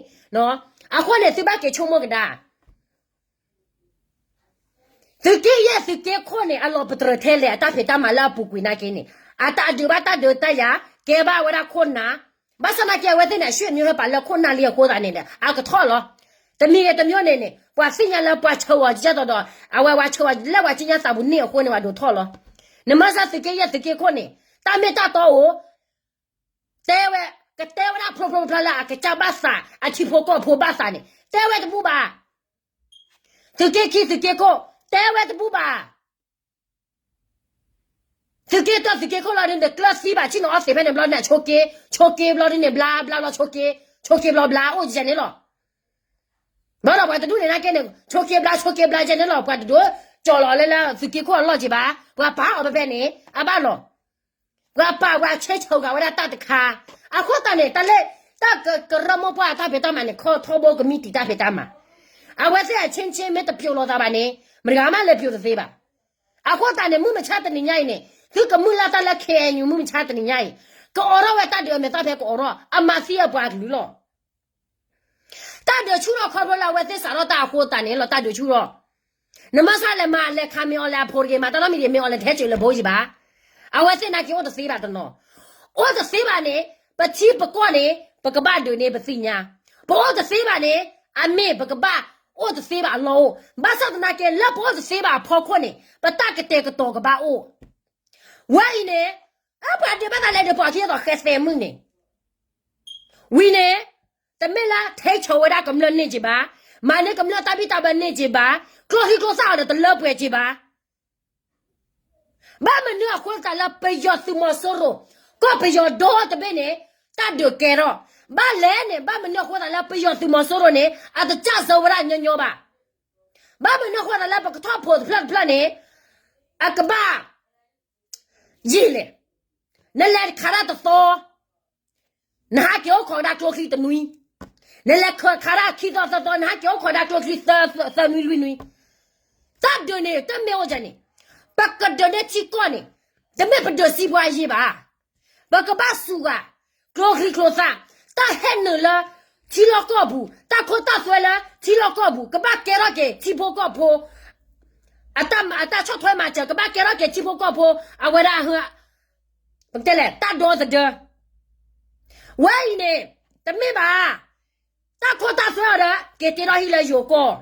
အဃိန့ၣ် သုဘၣ်က့ၤဆိကမိၣ်ကဒါ သုးက့ယဲၢ်သုးက့ခိၣ်န့ၣ် အလီၤပတြၢၤထဲလဲၣ် အတၢ်ဖံးတၢ်မၤလၢအပူၤကွံာ်နာ်က့န့ၣ်, အတၢ်ဒုးဘၣ်တၢ်ဒုးတၢ်ယၤ, ကဲဘၣ်ဝဲဒၣ်ခိၣ်နၢ်, ဘၣ်ဆၣ်သနာ်က့ အဝဲသ့ၣ်န့ၣ် အဆွေမျိုးဟဲပာ်လၢခိၣ်နၢ်လံအဃိသတးန့ၣ်ဒီး အကထီၣ်လီၤ. တမံၤဂ့ၤတမံၤန့ၣ်န့ၣ် ပှၤသ့ၣ်ညါလၢပှၤဆၢဂီၤကဲသိးဒီး အဝဲပှၤဆၢဂီၤလၢပှၤကံညါသးပူၤန့ၢ်အဃိန့ၣ် ပှၤဒိးထီၣ်လီၤ. နမ့ၢ်စၢ်သုးက့ယဲၢ်သုးက့ခိၣ်န့ၣ် တၢ်မ့ၢ်တၢ်တီအိၣ် တဲဝဲ, ကတဲဝဲဒၣ်ဖျိဖျိဖျါလၢအကစၢ်ဘၣ်သး အထံဖိကီၢ်ဖိဘၣ်သးန့ၣ် တဲဝဲတဘူၣ်ဘၣ်. သုးက့ခံသုးက့ခိၣ် တဲဝဲတဘူၣ်ဘၣ်. သုးက့တၢ်သုးက့ခိၣ်လီၤဒ်န့ၣ် ကျၢၢ်သံဘၣ်ဆ့ၣ်နီၤအီသံးဖဲန့ၣ်ဘျီန့ၣ် ဆိက့, ဆိက့ဘျီဒ်န့ၣ် ဘျါဘျါဘျီဆိက့, ဆိက့ဘျီဘျါအိၣ်ကဲန့ၣ်လီၤ. ဘၣ်ဒီးပှၤတဒူၣ်န့ၣ်နာ်က့န့ၣ် ဆိက့ဘျါဆိက့ဘျါကဲန့ၣ်လီၤ. ပှၤတဒိးကၠီၤလီၤလၢလၢသုးက့ခိၣ်အလီၢ်က့ဘၣ်, ပှၤပာ်အီၤဖဲဖဲန့ၣ် အဘၣ်လီၤ. ပှၤပာ်ပှၤဆဲးဆၢဂၤဝဲဒၣ်တၢ်တခါ, အဃိသတးန့ၣ် တၢ်လၢ တၢ်ကရၢမိၢ်ပှၢ်အတၢ်ဖံးတၢ်မၤန့ၣ် ခီထီဘိကမံးတံာ်တၢ်ဖံးတၢ်မၤ, အဝဲသ့ၣ်အချင်းချင်း မ့ၢ်တပျိာ်လိာ်သးဘၣ်န့ၣ် မတၤဂၤမးလဲၤပျိာ်တသ့ဘၣ်. အဃိသတးန့ၣ် မုၢ်မဆါတနံၤညါအံၤန့ၣ် သုကမုၢ်လၢ်တၢ်လၢ KNU မုၢ်မဆါတနံၤညါအံၤ ကအိးထီၣ်ဝဲတၢ်ဒုးအမဲာ်တၢ်ဖဲကအိးထီၣ် အမၤသံအပှၤကလုာ်လီၤ. တၢ်ဒုးဆူၣ်ထီၣ်ခီဖျိလၢအဝဲသ့ၣ်စးထီၣ်တၢ်အဃိသတးန့ၣ်လီၤ တၢ်ဒုးဆူၣ်ထီၣ်. နမ့ၢ်စၢ်လဲၤမၤလဲၤခးမ့ၢ်အီၤလဲၤအဖိတဂ့ၤ မၤတၢ်နီတမံၤတဂ့ၤ မ့ၢ်အီၤလဲၤထဲစၢၤလဲၤဘိယံၤဘၣ်. အဝဲသ့ၣ်နာ်က့အိၣ်တသ့ဘၣ်တနီၤ, အိၣ်တသ့ဘၣ်န့ၣ် ပထံပကီၢ်န့ၣ် ပကဘၣ်ဒုးန့ၣ်ပသ့ၣ်ညါ, ပအိၣ်တသ့ဘၣ်န့ၣ် အမ့ၢ်ပကဘၣ်အိၣ်တသ့ဘၣ်အလီၢ်အိၣ်, ဘၣ်ဆၣ်သနာ်က့လၢပအိၣ်တသ့ဘၣ်အဖီခိၣ်န့ၣ် ပတၢ်ကတဲာ်ကတီၤကဘၣ်အိၣ်. ဝဲအံၤန့ၣ် အပှၤဒုးဘၣ်သးလဲၤဒုးပှၤခံသိးဃဲသဲမုၢ်န့ၣ် ဝံၤန့ၣ် တမ့ၢ်လၢထဲဆီၣ်ဝဲဒၣ်ကမျၢၢ်န့ၢ်က့ၤဘၣ်, မၤန့ၢ်ကမျၢၢ်တၢ်ဘံၣ်တၢ်ဘၢန့ၢ်က့ၤဘၣ်, ကျိချံကျိသၣ်အီၤဒီးတလၢပှဲၤက့ၤဘၣ်. ဘၣ်မနုၤအဃိသတးလၢပယီၤသုးမီၤစိရိၤ, ကီၢ်ပယီၤဒီတဘ့ၣ်န့ၣ် တၢ်ဒုးကဲထီၣ်, ဘၣ်လဲၣ်န့ၣ် ဘၣ်မနုၤအဃိသတးလၢပယီၤသုးမီၤစိရိၤန့ၣ် အတစၢ်စၢဝဲဒၣ်ညီညီဘၣ်. ဘၣ်မနုၤအဃိသတးလၢပကထီၣ်ဖိးတဖျၢၣ်တဖျၢၣ်န့ၣ် အကဘၣ် ယံာ်လဲၣ်, နလဲၤခးတၢ်တသီ နဟးက့ၤအိၣ်ခိးဒၣ်ကျိချံတနွံ, နလဲၤခးတၢ်ခံသီသၢသီ နဟးက့ၤအိၣ်ခိးဒၣ်ကျိချံသၢနွံလွံၢ်နွံ. တၢ်ဒုးန့ၣ် တမ့ၢ်အိၣ်ဒ်န့ၣ်, ပကဒုးန့ၢ်ထံကီၢ်န့ၣ် တမ့ၢ်ပဒုးစံးပှၤယံာ်ဘၣ်. ပကဘၣ်စူၤဂၤ ကျိချံကျိသၣ်, တၢ်ဟဲနုာ်လၢထံလီၢ်ကီၢ်ပူၤ, တၢ်ခိတၢ်သွဲလၢထံလီၢ်ကီၢ်ပူၤ ကဘၣ်ကဲထီၣ်က့ၤထံဖိကီၢ်ဖိ အတၢ်ဆီၣ်ထွဲမၤစၢၤ ကဘၣ်ကဲထီၣ်က့ၤထံဖိကီၢ်ဖိ အဝဲဒၣ် ပကတဲလဲၣ် တၢ်ဒီသဒၢ. ဝဲအံၤန့ၣ် တမ့ၢ်ဘၣ်. တၢ်ခိတၢ်သွဲအီၤဒီး က့ၤတ့ထီၣ်ဟံၣ်လၢယိၤကီၢ်,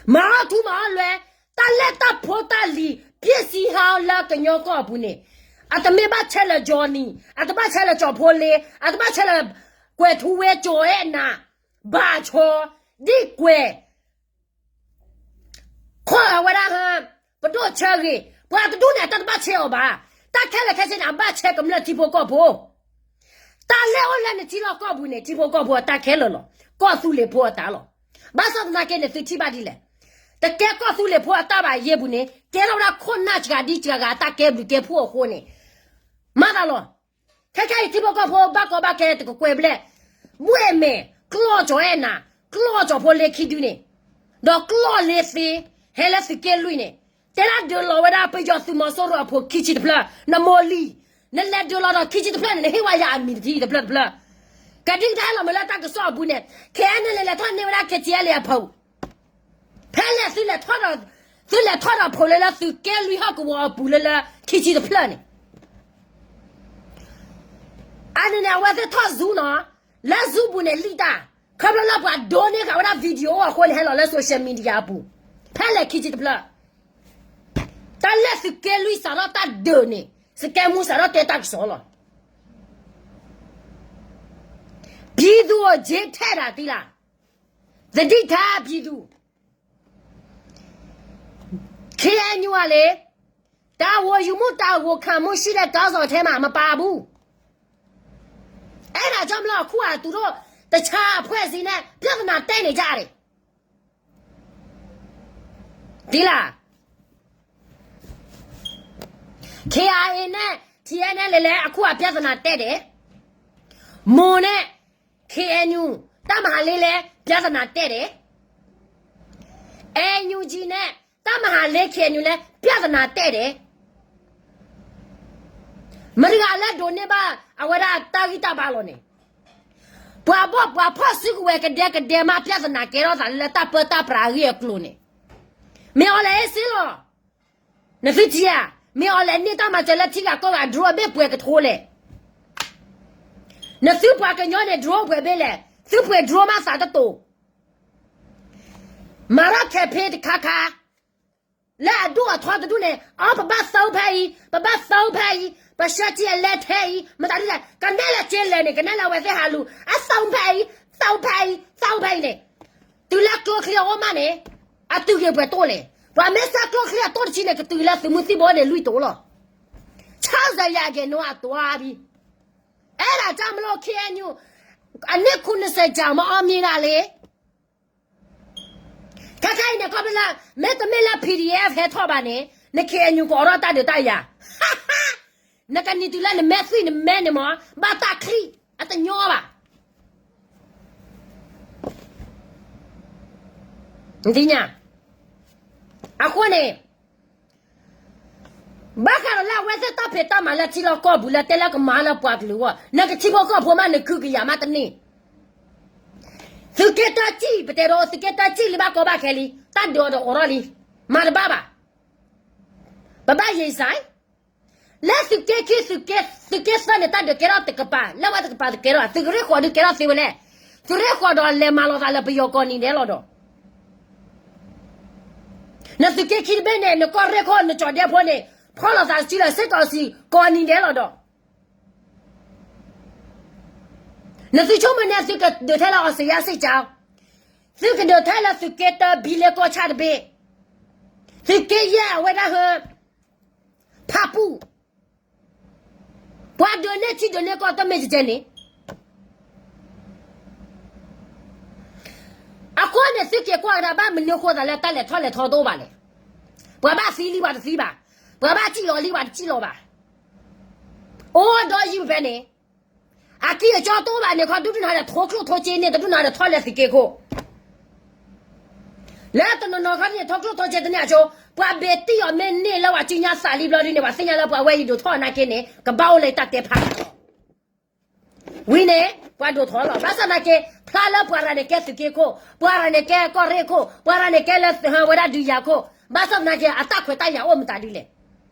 မၤအီၣ်ထူမၤအီၣ်လွဲ, တၢ်လဲၢ်တၢ်ဖိတၢ်လံၤ ပျဲစံဟါလၢကညီကီၢ်အပူၤန့ၣ် အတမ့ၢ်ဘၣ်ဆဲးလၢ Johnny, အတဘၣ်ဆဲးလၢကၠီၤဖိလ့, အတဘၣ်ဆဲးလၢ ကွဲးထူဝ့ ကၠီၤအဲၣ်နၤ, ဘၣ်ဆီ, ဒံၣ်ကွဲး ခီၣ်အဝဲဒၣ်ဟါ, ပဒိၣ်ဆၢဂ့ၤ, ပှၤတဒူၣ်န့ၣ် အတၢ်တဘၣ်ဆဲးအီၤဘၣ်. တၢ်ခဲလၢာ်ခဲဆ့န့ၣ် အဘၣ်ဆဲးကမျၢၢ်ထံဖိကီၢ်ဖိ, တၢ်လဲၢ်အိၣ်လၢနထံလီၢ်ကီၢ်ပူၤန့ၣ် ထံဖိကီၢ်ဖိအတၢ်ခဲလၢာ်လီၤ. ကီၢ်သူလ့ၤဖိအတၢ်လီၤ. ဘၣ်ဆၣ်သနာ်က့န့ၣ် သုထံၣ်ဘၣ်ဒ်လဲၣ်. တကဲကီၢ်သူလ့ၤဖိအတၢ်ဘၣ်ယဲၢ်ပူၤန့ၣ် ကဲထီၣ်ဝဲဒၣ်ခိၣ်နၢ်စှၤဒ်စှၤဂၤအတၢ်ကဲဘျုးကဲဖှိၣ်အဃိန့ၣ် မၤသးလီၤ. ခဲခဲအံၤထံဖိကီၢ်ဖိဘၣ်ကီဘၣ်ခဲတကကွဲၢ်ဘျဲၣ်, ဘှဲၣ်မဲာ်, ကျီၢ်ကၠီၤအဲၣ်နၤ, ကျီၢ်ကၠီၤဖိလ့ခံဒုန့ၣ်, ဒီးကျီၢ်လ့သ့, ဟဲလၢသုးက့လွံၢ်န့ၣ်, တဲဒၣ်ဒုးလီၤဝဲဒၣ်ပယီၤသုးမီၤစိရိၤအဖိခံဆံတဖျၢၣ်, နမိၢ်လံၤ, နလဲၤဒုးလီၤဒီးခံဆံတဖျၢၣ်န့ၣ် နဟ့ၣ်ဝဲယၤအမံၤတထံၣ်တဖျၢၣ်တဖျၢၣ်, ကဒံကဒါဟဲလီၤမ့ၢ်လၢတၢ်ကစီၣ်အပူၤန့ၣ်, ခဲအံၤန့ၣ်လဲၤထီၣ်န့ၢ်ဝဲဒၣ် KTLA အဖီ ဖဲလဲၣ်သုလဲၤထီၣ်ဒီး, သုလဲၤထီၣ်ဒီးဖိးလၢလၢသုးက့လွံၢ်ဟီၣ်ကဝီၤအပူၤလၢလၢခံဆံတဖျၢၣ်န့ၣ်, အန့ၣ်န့ၣ် အဝဲသ့ၣ်ထီၣ် Zoom နီၤ, လၢ Zoom ပူၤန့ၣ်လံၣ်တၢ်, ခီဖျိလၢပှၤဒိးန့ၢ်ဃာ်ဝဲဒၣ် video အိၣ်အဃိန့ၣ် ဟဲလီၤလၢ social media အပူၤ, ဖဲလဲၣ်ခံဆံတဖျၢၣ်, တၢ်လၢသုးက့လွံၢ်စးထီၣ်တၢ်ဒုးန့ၣ်, စကဲမူစးထီၣ်တဲတၢ်ကစီၣ်လီၤ. ပြည်သူကို ခြေထည့်တာသိလား, သတိထား ပြည်သူ. KNU ကလေ, တာဝန်ယူမှု တာဝန်ခံမှုရှိတဲ့ ခေါင်းဆောင်ထဲမှာ မပါဘူး. အဲဒါကြောင့်မလို့ အခုက သူတို့ တခြားအဖွဲ့အစည်းနဲ့ ပြဿနာတက်နေကြတယ်. သံလၢ KIA န့ၣ် ထံအဲနဲလဲလဲ အခုအပြဿနာတက်တယ်. မွန်န့ၣ် KNU တပ်မဟာလေးလဲ ပြဿနာတက်တယ်. NUG န့ၣ် တပ်မဟာလေး KNU လဲ ပြဿနာတက်တယ်. မတၤတဂၤလၢဒိးန့ၢ်ဘၣ် အဝဲဒၣ်တၢ်ဂံၢ်တၢ်ဘါလီၤန့ၣ်, ပှၤဘီၣ်ပှၤဖီၣ်စုကဝဲၤကဒဲကဒဲမး ပြဿနာကဲထီၣ်သးလၢတၢ်ပၢတၢ်ပြးအဂ့ၢ်အကျိၤန့ၣ်, မ့ၢ်အီၤလဲၣ်အ့ၣ်စ့လီၤ. နသုထံၣ်ဧါ, မ့ၢ်အီၤလဲၣ်န့ၢ်တၢ်မၤစၢၤလၢထံဂၤကီၢ်ဂၤ drone ဘ့ၣ်ပှဲၤကထိလဲၣ်. နသုပှၤကညီန့ၣ် drone ပှဲၤဘ့ၣ်လဲၣ်, သုပှဲၤ drone မးသးတတိၤ. မၤထီၣ် campaign တခါခါ လၢအဒိၣ်အထီတဒူၣ်န့ၣ် အီ ပဘၣ်သီဖဲအံၤ, ပဘၣ်သီဖဲအံၤ, ပဆှၢထံအလဲထဲအံၤ, မတၤဒ်လဲၣ်, ကနဲၣ်လၢက့လဲၣ်န့ၣ် ကနဲၣ်လၢအဝဲသ့ၣ်ဟးလူၤ, အသီဖဲအံၤ, သီဖဲအံၤ, သီဖဲအံၤန့ၣ်, တုၤလၢကျိချံအအိၣ်မးန့ၣ်, အတုၤက့ၤပှဲၤတိၢ်လဲၣ်. ပှၤမ့ၢ်ဆှၢကျိချံအတိၢ်တဆံန့ၣ် ကတုၤလၢသုးမုၢ်သံၣ်ဘိန့ၣ် လွံၢ်တိၢ်လီၤ. ဆၣ်စၢၤယၤက့ၤနီၢ်အတွၤဘံ အဲၣ်ဒၣ်တၢ်မလိ KNU အနံၣ်ခိၣ်နစဲး ကြာမအီၣ်မ့ၢ်ဒၣ်လံ. ခဲခဲအံၤန့ၣ် ခီဖျိလၢ မ့တမ့ၢ်လၢ PDF ဟဲထီၣ်ဘၣ်န့ၣ် န KNU ကအိးထီၣ်တၢ်ဒုးတၢ်ယၤ, နကနံၤတုၤလၢနမဲသွံၣ်နမဲန့ၣ်မး ဘၣ်တၢ်ချံၣ် အတညီဘၣ်. နသ့ၣ်ညါ, အဃိန့ၣ် ဘၣ်ဃးဒီးလၢအဝဲသ့ၣ်တၢ်ဖံးတၢ်မၤလၢထံလီၢ်ကီၢ်ပူၤလၢတဲလၢကမၤလၢပှၤကလုာ်အဂီၢ် နကထံဖိကီၢ်ဖိမး နခုကယၤမးတန့ၢ်. သုးက့တၢစံၣ် ပတဲဒီး သုးက့တၢစံၣ်လံဘၣ်ကီဘၣ်ခဲလံ, တၢ်ဒုးအီၤဒီးအိးထီၣ်လံ, မၤတဘၣ်ဘၣ်. ပဘၣ်ယံာ်စဲး လၢသုးက့ခံ သုးက့သၢန့ၣ် တၢ်ဒုးကဲထီၣ်တကပၤ, လၢဝဲတကပၤတကဲထီၣ်, သုးကရ့ၣ်ဃီးဒုးကဲထီၣ်သ့ဝဲလဲၣ်. သုးရ့ၣ်ဃီးဒီးလဲၤမၤလိာ်သးလၢပယီၤကိးနံၤဒဲးလီၤဒီး နသုးက့ခံတဘ့ၣ်န့ၣ် နကီၢ်ရ့ၣ်ခိၣ် နကၠီၤဒဲဖိန့ၣ် ဖီၣ်လိာ်သးစုလၢစ့ၢ်ကီးစံးကိးနံၤဒဲးလီၤဒီး နသုးဆိကမိၣ်န့ၣ် သုကဒုးထဲလၢအီစထြ့လယါစ့ၢ်ကီး, သုကဒုးထဲလၢသုးက့တၢဘံလ့ကီၢ်ဆၣ်တဘ့ၣ်, သုးက့ယဲၢ်အဝဲဒၣ်ဟၢ ဖးပူၣ်, ပှၤဒုးန့ၢ်ထံဒုးန့ၢ်ကီၢ်တမ့ၢ်ကကဲန့ၣ် အဃိန့ၣ် သုက့ၤကွၢ်ကဒါ ဘၣ်မနုၤဃိသးလၢတၢ်လဲၤထီၣ်လဲၤထီတအိၣ်ဘၣ်လဲၣ်. ပှၤဘၣ်သံလံပှၤတသံဘၣ်, ပှၤဘၣ်စံၣ်လီၤလံပှၤတစံၣ်လီၤဘၣ်. အိၣ်ဒီးယံၤဖဲန့ၣ်, အကံၢ်အစီတအိၣ်ဘၣ်န့ၣ်ခီ ဒူၣ်ဒူၣ်နၤဒီးထိၣ်ကျိၣ်ထိၣ်စ့န့ၣ် တဒူၣ်နၤဒီးထီၣ်လဲၤသုးက့ခိၣ် လၢတနီၤနီၤခီန့ၣ် ထိၣ်ကျိၣ်ထိၣ်စ့တန့ၢ်အဆိ, ပှၤဘ့းတံၢ်အီၤမ့ၢ်န့ၢ်လၢပှၤစုညါသးလံဘျီဒ်န့ၣ် ပှၤသ့ၣ်ညါလၢပှၤဝဲအံၤဒိးထီၣ်နာ်က့န့ၣ် ကဘၣ်အိၣ်လၢတၢ်တဲဖးလီၤ. ဝံၤန့ၣ် ပှၤဒိးထီၣ်လီၤ. ဘၣ်ဆၣ်သနာ်က့ ဖျါလၢပှၤရၤန့ၣ်ကဲသုးက့ခိၣ်, ပှၤရၤန့ၣ်ကဲကီၢ်ရ့ၣ်ခိၣ်, ပှၤရၤန့ၣ်ကဲလၢဟၢဝဲဒၣ်ဒုးယၤခိၣ်, ဘၣ်ဆၣ်သနာ်က့ အတၢ်ခွဲးတၢ်ယာ်အိၣ်မတၤဒ်လဲၣ်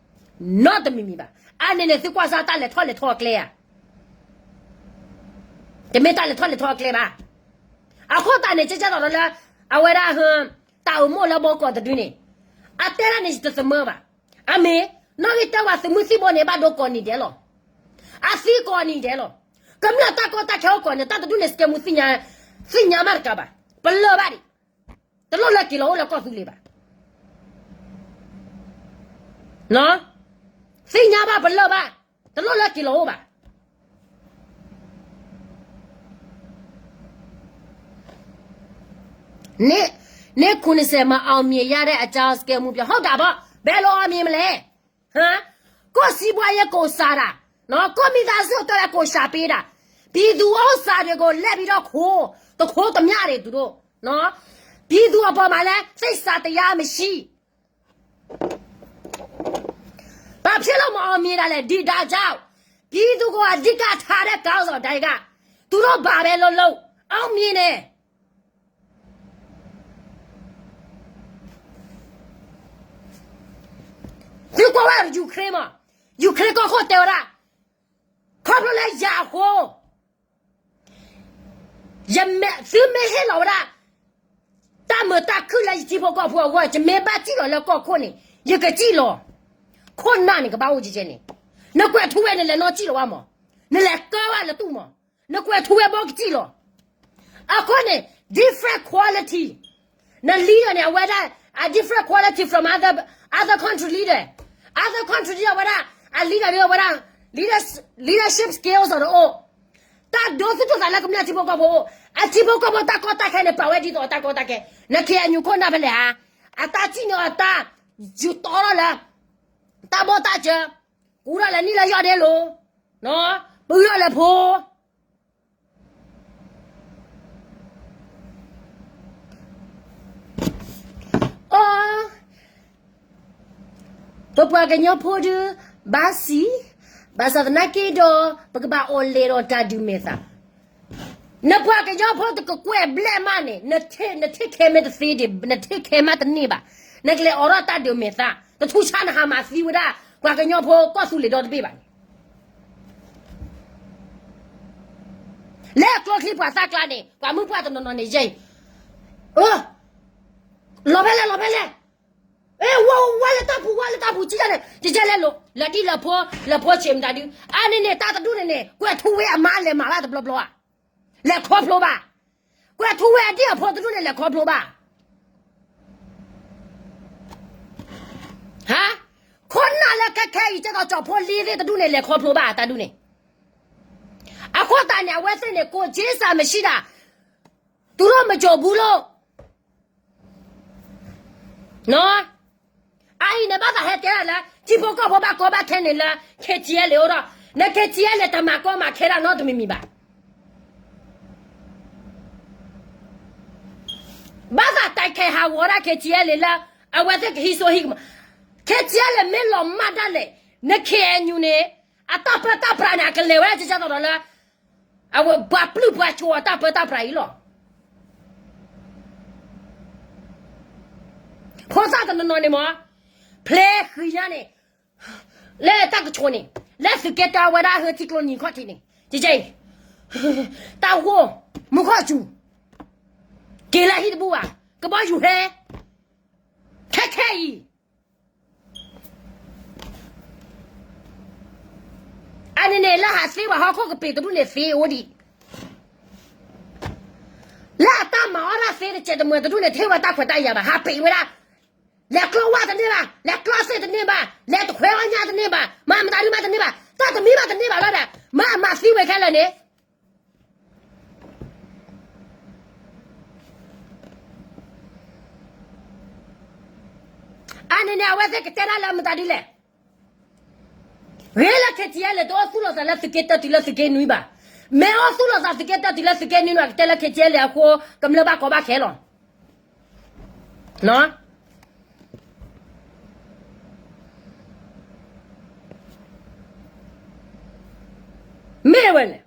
နီတမံၤမံၤဘၣ်. အါန့ၣ်န့ၣ် သုကွၢ်စၢ်တၢ်လဲၤထီၣ်လဲၤထီအကျဲဧါ, တမ့ၢ်တၢ်လဲၤထီၣ်လဲၤထီအကျဲဘၣ်. အဃိသတးန့ၣ် ကဲကဲသိးဒီးလၢ အဝဲဒၣ် တၢ်အိၣ်မိၢ်လၢဘီကီးတဒုန့ၣ် အတဲဒၣ်န့ၣ် ယတသမၢဘၣ်. အမ့ၢ် နီၣ်ဂံၢ်တၢဝဲသုးမုၢ်သံၣ်ဘိန့ၣ် ဘၣ်ဒိကိးနံၤဒဲးလီၤ. အသံကိးနံၤဒဲးလီၤ. ကမျၢၢ်တၢ်ကီတၢ်ခဲအိၣ်ကိးန့ၣ် တၢ်တဒုန့ၣ် စကဲမူသ့ၣ်ညါ, သ့ၣ်ညါမးတကးဘၣ်. ပလၢၢ်ဘၣ်ဒံး, တလိၣ်လၢက့ၤလီၤအိၣ်လၢကီၢ်သူလ့ၤဘၣ်. သ့ၣ်ညါဘၣ်ပလၢၢ်ဘၣ်, တလိၣ်လၢက့ၤလီၤအိၣ်ဘၣ်. နံၣ်ခိၣ်နစဲး မအောင်မြင်ရတဲ့အကြောင်း စကဲမူပျီ ဟုတ်တာပေါ့, ဘယ်လိုအောင်မြင်မလဲ. ဟါ, ကိုယ့်စီးပွားရေးကိုစားတာ, နော်, ကိုယ့်မိသားစုအတွက်လည်းကိုရှာပေးတာ, ပြည်သူဥစ္စာတွေကိုလှည့်ပြီးတော့ခိုး, သူခိုးသမျှတွေသူတို့, နော်, ပြည်သူအပေါ်မှာလည်းသစ္စာတရားမရှိ. ဘာဖြစ်လို့မအောင်မြင်တာလဲ, ဒီဒါကြောင့် ပြည်သူကိုအဓိကထားတဲ့ခေါင်းဆောင်တိုင်းက သူတို့ဘာပဲလုပ်လုပ် အောင်မြင်တယ်. သုကွၢ်ဝဲ Ukraine မး, Ukraine ကီၢ်ခိၣ်တဲဝဲဒၣ်, ခီဖျိလၢယၤအဃိ, ယမ့ၢ်, သုမ့ၢ်ဟ့ၣ်လီၤဝဲဒၣ် တၢ်မုာ်တၢ်ခုၣ်လၢယထံဖိကီၢ်ဖိအဂီၢ်, ယမ့ၢ်ဘၣ်စံၣ်လီၤလၢကီၢ်ခိၣ်န့ၣ် ယကစံၣ်လီၤ. ခိၣ်နၢ်န့ၣ် ကဘၣ်အိၣ်ကဲကဲန့ၣ်, နကွဲးထူဝဲန့ၣ် လဲၤနီၢ်စံၣ်လီၤဝဲမး, နလဲၤကၢဝဲလၢတူၢ်မး, နကွဲးထူဝဲဘီကစံၣ်လီၤ. အဃိန့ၣ် different quality, န leader န့ၣ် အဝဲဒၣ် a different quality from other, other country leader, other country leader အဝဲဒၣ် အ leader န့ၣ် အဝဲဒၣ် leader, leadership skills အီၤတအိၣ်, တၢ်ဒိသူၣ်ဒိသးလၢကမျၢၢ်ထံဖိကီၢ်ဖိအိၣ်, အထံဖိကီၢ်ဖိတၢ်ကီတၢ်ခဲန့ၣ် ပာ်ဝဲဒ်သိးအတၢ်ကီတၢ်ခဲ, န KNU ခိၣ်နၢ်ဖဲလဲၣ်ဧါ, အတၢ်စံၣ်န့ၢ်အီၤတၢ်, ယူၤတီထီၣ်လၢ တၢ်ဘီၣ်တၢ်စၢၤ, ကူထီၣ်လၢနံၣ်လၢယီၢ်ဒ့လိၤ, ပၢထီၣ်လၢဖိ အီ, ပပှၤကညီဖိဒုး ဘၣ်စံး, ဘၣ်ဆၣ်သနာ်က့ဒီး ပကဘၣ်အိၣ်လဲၤဒီးတၢ်ဒုးမဲာ်သၣ်, နပှၤကညီဖိတကကွဲၢ်ဘျဲၣ်မးန့ၣ် နထံၣ်ခဲမ့ၢ်တသ့ဒံး နထံၣ်ခဲမးတန့ၢ်ဘၣ်, နကလဲၤအိးထီၣ်တၢ်ဒုးမဲာ်သၣ် တထူၣ်ဆါနဟးမၤသံဝဲဒၣ် ပှၤကညီဖိကီၢ်သူလ့ၤဒီတဘ့ၣ်ဘၣ်န့ၣ် လၢကျိချံပှၤသၣ်ကျါန့ၣ် ပှၤမုၢ်ပှၢ်တနီၤနီၤန့ၣ်ယဲအံၤ, အၢ, လီၤဖဲလဲၣ် လီၤဖဲလဲၣ်, အ့ ဝဲ ဝဲလၢတၢ်ပူၤ ဝဲလၢတၢ်ပူၤ ကကလဲၤလိၤ လၢဒ်လၢဖိ လၢဖိဆံးမတၤဒု, အါန့ၢ်န့ၣ် တၢ်တဒူၣ်န့ၣ်န့ၣ် ကွဲးထူဝဲအမါလဲၤမၤဘၣ်တဘျီဘျီဧါ, လဲၤခီဖျိဘၣ်, ကွဲးထူဝဲအဒ့ၣ်အဖိတဒူၣ်န့ၣ် လဲၤခီဖျိဘၣ် ဟါ, ခိၣ်နၢ်လၢခဲခဲအံၤ ကဲသိးကၠီၣ်ဖိလံသ့ၣ်တဒူၣ်န့ၣ် လဲၤခီဖျိဘၣ်တၢ်ဒူၣ်န့ၣ်, အဃိသတးန့ၣ် အဝဲသ့ၣ်န့ၣ် ကိုယ်ချင်းစာမရှိတာ, သူတို့မကြိုဘူးလို့, အအံၤန့ၣ် ဘၣ်သးဟဲတဲဒၣ်လၢ ထံဖိကီၢ်ဖိဘၣ်ကီဘၣ်ခဲန့ၣ်လၢ KTLA အိၣ်ဒီး, န KTLA တမၤကီမၤခဲဒၣ်နီတမံၤမံၤဘၣ်. ဘၣ်သးတဲခဲဟးဂီၤဒၣ် KTLA လၢ အဝဲသ့ၣ်ကဟံးစိဟံးကမီၤ, KTLA မ့ၢ်လီၤမၢ်ဒၣ်လဲာ်, န KNU န့ၣ် အတၢ်ပၢတၢ်ပြးန့ၣ် အကလဲၤဝဲဒၣ်ကကဲသိးဒီးလၢ အဝဲပှၤပျုၢ်ပှၤဆိးအတၢ်ပၢတၢ်ပြးအံၤလီၤ. ဖိသၣ်တနီၤနီၤန့ၣ်မ့ၢ် ဖျဲဃံညါန့ၣ် လၢတၢ်ကဆိးန့ၣ် လၢသုးက့တၢဝဲဒၣ်ဟၢထံကျိနံၤခီၣ်ထံးန့ၣ် ကကဲအံၤ တၢ်ဂိၢ် မူခီၣ်စူၤ က့ၤလၢဟံၣ်တဘူၣ်ဘၣ် ကဘီယူၤဟဲ ခဲခဲအံၤ အန့ၣ်န့ၣ် လၢဟးသ့ပှၤဟီၣ်ခိၣ်ကပ့ၤတဒူၣ်န့ၣ်သ့အိၣ်ဒံး, လၢအတၢ်မၤအီၣ်တၢ်သ့တစဲးတမှဲၤတဒူၣ်န့ၣ် ထဲဝဲတၢ်ခွဲးတၢ်ယာ်ဘၣ် ဟးပ့ၤဝဲဒၣ်, လဲၤကျီဝၣ်တန့ၢ်ဘၣ်, လဲၤကျီသ့ၣ်တန့ၢ်ဘၣ်, လဲၤတခွဲအီၣ်ညၣ်တန့ၢ်ဘၣ်, မၤမတၤဒုမးတန့ၢ်ဘၣ်, တၢ်တမံၤဘၣ်တန့ၢ်ဘၣ်လီၤဒီး မၤမၤသံဝဲခဲလၢာ်န့ၣ် အန့ၣ်န့ၣ် အဝဲသ့ၣ်ကတဲဒၣ်လၢမတၤဒ်လဲၣ်, ဂ့ၤလၢ KTLA တအိၣ်သူၣ်လီၤသးလၢသုးက့တၢတုၤလၢသုးက့နွံဘၣ်, မ့ၢ်အိၣ်သူၣ်လီၤသးသုးက့တၢတုၤလၢသုးက့နွံန့ၣ် ကတဲလၢ KTLA အဃိ ကမျၢၢ်ဘၣ်ကီဘၣ်ခဲလီၤ. မ့ၢ်ဝဲန့ၣ်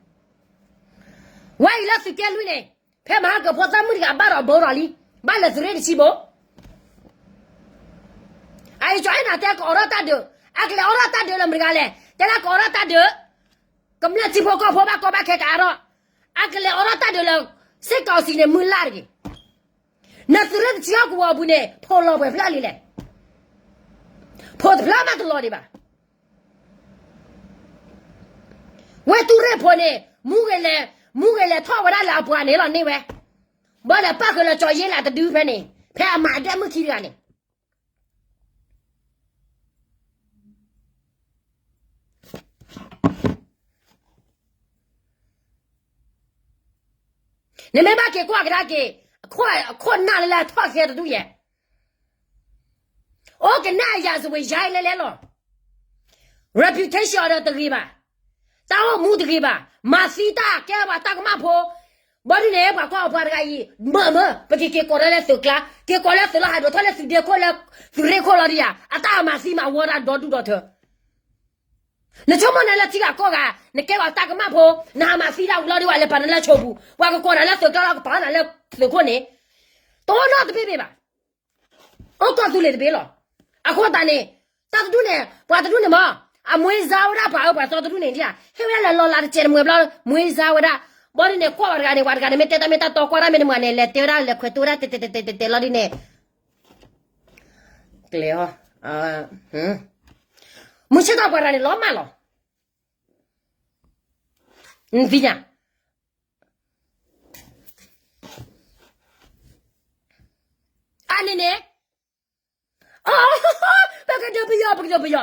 ဝဲအံၤလၢသုးက့လွံၢ်န့ၣ် ဖဲမဟါကဖိသၣ်မုၣ်တဂၤဘၣ်ဒီးဘိဒီးလံ, ဘၣ်လဲၤသုးရ့ၣ်တဆံဘိ, အအံၤကၠီအဲၣ်နၤတဲကအိးထီၣ်တၢ်ဒုး, အကလဲၤအိးထီၣ်တၢ်ဒုးလၢမတၤတဂၤလဲၣ်, တဲဒၣ်ကအိးထီၣ်တၢ်ဒုး, ကမျၢၢ်ထံဖိကီၢ်ဖိဘၣ်ကီဘၣ်ခဲကအါထီၣ်, အကလဲၤအိးထီၣ်တၢ်ဒုးလၢ စစ်ကောင်စီန့ၣ် မုၢ်လၢ်တဂ့ၤ, နသုးရ့ၣ်တဆံဟီၣ်ကဝီၤပူၤန့ၣ် ဖိးလီၤပှဲၤဖျၢၣ်လံလဲၣ်, ဖိးတဖျၢၣ်မးတလီၤဒံးဘၣ် ဝဲတူၢ်ရ့ၣ်ဖိန့ၣ် မူဂ့ၤလဲၤ, မူဂ့ၤလဲၤထီၣ်ဝဲဒၣ်လၢအပှၤန့ၣ်လီၤန့ၢ်ဝဲ, ဘၣ်ဒီးပၣ်ဃုာ်လၢကၠီယ့လးတဒုဖဲန့ၣ် ဖဲအမၤဒဲးမုၢ်ခံတဂၤန့ၣ် နမ့ၢ်ဘၣ်က့ၤကွၢ်ကဒါက့ၤ, အခိၣ်နၢ်လၢလၢထီၣ်ဃဲတဒူၣ်ယဲ, အိၣ်ကနၣ်အရာဇဝင်ရိုက်လဲလဲလီၤ, reputation အီၤဒီးတဂ့ၤဘၣ်, တၢ်အိၣ်မူတဂ့ၤဘၣ်, မၤသံတၢ်ကဲပှၤတၢ်ကမၣ်ဖိ, ဘၣ်ဒုးန့ၣ် ပှၤကွၢ်အပှၤတဂၤအံၤ မၢမၢ ပကက့ၤကိးလၢလၢသုးကျါ, က့ၤကိးလၢသုးလီၢ်ဟးဒိးထီၣ်လၢသုးဒ့ခိၣ်လၢ သုးရ့ၣ်ခိၣ်လီၤဒံးဧါ, အတၢ်မၤသံမၤဝီတၢ်ဒီဒူၣ်ဒီထၢ နဆိကမိၣ်နၤလၢထံဂၤကီၢ်ဂၤ, နကဲပှၤတၢ်ကမၣ်ဖိ, နဟးမၤသံတၢ်ဝံၤလီၤဒံးဝဲလၢပှၤနလၢဆိပူၤ, ပှၤကကိးနၤလၢသုးကျါလီၤ ကပာ်နၤလၢသုးခိၣ်န့ၣ်, တအိၣ်နီတဘ့ၣ်ဘၣ်, အိၣ်ကီၢ်သူလ့ၤတဘ့ၣ်လီၤ. အဃိသတးန့ၣ်, တၢ်တဒူၣ်န့ၣ်, ပှၤတဒူၣ်န့ၣ်မး, အမွေးစားဝဲဒၣ်ပှၤအၢပှၤသီတဒူၣ်န့ၣ်ဒံးဧါ, ဟ့ၣ်ဝဲဒၣ်လၢလီၤလးတစဲးတမှဲၤဘျီ, မွေးစားဝဲဒၣ်, ဘၣ်ဒုးန့ၣ် ကွၢ်ပှၤတဂၤန့ၣ် ပှၤတဂၤန့ၣ်မ့ၢ်တဲတၢ်မ့ၢ်တၢ်တီကွၢ်တၢ်မ့ၢ်တမုာ်န့ၣ် လဲၤတဲဝဲဒၣ်လဲၤခွဲးတူဝဲဒၣ်တဲတဲတဲတဲတဲလီၤဒ်န့ၣ် ကျဲၤအီၤ, မုၢ်ဆ့ၣ်ထီၣ်ပှၤတဂၤန့ၣ် လီၤမၢ်လီၤ, နသ့ၣ်ညါ, အန့ၣ်န့ၣ်, ပကဒုးပယီၤ ပကဒုးပယီၤ,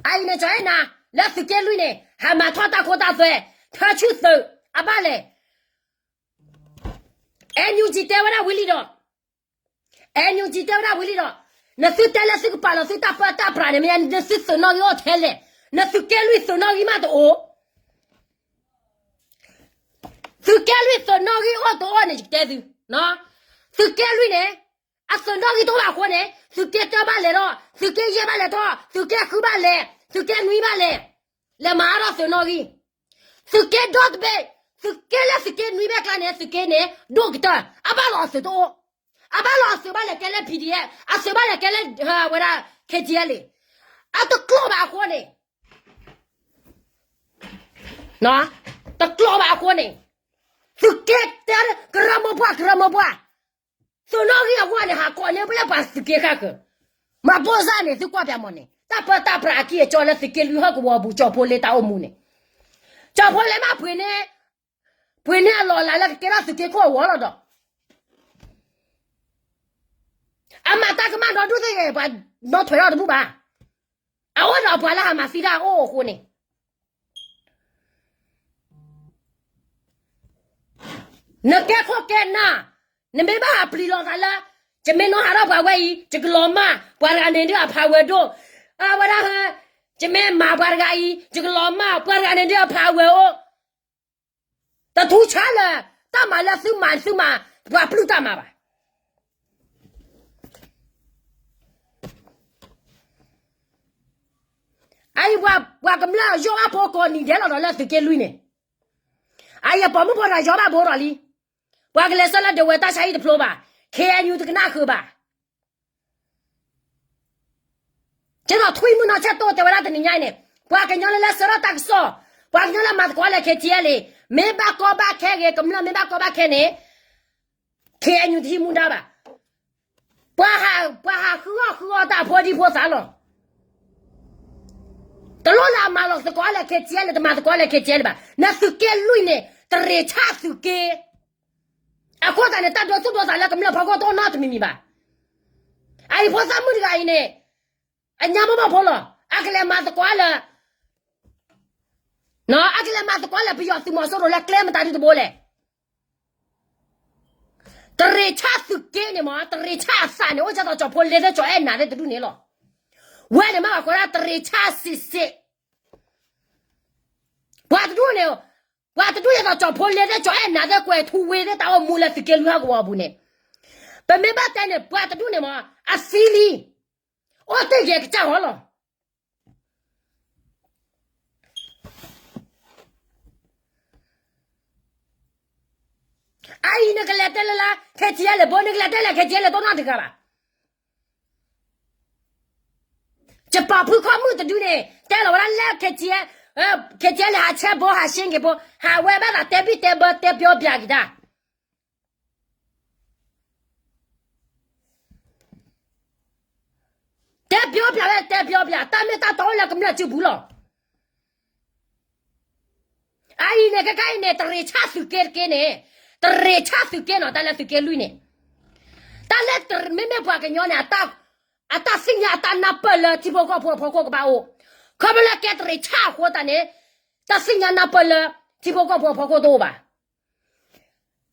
အအံၤန့ၣ် ကၠီအဲၣ်နၤ, လၢသုးက့လွံၢ်န့ၣ် ဟးမၤထီၣ်တၢ်ခိတၢ်သွဲ, ထၢဆူၣ်သုး, အဘၣ်လဲၣ် NUG တဲဝဲဒၣ်ဝံၤလံဒီး, အဲၣ်ယူၣ်ကၠံ တဲဝဲဒၣ်ဝံၤလံဒီး, နသုတဲလၢသုကပာ်လီၤသုတၢ်ပၢတၢ်ပြးန့ၣ် မ့ၢ်နသုသုးနီၣ်ဂံၢ်အိၣ်ထဲလဲၣ်, နသုးက့လွံၢ်သုးနီၣ်ဂံၢ်မးတအိၣ်, သုးက့လွံၢ်သုးနီၣ်ဂံၢ်အိၣ်တအိၣ်န့ၣ် ယကတဲသု, သုးက့လွံၢ်န့ၣ် အသုးနီၣ်ဂံၢ်တအိၣ်ဘၣ်အဃိန့ၣ် သုးက့တၢဘၣ်လဲၤထီၣ်, သုးက့ယဲၢ်ဘၣ်လဲၤထီၣ်, သုးက့ဃုဘၣ်လဲၤ, သုးက့နွံဘၣ်လဲၤ, လဲၤမၤအါထီၣ်သုးနီၣ်ဂံၢ်, သုးက့ဒီတဘ့ၣ်, သုးက့လၢသုးက့နွံဘ့ၣ်ကျါန့ၣ် သုးက့န့ၣ် ဒိၣ်ကတၢၢ်, အဘၣ်လီၤအသုးတအိၣ်, အဘၣ်လီၤအသုးဘၣ်လဲၤကဲလၢ P D F, အသုးဘၣ်လဲၤကဲလၢ ဝဲဒၣ် K T L, အတကျိာ်ဘၣ်အဃိန့ၣ် တကျိာ်ဘၣ်အဃိန့ၣ်, သုးက့တဲ ကရၢမိၢ်ပှၢ် ကရၢမိၢ်ပှၢ်, သုးနီၣ်ဂံၢ်အဂီၢ်န့ၣ် ဟးကိးန့ၢ်ပလၢပှၤသုးက့ဃၣ်ဃၢၤ, မၤဘိၣ်စၢ်န့ၣ် သုကွၢ်ပၠးမီၢ်န့ၣ် တၢ်ပၢတၢ်ပြးအကံၢ်အကီလၢသုးက့လွံၢ်ဟီၣ်ကဝီၤပူၤ ကၠီၤဖိလ့တၢ်အိၣ်မူန့ၣ်, ကၠီၤဖိလ့မးပှ့ၤန့ၢ်, ပှ့ၤန့ၢ်အလီၢ်အလၤလၢကကဲထီၣ်သုးက့ခိၣ်အဂီၢ်လီၤဒီး အမၤတၢ်ကမၣ်ဒီဒူၣ်သ့ၣ်ဂ့ၤ ပှၤနီၣ်ထွဲထီၣ်တဘူၣ်ဘၣ်, အအိၣ်ဒီးပှၤလၢဟးမၤသံတၢ်အိၣ်အဃိန့ၣ်, နကဲခိၣ်ကဲနၢ်, နမ့ၢ်ဘၣ်ဟးပျံၤလီၤသးလၢ ယမ့ၢ်နီၣ်ဟးထီၣ်ပှၤဝဲအံၤ ယကလီၤမၢ် ပှၤတဂၤန့ၣ်ဒုးအဖးဝဲဒိၣ်, အဝဲဒၣ်, ယမ့ၢ်မၤပှၤတဂၤအံၤ ယကလီၤမၢ် ပှၤတဂၤန့ၣ်ဒုးအဖးဝဲအိၣ်, တထူးဆါလၢာ်, တၢ်မၤလၢသုမၤသုမၤ, ပှၤပျုၢ်တၢ်မၤဘၣ်. အအံၤပှၤကမျၢၢ်ယိၣ်ဘၣ်ဖိကိးနံၤဒဲးလီၤဒီးလၢသုးက့လွံၢ်န့ၣ်, အအံၤပိာ်မုၣ်ဖိတဂၤယိၣ်ဘၣ်ဖိဒီးလံ, ပှၤကလဲၤဆှၢလၢဒဝဲၢ်တၢ်ဆါဟံၣ်တဖျိဘၣ်, K N U တကနၣ်ဃုာ်ဘၣ်. ကဲသိးထွံၣ်မုၢ်နီၢ်ဆဲးတိၢ်တဲဝဲဒၣ်တနံၤညါအံၤန့ၣ်, ပှၤကညီလၢလၢဆှၢထီၣ်တၢ်ကစီၣ်, ပှၤကညီလၢမၤသကိးလၢ K T L မ့ၢ်ဘၣ်ကီဘၣ်ခဲဂ့ၤ ကမျၢၢ်မ့ၢ်ဘၣ်ကီဘၣ်ခဲန့ၣ်, K N U တဟံးမူဒါဘၣ်. ပှၤဟးဃုအီၣ်ဃုအီတၢ်အဖိဒံဖိသၣ်လီၤ. တလိၣ်လၢအမၤလီၤသကိးလၢ K T L တမၤသကိးလၢ K T L ဘၣ်. နသုးက့လွံၢ်န့ၣ် တရ့းဆၣ်သုးက့ အဃိသတးန့ၣ် တၢ်ဒိသူၣ်ဒိသးလၢကမျၢၢ်ဖီခိၣ်တအိၣ်နီတမံၤမံၤဘၣ်. အအံၤဖိသၣ်မုၣ်တဂၤအံၤန့ၣ်, အညါမိၢ်မိၢ်ဖိလီၤ. အကလဲၤမၤသကိးလၢ, အကလဲၤမၤသကိးလၢပယီၤသုးမီၤစိရိၤလၢကျဲမတၤဒုတဘိလဲၣ်. တရ့းဆၣ်သုးက့န့ၣ်မး တရ့းဆၣ်အသးန့ၣ် အိၣ်ဒ်သိးကၠီၤဖိလ့သ့ၣ်ကၠီၤအဲၣ်နၤသ့ၣ်တဒူၣ်န့ၣ်လီၤ. ဝဲန့ၣ်မ့ၢ်ပှၤကိးဒၣ်တရ့းဆၣ်စံးစ့း ပှၤတဒူၣ်န့ၣ်, ပှၤတဒူၣ်ဒ်သိးကၠီၤဖိလ့သ့ၣ်ကၠီၤအဲၣ်နၤသ့ၣ်ကွဲၤထူဝ့သ့ၣ်တၢ်အိၣ်မူလၢသုးက့လွံၢ်ဟီၣ်ကဝီၤအပူၤန့ၣ်, ပမ့ၢ်ဘၣ်တဲန့ၣ် ပှၤတဒူၣ်န့ၣ်မး အသံလံ, အိၣ်တ့ၢ်ယဲၢ်ကစၢ်ဟီလီၤ. အအံၤနကလဲၤတဲလၢလၢ K T L ဘိ နကလဲၤတဲလၢ K T L တအိၣ်နီတဂၤဘၣ်. ယပာ်ဖုခီၣ်မုၣ်တဒုန့ၣ် တဲလီၤဝဲဒၣ်လၢ K T L, K T L ဟးဆဲဘိ ဟးရှ့က့ၤဘိ ဟးဝဲဘၣ်သးတဲဘံၣ်တဲဘၢတဲပျီပျးက့ၤတၢ် တဲပျီပျးဝဲ တဲပျီပျး တၢ်မ့ၢ်တၢ်တီအိၣ်လၢကမျၢၢ်စုပူၤလီၤ. အအံၤန့ၣ် ခဲခါအံၤန့ၣ် တရ့းဆၣ်သုးက့တက့န့ၣ်, တရ့းဆၣ်သုးက့နီၤ တၢ်လၢသုးက့လွံၢ်န့ၣ်, တၢ်လၢမ့မ့ၢ်ပှၤကညီန့ၣ် အတၢ်သ့ၣ်ညါအတၢ်နၢ်ပၢၢ်လၢထံဖိကီၢ်ဖိအဖီခိၣ်ကဘၣ်အိၣ်, ခီဖျိလၢကဲတရ့းဆၣ်အဃိသတးန့ၣ်, တၢ်သ့ၣ်ညါနၢ်ပၢၢ်လၢထံဖိကီၢ်ဖိအဖီခိၣ်တအိၣ်ဘၣ်.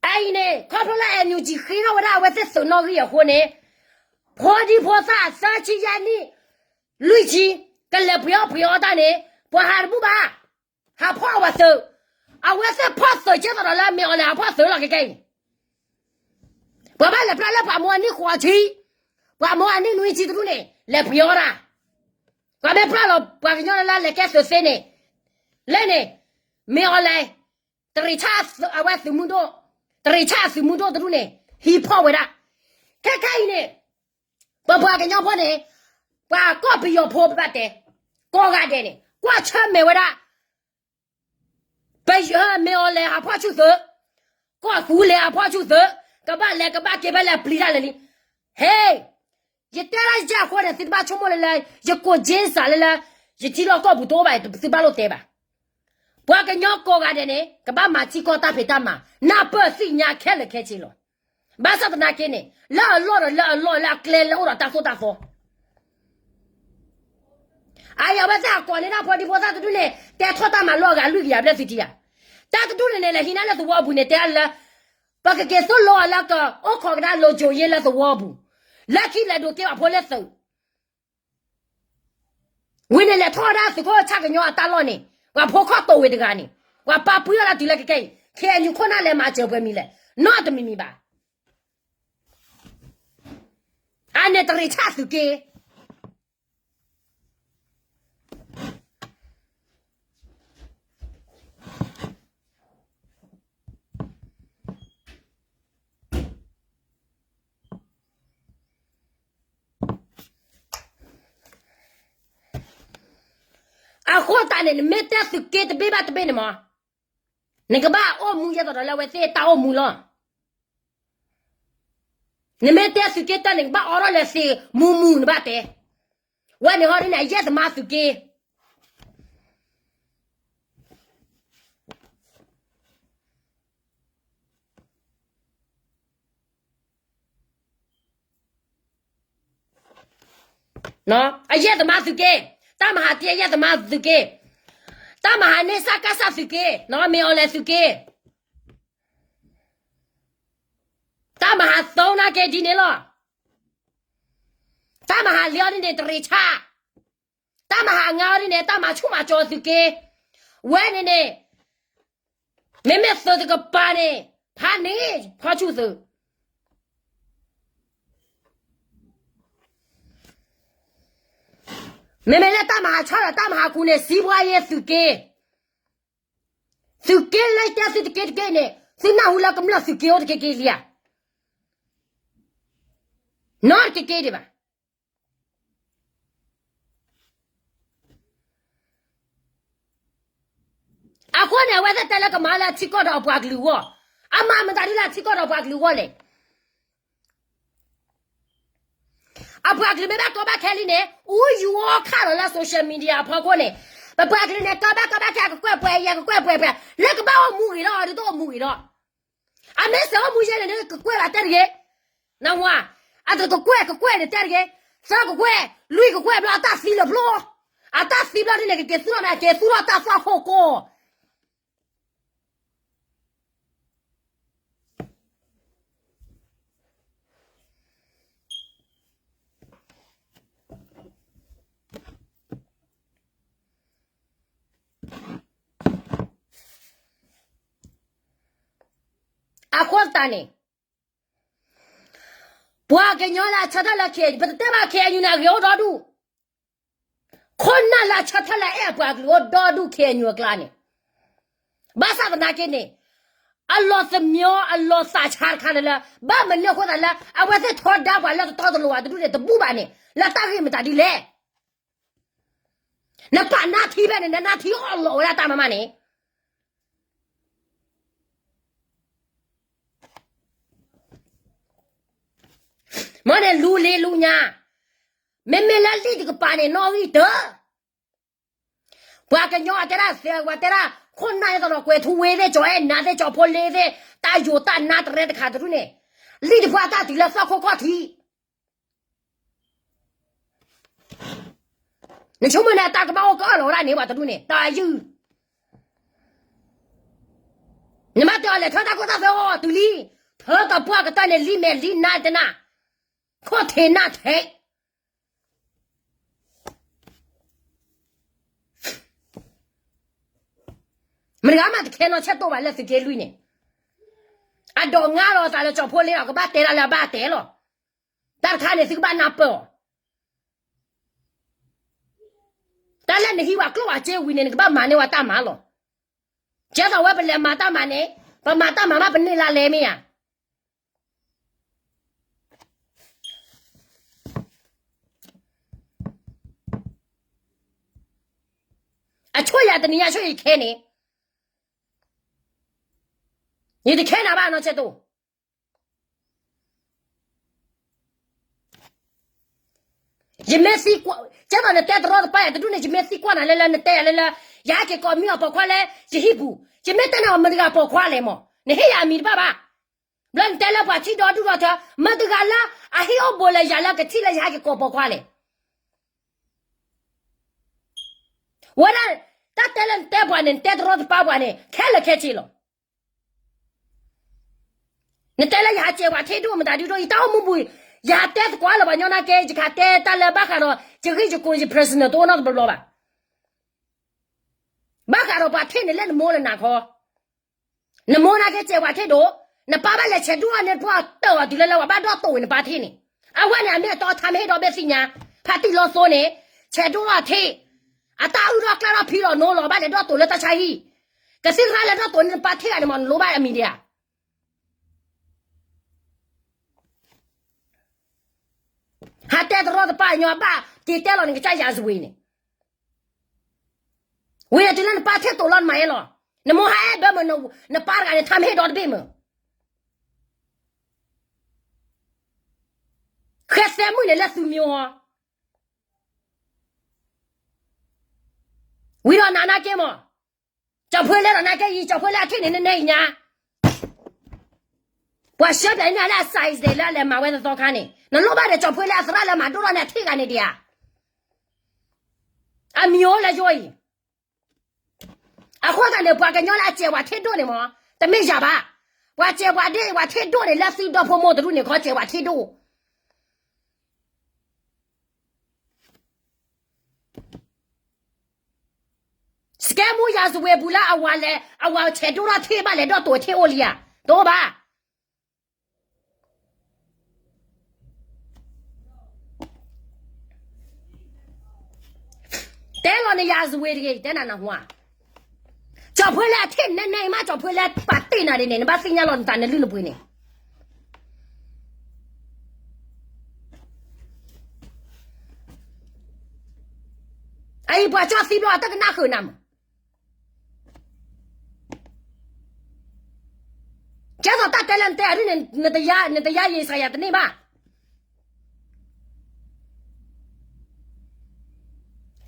အအံၤန့ၣ် ခီဖျိလၢ NUG ဃ့ထီၣ်ဝဲဒၣ်အဝဲသ့ၣ်သုးနီၣ်ဂံၢ်အဃိန့ၣ်, ဖိဒံဖိသၣ်သၢဆံယဲၢ်နံၣ်, လွံၢ်ဆံ, ကလဲၤပှ့ၤအီၣ်ပှ့ၤအီတၢ်န့ၣ် ပှၤဟးတဘူၣ်ဘၣ်, ဟးဖီၣ်အဝဲသုး, အဝဲသ့ၣ်ဖီၣ်သုးကဲသိးဒီးလၢမ့ၢ်အီၤလဲၣ်ဟးဖီၣ်သုးလီၤခဲကဲအံၤ ပှၤဘၣ်လဲၤပျၢ်လၢပှၤမိၢ်အနံၣ်ဃိးဆံ, ပှၤမိၢ်အနံၣ်နွံဆံတဒူၣ်န့ၣ် လဲၤပှ့ၤအီၣ်တၢ်, ပှၤမ့ၢ်ပျၢ်လီၤပှၤကညီလၢလဲၤကဲသုးသ့န့ၣ်, လဲၣ်န့ၣ်, မ့ၢ်အီၤလဲၣ်, တရ့းဆၣ်အဝဲသုးမုၢ်ဒိၣ်, တရ့းဆၣ်အသုးမုၢ်ဒိၣ်တဒူၣ်န့ၣ် ဟံးဖီၣ်ဝဲဒၣ်, ခဲခါအံၤန့ၣ် ပပှၤကညီဖိန့ၣ်, ပှၤကီၢ်ပယီၤဖိပဘၣ်တဲ, ကိးဂၤဒဲးန့ၣ် ကွၢ်ဆၢၣ်မဲာ်ဝဲဒၣ် ပမ့ၢ်အီၤလဲၤဟးဖီၣ်ဆူၣ်သုး, ကီၢ်သူလ့ၤဟးဖီၣ်ဆူၣ်သုး, ကဘၣ်လဲၤကဘၣ်က့ၤဖဲလဲၣ်ပျံၤတၢ်လဲၣ်လံ. ဟ့ၣ်, ယတဲဒၣ်ယကၢ်အဃိန့ၣ် သုတဘၣ်ဆိကမိၣ်လၢလၢ, ယကိးက့စးလၢလၢ, ယထံလီၢ်ကီၢ်ပူၤတအိၣ်ဘၣ် သုဘၣ်လိၣ်တဲဘၣ်. ပှၤကညီကိးဂၤဒဲးန့ၣ် ကဘၣ်မၤထံကီၢ်တၢ်ဖံးတၢ်မၤ, နၢ်ပၢၢ်သ့ၣ်ညါခဲလၢာ်ခဲဆ့လီၤ. ဘၣ်ဆၣ်သနာ်က့န့ၣ် လၢအလီၢ်ဒီးလၢအလီၢ်လၢအကျဲလၢအအိၣ်ဒီးတၢ်သိၣ်တၢ်သီ အအံၤအဝဲသ့ၣ်အကိးန့ၢ်တၢ်ဖိဒံဖိသၣ်တဒူၣ်န့ၣ် တဲထီၣ်တၢ်မၤလိအဂၤလွံၢ်ကယၤဘျဲၣ်သုထံယၤ, တၢ်တဒူၣ်န့ၣ်န့ၣ် လဲၤဟံးန့ၢ်လၢသဝီပူၤန့ၣ် တဲလၢ, ပကက့ၤသိၣ်လိအီၤလၢကအိၣ်ခိးကဒါလိၤကိၤယ့လၢသဝီပူၤ, လၢခံလဲၤဒိးက့ၤပှၤဖိလၢသုး, ဝံၤန့ၣ်လဲၤထီၣ်ဝဲဒၣ်သုးခိၣ်ဆၣ်ကညီအတၢ်လီၢ်န့ၣ်, ပှၤဖိခီၣ်တိာ်ဝဲတဂၤန့ၣ်, ပှၤပာ်ပှံအီၤလၢတုၤလၢကကဲအံၤ, ခဲအံၤ ညီခိၣ်နၢ်လဲၤမၤစၢၤပှဲၤမံၤလဲၣ်, နီတမံၤမံၤဘၣ်. အန့ၣ်တရံးဆၣ်သုးက့ အဃိသတးန့ၣ် နမ့ၢ်တဲသုးက့တဘ့ၣ်ဘၣ်တဘ့ၣ်န့ၣ်မး, နကဘၣ်အိၣ်မူယဲၢ်သိးဒီးလၢအဝဲသ့ၣ်တၢ်အိၣ်မူလီၤ. နမ့ၢ်တဲသုးက့တၢ်န့ၣ် ကဘၣ်အိးထီၣ်လၢသ့ၣ်မူမူနဘၣ်တဲ, ဝဲန့ၣ်ဟီဒ်န့ၣ် အယဲၢ်သမါသုးက့ အယဲၢ်သမါသုးက့, တၢ်မၤဟးတ့အယဲၢ်သမါသုးက့, တၢ်မၤဟးန့ၢ်စကစသုးက့, မ့ၢ်အီၤလဲၤသုးက့, တၢ်မၤဟးသိနာ်က့ဒ်န့ၣ်လီၤ. တၢ်မၤဟးလံအီၤဒ်န့ၣ် တရံးဆၣ်, တၢ်မၤဟးငါအီၤဒ်န့ၣ် တၢ်မၤဆူၣ်မၤစီၤသုးက့, ဝဲန့ၣ်န့ၣ်, မ့မ့ၢ်သုးတကပၤန့ၣ်, ဖးန့ၣ်ဖီဆူၣ်သုး မ့မ့ၢ်လၢတၢ်မၤဟးဆါဒီးတၢ်မၤဟးခူၣ်န့ၣ် စံးပှၤယဲသုးက့, သုးက့လၢတဲသုတက့တက့န့ၣ် သုနၢ်ဟူလၢကမျၢၢ်သုးက့အိၣ်တက့က့လံဧါ, နီတက့က့ဒံးဘၣ်. အဃိန့ၣ် အဝဲသ့ၣ်တဲလၢကမၤလၢအထံကီၢ်ဒီးအပှၤကလုာ်အဂီၢ်, အမၤမတၤဒ်လၢအထံကီၢ်ဒီးပှၤကလုာ်အဂီၢ်လဲၣ်. အပှၤကလုာ်မ့ၢ်ဘၣ်ကီဘၣ်ခဲလံန့ၣ် အူယူၤအီၣ်ခၣ်လီၤလၢ social media အဖီခိၣ်န့ၣ်, ပပှၤကလုာ်န့ၣ် ကီဘၣ်ကီဘၣ်ခဲ ကကွဲၢ်ပှဲၤယဲ ကကွဲၢ်ပှဲၤပှဲၤ လၢကဘၣ်အိၣ်မူဂ့ၤလီၤ ဒ်သိးအိၣ်မူဂ့ၤလီၤ. အမ့ၢ်စ့ၢ်အိၣ်မူယဲန့ၣ် ကကွဲၢ်ဘၣ်တဲတဂ့ၤ, နဝၤ, အတကကွဲၢ် ကကွဲၢ်န့ၣ်တဲတဂ့ၤ, သၢကကွဲၢ် လွံၢ်ကကွဲၢ်ဘျီအတၢ်သံလၢၤဖျိ, အတၢ်သံဘျီဒ်န့ၣ် ကက့ၤသူၣ်ထီၣ်မ့ၢ်က့ၤသူၣ်ထီၣ်တၢ်သွၣ်ခိၣ်ကိး အဃိသတးန့ၣ်, ပှၤကညီလၢအဆၢထၢၣ်လၢ K, ပတတဲဘၣ် K N U န့ၣ် အဂ့ၤအိၣ်ဒီဒူၣ်, ခိၣ်နၢ်လၢအဆၢထၢၣ်လၢအအဲၣ်အပှၤကလုာ်အိၣ်ဒီဒူၣ် K N U အကျါန့ၣ်, ဘၣ်ဆၣ်သနာ်က့န့ၣ်, အလီၤသမံအီၤ အလီၤသးဆါတခါန့ၣ်လၢ ဘၣ်မနုၤအဃိသတးလၢ အဝဲသ့ၣ်ထီဒါပှၤလၢတတီတလိၤဝဲတဒူၣ်န့ၣ် တဘူၣ်ဘၣ်န့ၣ် လၢတၢ်ဂ့ၢ်မတၤဒ်လဲၣ်. နပာ်နါထံဖဲန့ၣ် နနါထံအီၣ်လီၤဝဲဒၣ်တၢ်မၤမးန့ၣ် မ့ၢ်န့ၣ်လူလံလူညါ, မ့မ့ၢ်လၢလံာ်တကပၤန့ၣ် နီၣ်ဂံၢ်တၢၢ်, ပှၤကညီအတဲဒၣ်သ့ ပှၤတဲဒၣ် ခိၣ်နၢ်အသိးဒီးကွဲၤထူဝ့သ့ၣ် ကၠီၤအဲၣ်နါသ့ၣ် ကၠီၤဖိလ့သ့ၣ် တၢ်ယိၤတၢ်နါတရဲတခါတဒူၣ်န့ၣ်, လံာ်တပှၤတၢ်တုၤလၢသီၣ်ခိၣ်ခီၣ်ထံး နဆိကမိၣ်န့ၣ် တၢ်ကဘၣ်အိၣ်ကအၢၣ်လီၤဝဲဒၣ်န့ၣ် ပှၤတဒူၣ်န့ၣ် တၢ်ယုၢ်, နမ့ၢ်တဲအီၤလဲၤထၢတၢ်ခိၣ်တၢ်သွဲအိၣ်တုၤလံ, ထၢတပှၢ်ကတၢၢ်န့ၣ် လံာ်မဲာ်လံာ်နါတနၢ်, ခိၣ်ထံးနၢ်ထဲး မတၤဂၤမးတခဲနီၢ်ဆဲးတိၢ်ဘၣ်လၢသုးက့လွံၢ်န့ၣ်, အဒိးငါလီၤအသးလၢကၠီၤဖိလ့ဒီး ကဘၣ်တဲဒၣ်လၢအဘၣ်တဲလီၤ. တၢ်တခါန့ၣ် သုကဘၣ်နၢ်ပၢၢ်အီၤ, တၢ်လၢနဟံးဝဲကျိၣ်ဝဲစ့ဝံၤန့ၣ် နကဘၣ်မၤန့ၢ်ဝဲတၢ်မၤလီၤ. ကဲသိးဝဲပလဲၤမၤတၢ်မၤန့ၣ်, ပမၤတၢ်မၤမး ပန့ၢ်လါလဲမ့ၢ်ဧါ. အဆိၣ်ယၤတနံၤညါဆိၣ်ယၤခဲန့ၣ်, ယတခဲနၤဘၣ်နီၢ်ဆဲးတိၢ်. ယမ့ၢ်သံကွၢ်, ကဲသိးနတဲတရီတပါယၤတဒူၣ်န့ၣ် ယမ့ၢ်သံကွၢ်နၤလၢလၢ နတဲယၤလၢလၢ, ယဟဲက့ၤကိးမံၤအီၤပိာ်ခွါလၢ ယဟံၣ်ပူၤ, ယမ့ၢ်တဲနၤအီၤမတၤဂၤပိာ်ခွါလဲၣ်မး, နဟ့ၣ်ယၤအမံၤတဘၣ်ဘၣ်. ဘျီနတဲလၢပှၤထံၣ်ဒီဒူၣ်ဒီထၢ, မတၤဂၤလၢအဟ့ၣ်အိၣ်ဘူးလၢယၤလၢကထံၣ်လၢယဟဲက့ၤကိးပိာ်ခွါလဲၣ်. ဝဲဒၣ်, တၢ်တဲလၢနတဲပှၤန့ၣ် နတဲတရီတပါပှၤန့ၣ် ခဲလၢာ်ခဲဆ့လီၤ. နတဲလၢယဟးစဲးပှၤထံဒိၣ်မတၤဒုဒိၣ် ယတၢ်အိၣ်မူပူၤ, ယဟးတဲသကိးလၢပှၤညီနာ်က့ ယကဟးတဲတၢ်လၢဘၣ်ဃးဒီး ယဂ့ၢ်ယကျိၤယ personal တအိၣ်နီတဘျီဘျီဘၣ်. ဘၣ်ဃးဒီးပှၤထံၣ်န့ၣ်လၢနမိၢ်လၢနၤခီ, နမိၢ်နာ်က့စဲးပှၤထံၣ်ဒိၣ်, နပၢ်ဘၣ်လဲၤဆဲးဒိၣ်ထီၣ်န့ၢ်ပှၤတၢၢ်အီၤတုၤလၢလၢပှၤဘၣ်ဒီၣ်တိာ်ဝံၤနပၢ်ထံၣ်န့ၣ်, အဝဲန့ၣ်အမ့ၢ်အတီထါမ့ၢ်ဟ့ၣ်ဒီဘ့ၣ်သ့ၣ်ညါ, ဖါတံၢ်လီၤသိန့ၣ်, ဆဲးဒိၣ်ထီၣ်ထံၣ်, အတၢ်အုၣ်ထီၣ်ကျၢ်ထီၣ်ဖံလီၤနိလီၤ ဘၣ်လဲၤဒီၣ်တိာ်လၢတၢ်ဆါဟံၣ်, ကသံၣ်သရၣ်လဲၤဒီၣ်တိာ်န့ၢ်နပၢ်ထံၣ်ဂၤန့ၣ်မး နလိၣ်ဘၣ်အမံၤဒံးဧါ. ဟးတဲတရီတပါညီဘၣ် က့ၤတဲလီၤန့ၣ် ကစၢ်ယၤစဝ့ၤန့ၣ်, ဝံၤန့ၣ်တုၤလၢနပၢ်ထံၣ်တိာ်လီၤနမၤအ့လီၤ, နမိၢ်ဟးအဲၣ်ဘၢမုာ်, နပၢ်တဂၤန့ၣ် ထါမ့ၢ်ဟ့ၣ်ဒီတဘ့ၣ်မုာ်, ဃဲသဲမုၣ်န့ၣ်လၢသုမံၤဟီ ဝံၤဒီးနၤနာ်က့မး, ကၠီၤဖှ့လဲဒီးနာ်က့အံၤ ကၠီၤဖှ့လဲအထံၣ်န့ၣ် နနဲအံၤညါ, ပှၤဆှၢပျဲန့ၢ်လၢအ size လၢအလဲၤမၤဝဲသီခါန့ၣ် နလိၣ်ဘၣ်ဒီးကၠီၤဖှ့လဲအသရၣ်လၢမၤဒိၣ်ထီၣ်န့ၢ်အထံၣ်ဂၤန့ၣ်ဒံးဧါ. အမံၤအိၣ်လၢယိအံၤ, အဃိသတးန့ၣ် ပှၤကညီလၢအစဲးပှၤထံၣ်ဒိၣ်န့ၣ်မး တမ့ၢ်ယၤဘၣ်, ပှၤစဲးပှၤဒ့ၣ်ပှၤထံၣ်ဒိၣ်န့ၣ် လၢသုဒီဖိမိၢ်တဒူၣ်န့ၣ်ခီ စဲးပှၤထံၣ်ဒိၣ် စကဲမူယၤစဝ့ၤပူၤလၢအဝၤလဲၤ အဝၤဆဲးဒိၣ်ထီၣ်ထံၣ်ဘၣ်လဲၤဒီၣ်တိာ်ထံၣ်အိၣ်လံဧါ, တအိၣ်ဘၣ်. တဲလီၤန့ၣ်ယၤစဝ့ၤတဂ့ၤ တဲနၤနဟူဧါ, ကၠီၤဖှ့လဲအထံၣ်န့ၣ်နဲအံၤမး ကၠီၤဖှ့လဲပာ်တ့ၢ်နၤဒ်န့ၣ် နဘၣ်သ့ၣ်ညါလီၤနသးနလုၢ်နပှ့ၤန့ၣ် အအံၤပှၤကၠီသံဘျီအတကနၣ်ဃုာ်နၤမး, ကဲသိးတၢ်တဲလၢနတဲအဒ်န့ၣ် နတယါယံာ်စှၤယၤတန့ၢ်ဘၣ်.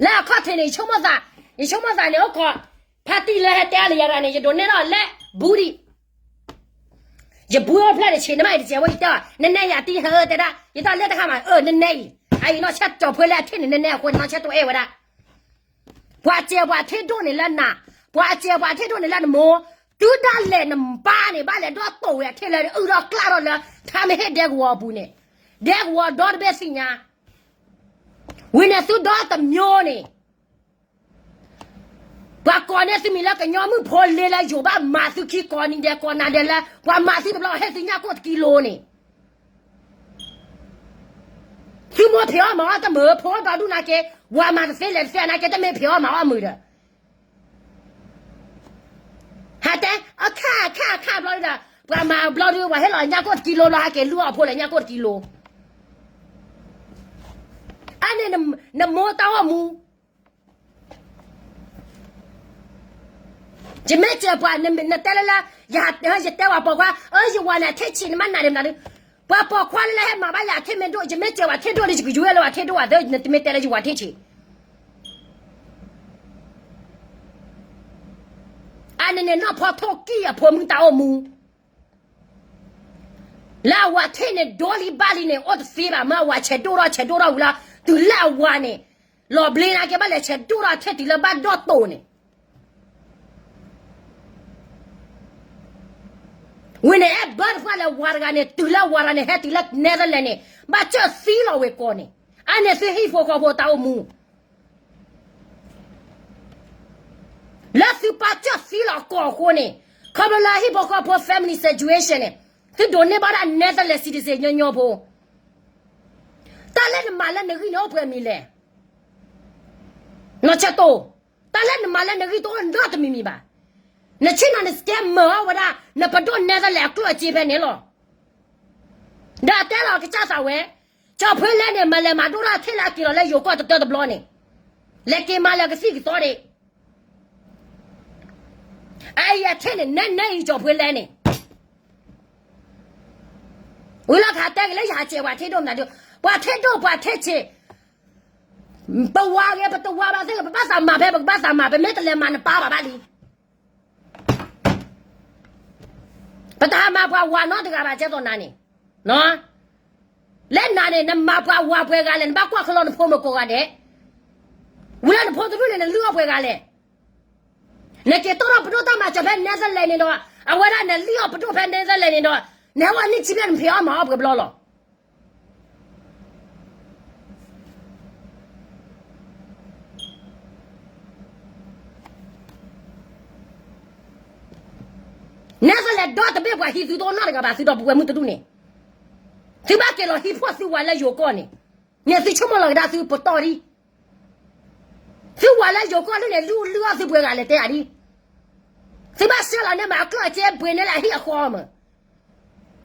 လၢအခီၣ်ထံးန့ၣ် ယဆိကမိၣ်သး, ယဆိကမိၣ်သးန့ၣ် အိၣ်ခိး ဖါတံၢ်လၢဟဲတဲအါလၢယၤတဂၤန့ၣ် ယဒိးနဲၣ်ထီၣ်လဲၣ် ဘူးဒံး ယဘူးအိၣ်ဖျဲၣ်တဆံး နမ့ၢ်အံၤတစဲးဝဲ ယတဲအီၤ နနဲအံၤအတံၢ်ဟဲတဲဒၣ် ယတၢ်လဲၣ်တခါမး အၢ နနဲအံၤ အအံၤနီၢ်ဆဲးကၠီၤဖှ့လဲအထံၣ်န့ၣ် နနဲအဃိန့ၣ် နီၢ်ဆဲးတိအဲၣ်ဝဲဒၣ် ပှၤစဲးပှၤထံၣ်ဒိၣ်န့ၣ်လၢနၤ, ပှၤစဲးပှၤထံၣ်ဒိၣ်န့ၣ်လၢနမိၢ်, တုၤဒၣ်လဲာ်နပၢ်န့ၣ် ဘၣ်လဲၤဒီးတိာ်ဝဲအထံၣ်လၢအုၣ်ထီၣ်ကျၢ်ထီၣ်လၢ ထါမ့ၢ်ဟ့ၣ်ဒဲကဝီၤအပူၤန့ၣ်, ဒဲကဝီၤဒီတဘ့ၣ်သ့ၣ်ညါ, ဝံၤန့ၣ်သုဒီတမျိုးန့ၣ် ပှၤကိးန့ၢ်သုမံၤလၢကညီမုၣ်ဖိလ့လၢယိၤဘၣ်မၤသုခံကိးနံၤဒဲးကိးနၤဒဲးလၢ ပှၤမၤသုတဘျီဟ့ၣ်သုညၣ်ကိၣ်တကံလိၤန့ၣ် သုမိၢ်ဖံးအီၣ်မၤအီၣ်တမုာ် ဖိဒီဒူၣ်နာ်က့ ဝၤမၤတသ့လဲၤတသ့နာ်က့ တမ့ၢ်ဖံးအီၣ်မၤအီၣ်မုာ်ဒီး ဟးတဲ အခါအခါအခါဘျီဒီး ပှၤမၤဘျီဒုး ပှၤဟ့ၣ်လီၤညၣ်ကိၣ်တကံလိၤလီၤ ဟဲက့ၤလုၢ်အီၣ်ဖိလၢညၣ်ကိၣ်တကံလိၤ အန့ၣ် နမိၢ်တၢ်အိၣ်မူ ယမ့ၢ်စဲးပှၤ နတဲလၢလၢ ယတဲပှၤပိာ်ခွါ အၢ ယဝၤန့ၣ်အထံၣ်ဆံး နမ့ၢ်နာ်ဒံးမနုၤဒုး ပှၤပိာ်ခွါလၢလၢဟဲမၤဘၣ်ယၤထံၣ်မ့ၢ်ဒိၣ် ယမ့ၢ်စဲးပှၤထံၣ်ဒိၣ်လၢယကယွဲလၢပှၤထံၣ်ဒိၣ်အသး နတမ့ၢ်တဲလၢယဝၤထံၣ်ဆံး အန့ၣ်န့ၣ် နီၢ်ဖီထိၣ်ကံၢ်အဖိမုၣ်တၢ်အိၣ်မူ လၢအဝၤထံၣ်န့ၣ်ဒိလံဘၣ်လံန့ၣ် အိၣ်တသ့ဘၣ် မ့ၢ်အဝၤဆဲးဒိၣ်ထီၣ်ဆဲးဒိၣ်ထီၣ်ဝံၤလီၤ တုၤလၢအဝၤန့ၣ် လီၤဘျ့နာ်က့ဘၣ်လဲၤဆဲးဒိၣ်ထီၣ်ထံၣ်တုၤလၢဘၣ်ဒီၣ်တိာ်န့ၣ် ဝံၤန့ၣ် အဲၣ်ဘၢတဖၣ်လၢဝၤတဂၤန့ၣ် တုၤလၢဝၤတဂၤန့ၣ် ဟဲတုၤလၢ Netherlands န့ၣ် ဘၣ်စၢၣ်သံလီၤဝဲကိးန့ၣ် အန့ၣ်သုဟံၣ်ဖိဃီဖိတၢ်အိၣ်မူ လၢသုပၢ်စၢၣ်သံလီၤကိးအဃိန့ၣ် ခီဖျိလၢဟံၣ်ဖိဃီဖိ family situation န့ၣ် သုဒိးန့ၢ်ဘၣ်ဒၣ် Netherlands citizen ညီညီဖိ တၢ်လၢနမၤလၢနဂံၢ်န့ၣ်အိၣ်ပှဲၤမံၤလဲၣ် နီၢ်ဆဲးတိ တၢ်လၢနမၤလၢနဂံၢ်တအိၣ်နီတမံၤမံၤဘၣ်. နဆ့ၣ်နီၤနစကဲမၤအီၣ်ဝဲဒၣ် နပဒိၣ် Netherlands အကျိၣ်အစ့ဖဲန့ၣ်လီၤ. ဒီးတဲလီၤကစၢ်သးဝဲ, ကၠီၤဖှ့လဲန့ၣ် မၤလဲၤမၤဒိၣ်ထီၣ်ထံၣ်လၢအက့ၤလီၤလၢယိၤကီၢ်တတၢတဘျီန့ၣ်, လဲၤက့ၤမၤလၢကသံၣ်ကသီဒံး အအံၤအထံၣ်န့ၣ် နဲနဲအံၤကၠီၤဖှ့လဲန့ၣ် ဝံၤလီၤကဟးတဲက့ၤလၢယဟးစဲး ပှၤထံၣ်ဒိၣ်မတၤဒုး, ပှၤထံၣ်ဒိၣ်ပှၤထံၣ်ဆံး, ပဝၤဂ့ၤ ပတဝၤဘၣ်သ့ၣ်ဂ့ၤ ပဘၣ်သးမၤဖဲ ပကဘၣ်သးမၤ ပမ့ၢ်တလဲၤမၤနပၢ်ဘၣ်ဘၣ်လံ. ပတဟးမၤပှၤဝၤနီတဂၤဘၣ် ကဲသိးနၤန့ၣ်, လၢနၤန့ၣ် နမၤပှၤဝၤပှဲၤဂၤလဲၣ်, နဘၣ်ကွၢ်ကလီနဖိမုၣ်ကိးဂၤဒဲး, ဝံၤလၢနဖိတဒူၣ်န့ၣ် နလုၢ်အီၣ်ပှဲၤဂၤလဲၣ်. နက့ၤတီထီၣ်ပဒိၣ်တၢ်မၤစၢၤဖဲ Netherlands န့ၣ်ဒီး အဝဲဒၣ်နလုၢ်အီၣ်ပဒိၣ်ဖဲ Netherlands န့ၣ်ဒီး နဟဲဝဲနံၣ်ဆံဘျဲၣ် နဖံးအီၣ်မၤအီၣ်ပှဲၤဘျီလီၤ. ဒီတဘ့ၣ်ပှၤဟံးသုတအိၣ်နီတဂၤဘၣ် သုဒီပုၢ်ဝဲၢ်မုၣ်တဒူၣ်န့ၣ်, သုဘၣ်က့ၤလီၤဟံးဖှီၣ်သုဝၤလၢယိၤကီၢ်န့ၣ်, န့ၣ်သုဆိကမိၣ်လီၤကဒါသုပတီၢ်ဒံး, သုဝၤလၢယိၤကီၢ်လၢန့ၣ် လုၢ်လုၢ်အီၣ်သုပှဲၤဂၤလဲၤတဲအဒံး, သုဘၣ်ဆှၢလီၤန့ၢ်မးအကျီၢ်အကဲပှ့ၤန့ၢ်လၢအဟံၣ်အဃီမး,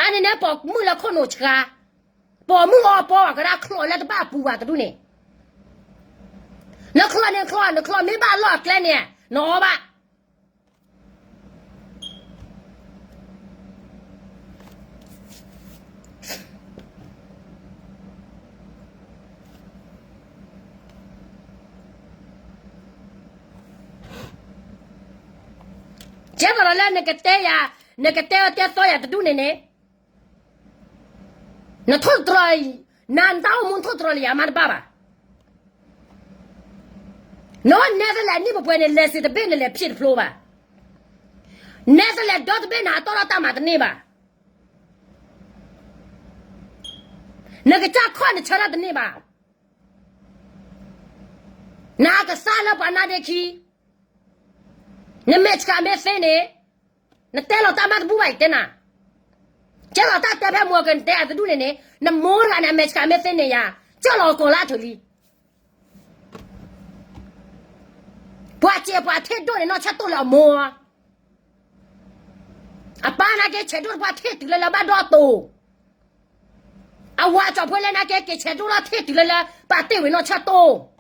အန့ၣ်န့ၣ်ပိာ်မုၣ်လၢခိၣ်နူာ်ဆှါ, ပိာ်မုၣ်အီပီအီၤကဒါချီၣ်လၢတဘၣ်ပူၤဘၣ်တဒူၣ်န့ၣ်, နချီၣ်န့ၣ်ချီၣ် နချီၣ်မ့ၢ်ဘၣ်လီၢ်အကျဲန့ၣ် နအီဘၣ် ကဲသိးဒီးလၢနကတဲယၤ, နကတဲအီၤတဲသီယၤတဒူၣ်န့ၣ်န့ၣ်, နထိၣ်သတြီၤ, နတၢ်အိၣ်မူနထိၣ်သတြီၤလၢယၤမးတဘၣ်ဘၣ်. နအိၣ်နဲသလဲးနံၣ်ပှဲၤပှဲၤန့ၣ် လဲၤစ့တဘ့ၣ်နလဲၤဖျ့တဖျိဘၣ်. နဲသလဲးဒီတဘ့ၣ်နဟးတီၢ်ထီၣ်တၢ်မၤတန့ၢ်ဘၣ်. နကစၢ်ခီၣ်နဆၢထၢၣ်တန့ၢ်ဘၣ်. နဟးကစၢ်လၢပှၤနါဒ့ခံ, နမဲာ်ဆှးမ့ၢ်သ့န့ၣ်, နတဲလီၤတၢ်မၤတဘူၣ်ဘၣ်ယတဲနၤ, ကဲလီၤတၢ်တဲဖဲမူကနတဲအတဒူၣ်န့ၣ်န့ၣ် နမိၢ်တဂၤန့ၣ် အမဲာ်ဆှးမ့ၢ်သ့န့ၣ်ယၤ, ကၢ်လီၤကီၤလၢအထၢၣ်လံ. ပှၤစဲးပှၤထ့ဒိၣ်န့ၣ် နီၢ်ဆၢၣ်တိၢ်လၢအမိၢ်, အပၢ်နာ်က့ဆဲးဒိၣ်တပှၢ်ထ့တုၤလၢလၢဘၣ်ဒီတိၢ်, အဝၤကၠီၤဖိလဲၣ်နာ်က့က့ၤဆဲးဒိၣ်လီၤထ့တုၤလၢလၢပာ်တ့ၢ်ဝံၤနီၢ်ဆၢၣ်တိၢ်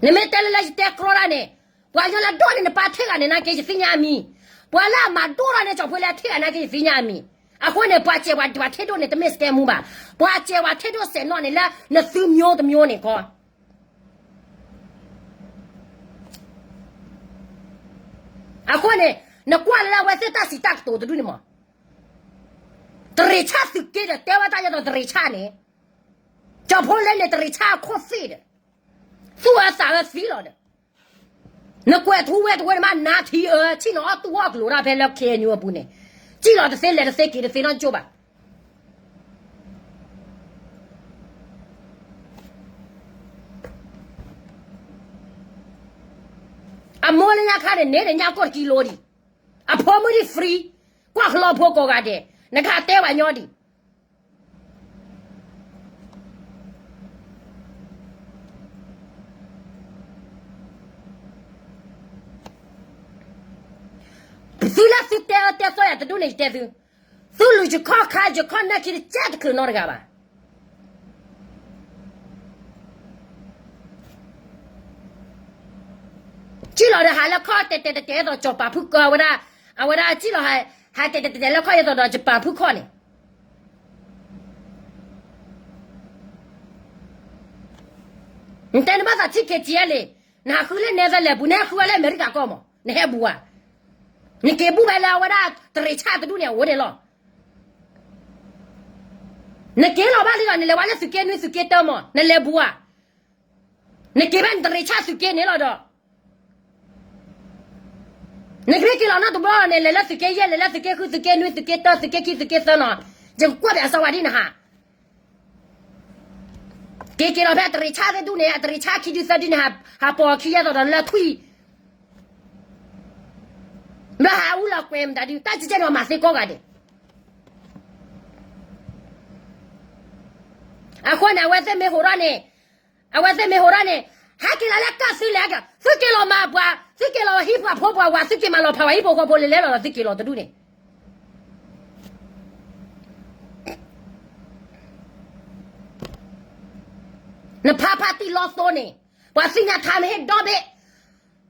နမ့ၢ်တဲလၢလၢယတဲကြီဒၣ်န့ၣ်, ပှၤကညီလၢဒိၣ်န့ၢ်နပၢ်ထ့ဂၤန့ၣ်နာ်က့ယသ့ၣ်ညါအမံၤ, ပှၤလၢအမၤဒိၣ်ထီၣ်န့ၢ်ကၠီၤဖိလဲၣ်ထ့ဂၤနာ်က့ ယသ့ၣ်ညါအမံၤ. အဃိန့ၣ် ပှၤစဲးပှၤထ့ဒိၣ်န့ၣ် တမ့ၢ်စကဲမူဘၣ်. ပှၤစဲးပှၤထ့ဒိၣ်စဲးနီၣ်န့ၣ်လၢနသုမျိုးတမျိုးန့ၣ်ခီ အဃိန့ၣ် နကွၢ်လၢအဝဲသ့ၣ်တၢ်စံးတၢ်ကတိၤတဒူၣ်န့ၣ်မး, တရ့ၤဆၣ်သုးက့ဒီး တဲဝဲတၢ်ယဲဒီးတရ့ၤဆၣ်န့ၣ်, ကၠီၤဖိလဲၣ်န့ၣ် တရ့ၤဆၣ်အခိၣ်သ့ၣ်ဒီး သူၣ်အၢသးအၢသံလီၤဒီး, နကွဲးထူဝဲတဝဲန့ၣ်မး နါထံအၢ ဆ့ၣ်နီၤအီၣ်တူၢ်အီၣ်ကျိၤတၢ်ဖဲလၢ ခ့ၣ်အဲၣ်ယူၣ် အပူၤန့ၣ်, စံၣ်လီၤတသ့လဲၤတသ့က့ၤတသ့နီတကၠိၢ်ဘၣ်. အမိၢ်လၢညါခါန့ၣ် န့ၣ်ဒီးညါကိၢ်တကံလိဒံး, အဖိမုၣ်ဒံး free, ကွၢ်ကလီဖိကိးဂၤဒဲး, နကတဲပှၤညီဒံး သုလၢသုတဲအၢတဲသီယၤတဒူၣ်န့ၣ် ယတဲသု, သုလူၤယခီၣ်ခါ ယခီၣ်နၢ်ခံတကဲတချုးနီတဂၤဘၣ်. စံၣ်လီၤဒီးဟးလၢခီၣ်တဲာ်တဲာ်တဲာ်တဲာ် အဲၣ်သိးကၠီၤပာ်ဖုၣ်ကၢဝဲဒၣ်, အဝဲဒၣ်စံၣ်လီၤ ဟးတဲာ်တဲာ်တဲာ်တဲာ်လၢခီၣ် အဲၣ်သိးဒီးကၠီၤပာ်ဖုၣ်ခီၣ်န့ၣ် နတဲနဘၣ်သးထံၣ်က့ၤကဲလဲၣ်, နဟးဃုလၢနဲသလဲးပူၤ နဟဲဃုဝဲလၢအမဲရကၤကီၢ်မး နဟဲဘူးဧါ. နက့ၤဘူးဖဲလၢအဝဲဒၣ်တရ့ၤဆၣ်တဒူၣ်န့ၣ် အဝဲန့ၣ်လီၤ. နက့ၤလီၤဘၣ်လံဒီး နလဲၤဝဲလၢသုးက့နွံသုးက့တၢမး နလဲၤဘူးဧါ. နက့ၤဖဲနတရ့ၤဆၣ်သုးက့န့ၣ်လီၤဒီး နက့ၤက့ၤလီၤနီတဘျီန့ၣ် လဲၤလၢသုးက့ယဲၢ် လဲၤလၢသုးက့ဃု သုးက့နွံ သုးက့တၢ သုးက့ခံ သုးက့သၢနီၤ, ယကကွၢ်ပၠးအစီဝါဒ်နဟး က့ၤက့ၤလီၤဖဲအတရ့ၤဆၣ်သ့ၣ်ဒူၣ်န့ၣ် အတရ့ၤဆၣ်ခံဒုသၢဒုန့ၣ် ဟးပိာ်ခံယဲၢ်သိးဒီးလၢထွံၣ်, ဘျီဟးအူလီၤကွဲးမတၤဒု တၢ်ကကဲန့ၣ် မၤသ့ကိးဂၤဒဲး. အဃိန့ၣ် အဝဲသ့ၣ်မ့ၢ်ဟိးထီၣ်န့ၣ်, အဝဲသ့ၣ်မ့ၢ်ဟိးထီၣ်န့ၣ်, ဟဲက့ၤလီၤလၢကၢ်သုလဲၣ်က, သုက့ၤလီၤမၤပှၤ, သုက့ၤလီၤဟံးပှၤဖိပှၤဝၤ, သုက့ၤမၤလီၤဖးဝဲဟံၣ်ဖိဃီဖိလဲၤလဲၤလီၤလီၤ သုက့ၤလီၤတဒူၣ်န့ၣ် နဖးဖးတံၢ်လီၤသိန့ၣ်, ပှၤသ့ၣ်ညါထါမ့ၢ်ဟ့ၣ်ဒီဘ့ၣ်,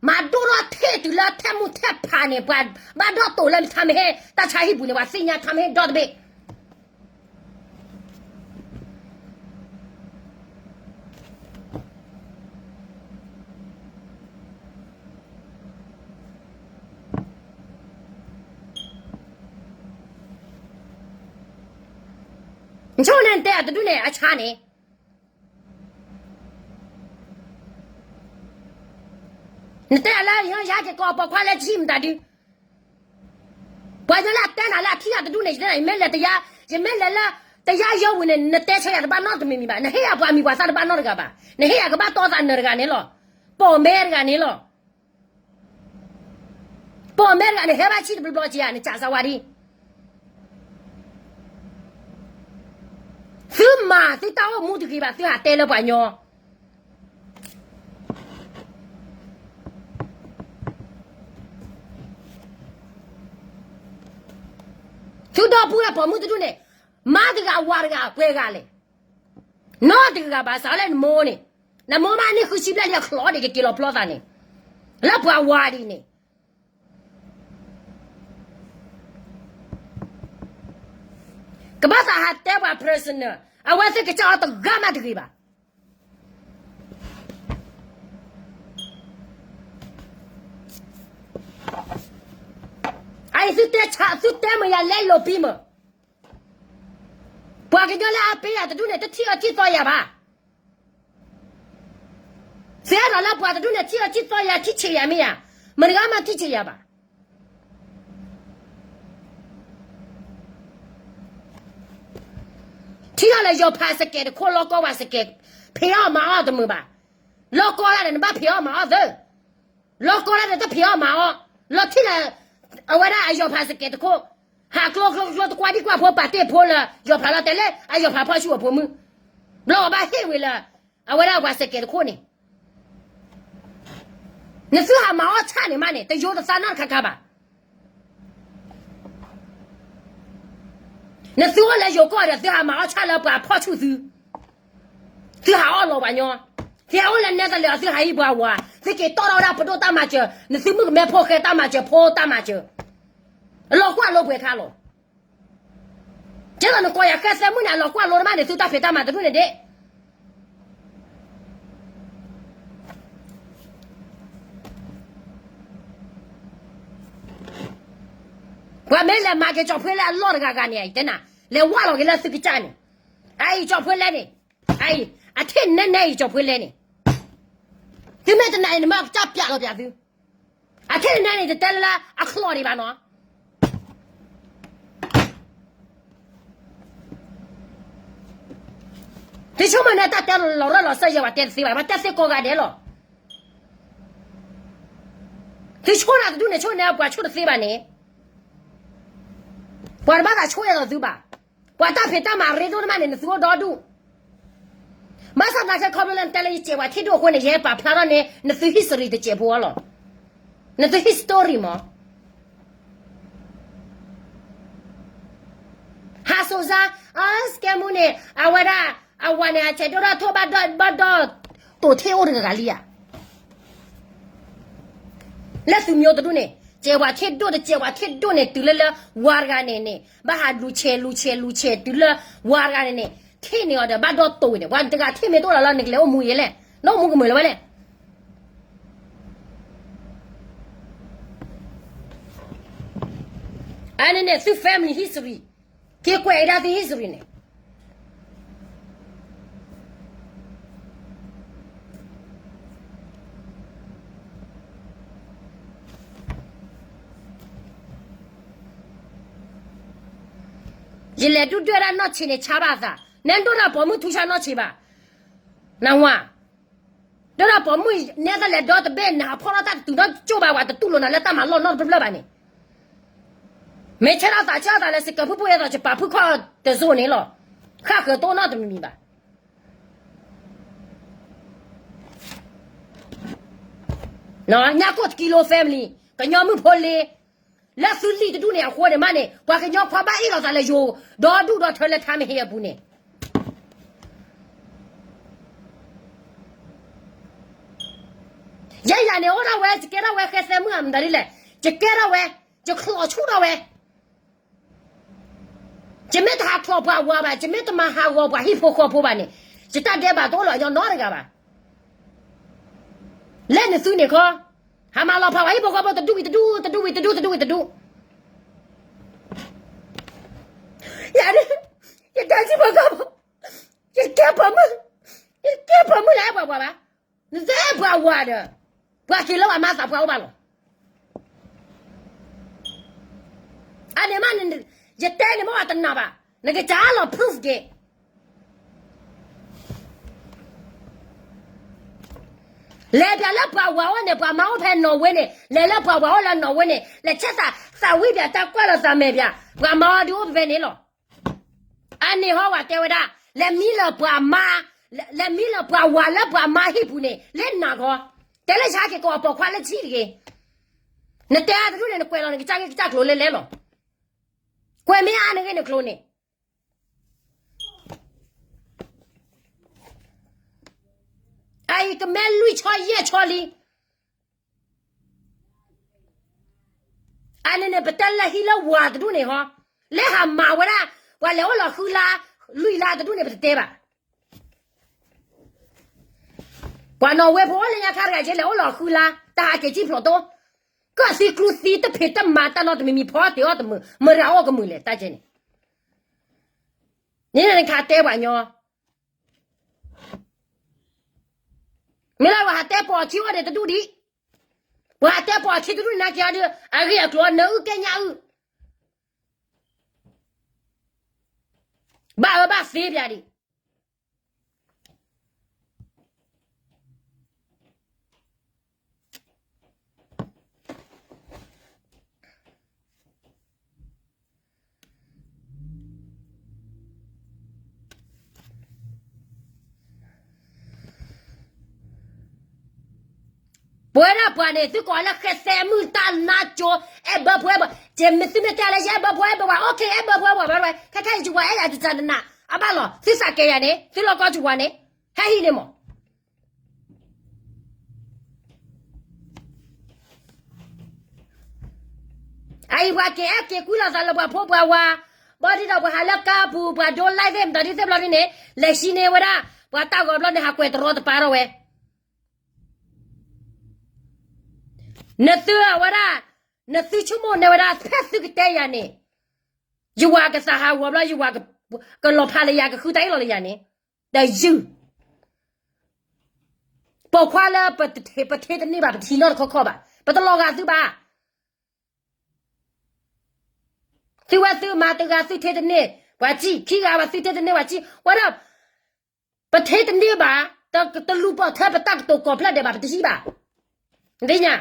မၤဒိၣ်ထီၣ်ထံၣ်တုၤလၢထဲမုၢ်ထဲဖးန့ၣ် ပှၤဘၣ်ဒီးတိာ်လၢနထါမ့ၢ်ဟ့ၣ်တၢ်ဆါဟံၣ်ပူၤန့ၣ် ပှၤသ့ၣ်ညါထါမ့ၢ်ဟ့ၣ်ဒီတဘ့ၣ် နဆိကမိၣ်န့ၣ် နတဲအတဒူၣ်န့ၣ် အဆါန့ၣ်, နတဲလၢယဟဲက့ၤကိးပိာ်ခွါလၢဟံၣ်မတၤဒု, ပှၤကညီလၢအတဲနၤလၢအထံၣ်အတဒူၣ်န့ၣ် ယတဲနၤ ယမ့ၢ်လဲၤတယါ, ယမ့ၢ်လဲၤလၢတယါယဲဝံၤန့ၣ် နတဲဆၢယၤတဘၣ်နီတမံၤမံၤဘၣ်, နဟ့ၣ်ယၤပှၤမံၤပှၤသၣ်တဘၣ်နီတဂၤဘၣ်, နဟ့ၣ်ယၤကဘၣ်တီသးနၢၤတဂၤန့ၣ်လီၤ, ပိာ်မဲတဂၤန့ၣ်လီၤ. ပိာ်မၢတဂၤန့ၣ် ဟဲဘၣ်ဆံၣ်တဘျီဘျီက့ၤဧါ, နစးစၢ်ဝါဒံ. သုမၤသုတၢ်အိၣ်မူတဂ့ၤဘၣ်, သုဟးတဲလၢပှၤညီ. သုဒီပုၢ်ဝဲၢ်ပိာ်မုၣ်တဒူၣ်န့ၣ်, မါတဂၤဝၤတဂၤပှဲၤဂၤလဲၣ်. နီတဂၤဘၣ်, စးလၢနမိၢ်န့ၣ်, နမိၢ်မးန့ၢ်ဃုဆံဘျဲၣ်လံအချီၣ်ဒံးကက့ၤလီၤပျီသးန့ၣ်, လၢပှၤဝၤဒံးန့ၣ် ကဘၣ်သးဟးတဲပှၤ personal, အဝဲသ့ၣ်ကစၢ်အီၤတဂၤမးတဂ့ၤဘၣ်. အအံၤသုတဲဆါ, သုတဲမုာ်ယၤလဲလိာ်ပံမုာ်, ပှၤကညီလၢအပ့ယၤတဒူၣ်န့ၣ် တထံၣ်အီၣ်ထံၣ်သီယၤဘၣ်. သ့ဒီးလၢပှၤတဒူၣ်န့ၣ် ထံၣ်အီၣ်ထံၣ်သီယၤ ထံၣ်ဆံးယၤမ့ၢ်ဧါ, မတဂၤမးထံၣ်ဆံးယၤဘၣ်. ထံၣ်ထီၣ်လၢယီၤဖးစကဲးတခိၣ် လီၢ်ကီၢ်ဝဲစကဲး, ဖံးအီၣ်မၤအီၣ်တမုာ်ဘၣ်. လီၢ်ကီၢ်ဒၣ်န့ၣ် နဘၣ်ဖံးအီၣ်မၤအီၣ်သၢ, လီၢ်ကီၢ်ဒၣ်န့ၣ် တဖံးအီၣ်မၤအီၣ်, လီၤထံၣ်လၢ အဝဲဒၣ်အယီၤဖးစကဲးတခိၣ်, ဟးကျိကျိကျိ တကွၢ်ဒံကွၢ်ဖိပာ်တ့ၢ်ဖိလၢယီၤဖးလီၤတဲာ်လၢအယီၤဖးဖီၣ်ဆူၣ်အဖိမုၣ်, ဘျီအဘၣ်ဟ့ၣ်ဝံၤလၢ အဝဲဒၣ်ပှၤစကဲးတခိၣ်န့ၣ်, နသုဟးမၤအီၣ်ဆၣ်န့ၣ်မးန့ၣ် တယိတသးနီတခါခါဘၣ်. နသုအိၣ်လၢယိၤကီၢ်ဒီး သုဟးမၤအီၣ်ဆၣ်လၢပှၤဖီၣ်ဆူၣ်သု, သုဟးအီၣ်လီၤပှၤညီ, သုဟဲအိၣ်လၢနဲသလၢာ်အီၤ သုဟးဟံးပှၤဝၤ, သုက့ၤတီၣ်ထီၣ်ဝဲဒၣ်ပဒိၣ်တၢ်မၤစၢၤ, နသုမုၣ်ကမဲဖိဃဲတၢ်မၤစၢၤ ဖိတၢ်မၤစၢၤ, အလီၤကွၢ်လိပှဲၤခါလီၤ. ကဲသိးနကိးယၤဃဲသဲမုၣ်န့ၣ် အလီၤကွၢ်လိတမးန့ၣ် သုတၢ်ဖံးတၢ်မၤတဒူၣ်န့ၣ်ဒ့ၣ် ပှၤမ့ၢ်လဲၤမၤက့ၤကၠီၣ်ဖှ့လဲအလီၢ်တဂၤဂၤန့ၣ် အံၤတဲနၤ, လဲၤဝၢ်လီၤက့ၤလၢသုကစၢ်န့ၣ်, အအံၤကၠီၣ်ဖှ့လဲန့ၣ်, အအံၤ အထံၣ်နဲနဲအံၤကၠီၣ်ဖှ့လဲန့ၣ်, သုမ့ၢ်တနာ်အံၤ နမ့ၢ်ကစၢ်ပျးလီၤပျးသု, အထံၣ်နဲနဲန့ၣ် တတဲလၢအချီၣ်ဒံးဘၣ်နီၤ. သုဆိကမိၣ်န့ၣ် တၢ်တဲလီၤရၢၢ်လီၤစၢၤယဲ ပှၤတဲတသ့ဘၣ်, ပှၤတဲသ့ကိးဂၤဒဲးလီၤ. သုဆိကမိၣ်တဒူၣ်န့ၣ် ဆိကမိၣ်န့ၣ် ပှၤဆိၣ်တသ့ဘၣ်န့ၣ်, ပှၤတဘၣ်သးဆိၣ်အသိးသုဘၣ်. ပှၤတၢ်ဖံးတၢ်မၤရ့ဒိၣ်တမးန့ၣ် နသုအိၣ်ဒီဒူၣ်, ဘၣ်ဆၣ်သနာ်က့ ခီဖျိလၢနတဲလၢယစဲးပှၤထံၣ်ဒိၣ်အဃိန့ၣ် ယဟဲပာ်ဖျါထီၣ်န့ၣ် နသု history တစဲးဖိအီၤလီၤ. နသု history မး ဟးစိၤစါ, အစကဲမူန့ၣ် အဝဲဒၣ် အဝၤန့ၣ် အစဲးဒိၣ်ထီၣ်ထိၣ်ဘၣ်ဒီး ဘၣ်ဒီးတိာ်ထ့အိၣ်တဂၤဂၤလံဧါ. လၢသုမျိုးတဒူၣ်န့ၣ် စဲးပှၤထံၣ်ဒိၣ်တစဲးပှၤထံၣ်ဒိၣ်န့ၣ် တုၤလၢလၢဝၤတဂၤန့ၣ်န့ၣ် ဘၣ်ဟးလူၤဆဲးလူၤဆဲးလူၤဆဲး တုၤလၢဝၤတဂၤန့ၣ်န့ၣ် ထံၣ်န့ၢ်အီၤဒီး ဘၣ်ဒီးတိာ်ဝဲန့ၣ် ပှၤတဂၤထံၣ်မ့ၢ်တအိၣ်လီၤလၢ နကလဲၤအိၣ်မူယဲလဲၣ်, နအိၣ်မူကမုာ်လၢၤဝဲလဲၣ်. အန့ၣ်န့ၣ် သု family history, က့ၤကွဲးဝဲဒၣ်သု history န့ၣ် ယလဲၤဒုၣ်ဒွဲၣ်ဒၣ်နီၢ်ဆံးန့ၣ် ဆါဘၣ်သး, နဲဒိၣ်တၢ်ပိာ်မုၣ်ထူဆါနီၢ်ဆံးဘၣ်, နဝၤ, ဒိၣ်တၢ်ပိာ်မုၣ်နဲဒၣ်လဲာ်ဒီတဘ့ၣ် နဟးဖီၣ်ထီၣ်တၢ်တတုၤဒီးကၠိဘၣ် ပှၤတတူၢ်လိာ်နၤလၢတၢ်မၤလီၢ်နီတဖျၢၣ်ဘၣ်န့ၣ်, မ့ၢ်ဆဲထီၣ်သးဆဲထီၣ်သးလၢ စကဲးဖုၣ်ဖိ အဲၣ်ဒိးစပာ်ဖုၣ်ခီၣ်တစိၤန့ၣ်လီၤ, ဃၣ်ဃၢၤတအိၣ်နီတမံၤမံၤဘၣ်. ညၣ်ကိၣ်တကံလိ family, ကညီမုၣ်ဖိလ့, လၢသုလံာ်တဒူၣ်န့ၣ်အဃိန့ၣ်မးန့ၣ် ပှၤကညီခွါဘၣ်အ့ၣ်လိာ်သးလၢယိၤ ဒီဒူၣ်ဒီထၢလၢထါမ့ၢ်ဟ့အပူၤန့ၣ် ယဲယၤန့ၣ် အိၣ်ဒၣ်ဝဲ ယကဲထီၣ်ဝဲဃဲသဲမုၣ်အမတၤဒ်လဲၣ်, ယကဲထီၣ်ဝဲ, ယချီၣ်ဆူၣ်ထီၣ်ဝဲ, ယမ့ၢ်တဟးချီၣ်ပှၤဝၤဘၣ်, ယမ့ၢ်တမၤဟးဂီၤပှၤဟံၣ်ဖိဃီဖိဘၣ်န့ၣ်, ယတၢ်ဒဲးဘးတအိၣ်လၢအညီနီတဂၤဘၣ်. လၢနသုန့ၣ်ခီ, ဟးမၤလီၤဖးဝဲဟံၣ်ဖိဃီဖိတဒူၣ်ဝံၤတဒူၣ်, တဒူၣ်ဝံၤတဒူၣ်, တဒူၣ်ဝံၤတဒူၣ်. ယၤဒ်, ယတဲဆံဖိကီၢ်ဖိ, ယကဲပိာ်မုၣ်, ယကဲပိာ်မုၣ်လၢအဲၣ်ပှၤဝၤဘၣ်, နတအဲၣ်ပှၤဝၤဒီး, ပှၤက့ၤလၢပှၤမါသးပှၢ်အိၣ်ဘၣ်လီၤ. အန့ၣ်မး, ယတဲန့ၣ်မ့ၢ်ဝဲတနာ်ဘၣ်, နကစၢ်လီၤ proof က့ၤ လၢ လဲၤပၠးလၢပှၤဝၤအိၣ်န့ၣ် ပှၤမါအိၣ်ဖဲနီၣ်ဝ့န့ၣ် လဲၤလၢပှၤဝၤအိၣ်လၢနီၣ်ဝ့န့ၣ် လဲၤဆဲးသး သးဝံၣ်ပၠးတၢ်ကွၢ်လီၤသးမဲာ်ပၠး ပှၤမါအီၤဒုးအိၣ်ဖဲန့ၣ်လီၤ. အန့ၣ်ဟီဝဲတဲဝဲဒၣ် လဲၤမံလၢပှၤမါ လဲၤမံလၢပှၤဝၤလၢပှၤမါဟံၣ်ပူၤန့ၣ် လၢနၤဂီၤ တဲလၢဆါက့ၤကီးအပိာ်ခွါလၢဆံတဂ့ၤ နတဲအါတဒူၣ်န့ၣ် နကွဲးလီၤနကစၢ်ဂ့ၢ်ကစၢ်ကျိၤလဲလဲလီၤ. ကွဲးမ့ၢ်အါန့ၣ်ဂ့ၤနကျိၤန့ၣ် အအံၤကမဲလွံၢ်ဆီယဲၢ်ဆီလံ. အန့ၣ်န့ၣ် ပတဲလၢဟံၣ်လၢဝၤတဒူၣ်န့ၣ်ဟီ, လၢဟးမၤဝဲဒၣ် ပှၤလဲၤအိၣ်လီၤဃုလါ လွံၢ်လါတဒူၣ်န့ၣ် ပတတဲဘၣ်. ပှၤနီၣ်ဝ့ဖိအိၣ်လၢညါခါတဂၤက့ လဲၤအိၣ်လီၤဃုလါ တၢ်ဟးက့ၤကံၣ်ဖျိးတိ, ကၢၣ်သံကျူသံတဖံးတမၤတၢ်နီတမံၤမံၤ ဖီတ့ၢ်အီၣ်တမုာ် မတၤအိၣ်ကမုာ်လဲၣ် တၢ်ကဲန့ၣ် န့ၣ်နခးတဲပှၤညီ မ့ၢ်လၢပှၤဟးတဲပိာ်အခံအိၣ်ဒီးတဒူၣ်ဒံး, ပှၤဟးတဲပိာ်အခံတဒူၣ်န့ၣ် နာ်က့ၤအီၤဒီး အဂ့ၢ်အကျိၤနၢအုၣ်ကဲညၣ်အုၣ်, ဘၣ်အၢဘၣ်သီပၠးဒံး ပဝဲဒၣ်ပှၤန့ၣ် သုကိးလၢဃဲသဲမုၢ်တၢ်နါကၠိ အဲၣ်ဘၢဖိအဲၣ်ဘၢ, ကဲမ့ၢ်သုမ့ၢ်တဲလၢယအဲၣ်ဘၢဖိအဲၣ်ဘၢဝဲ okay အဲၣ်ဘၢဖိအဲၣ်ဘၢဝဲ ခဲခဲအံၤယဝၤအဲၣ်ယတနး အဘၣ်လီၤ သုသးကဲယၤန့ၣ် သုလီၢ်ကီၢ်ကဝၤန့ၣ် ဟဲဟံးန့ၣ်မး အအံၤပှၤက့ၤအဲၣ်က့ၤကွံလီၤသးလၢပှၤဖိပှၤဝၤ, ဘၣ်ဒ်ဒီးပှၤဟးလၢကါပူၤ ပှၤဒိ live မတၤဒ်သိးဘျီဒ်န့ၣ် လဲၤဟံးန့ၢ်ဝဲဒၣ် ပှၤတၢ်ဂီၤဘျီန့ၣ် ဟးကွဲးတရီတပါထီၣ်ဝဲ, နသုအဝဲဒၣ် နသုဆိကမိၣ်န့ၢ်ဝဲဒၣ် ဖဲသုကတဲယၤန့ၣ် ယဝၤကသးဟးဂီၤဘျီ ယဝၤကလီၤဖးလၢယၤ ကဃုတၢ်အ့ၣ်လိာ်လၢယၤန့ၣ် တယုၢ် ပိာ်ခွါလၢ ပထ့တန့ၢ်ဘၣ် ပထံၣ်နီတခီခီဘၣ် ပတလီၤဂာ်သုဘၣ်. သုဝဲသုမၤတဂၤသုထ့တန့ၢ် ပှၤစံၣ် ခံဂၤဘၣ်သုထ့တန့ၢ်ပှၤစံၣ် ဝဲဒၣ် ပထ့တန့ၢ်ဘၣ် တလူၤပိာ်ထွဲပတၢ်ကတိၤကီၢ်ဖျၢၣ်ဒဲးဘၣ် ပတဟံးဘၣ်. ဒ်ညါ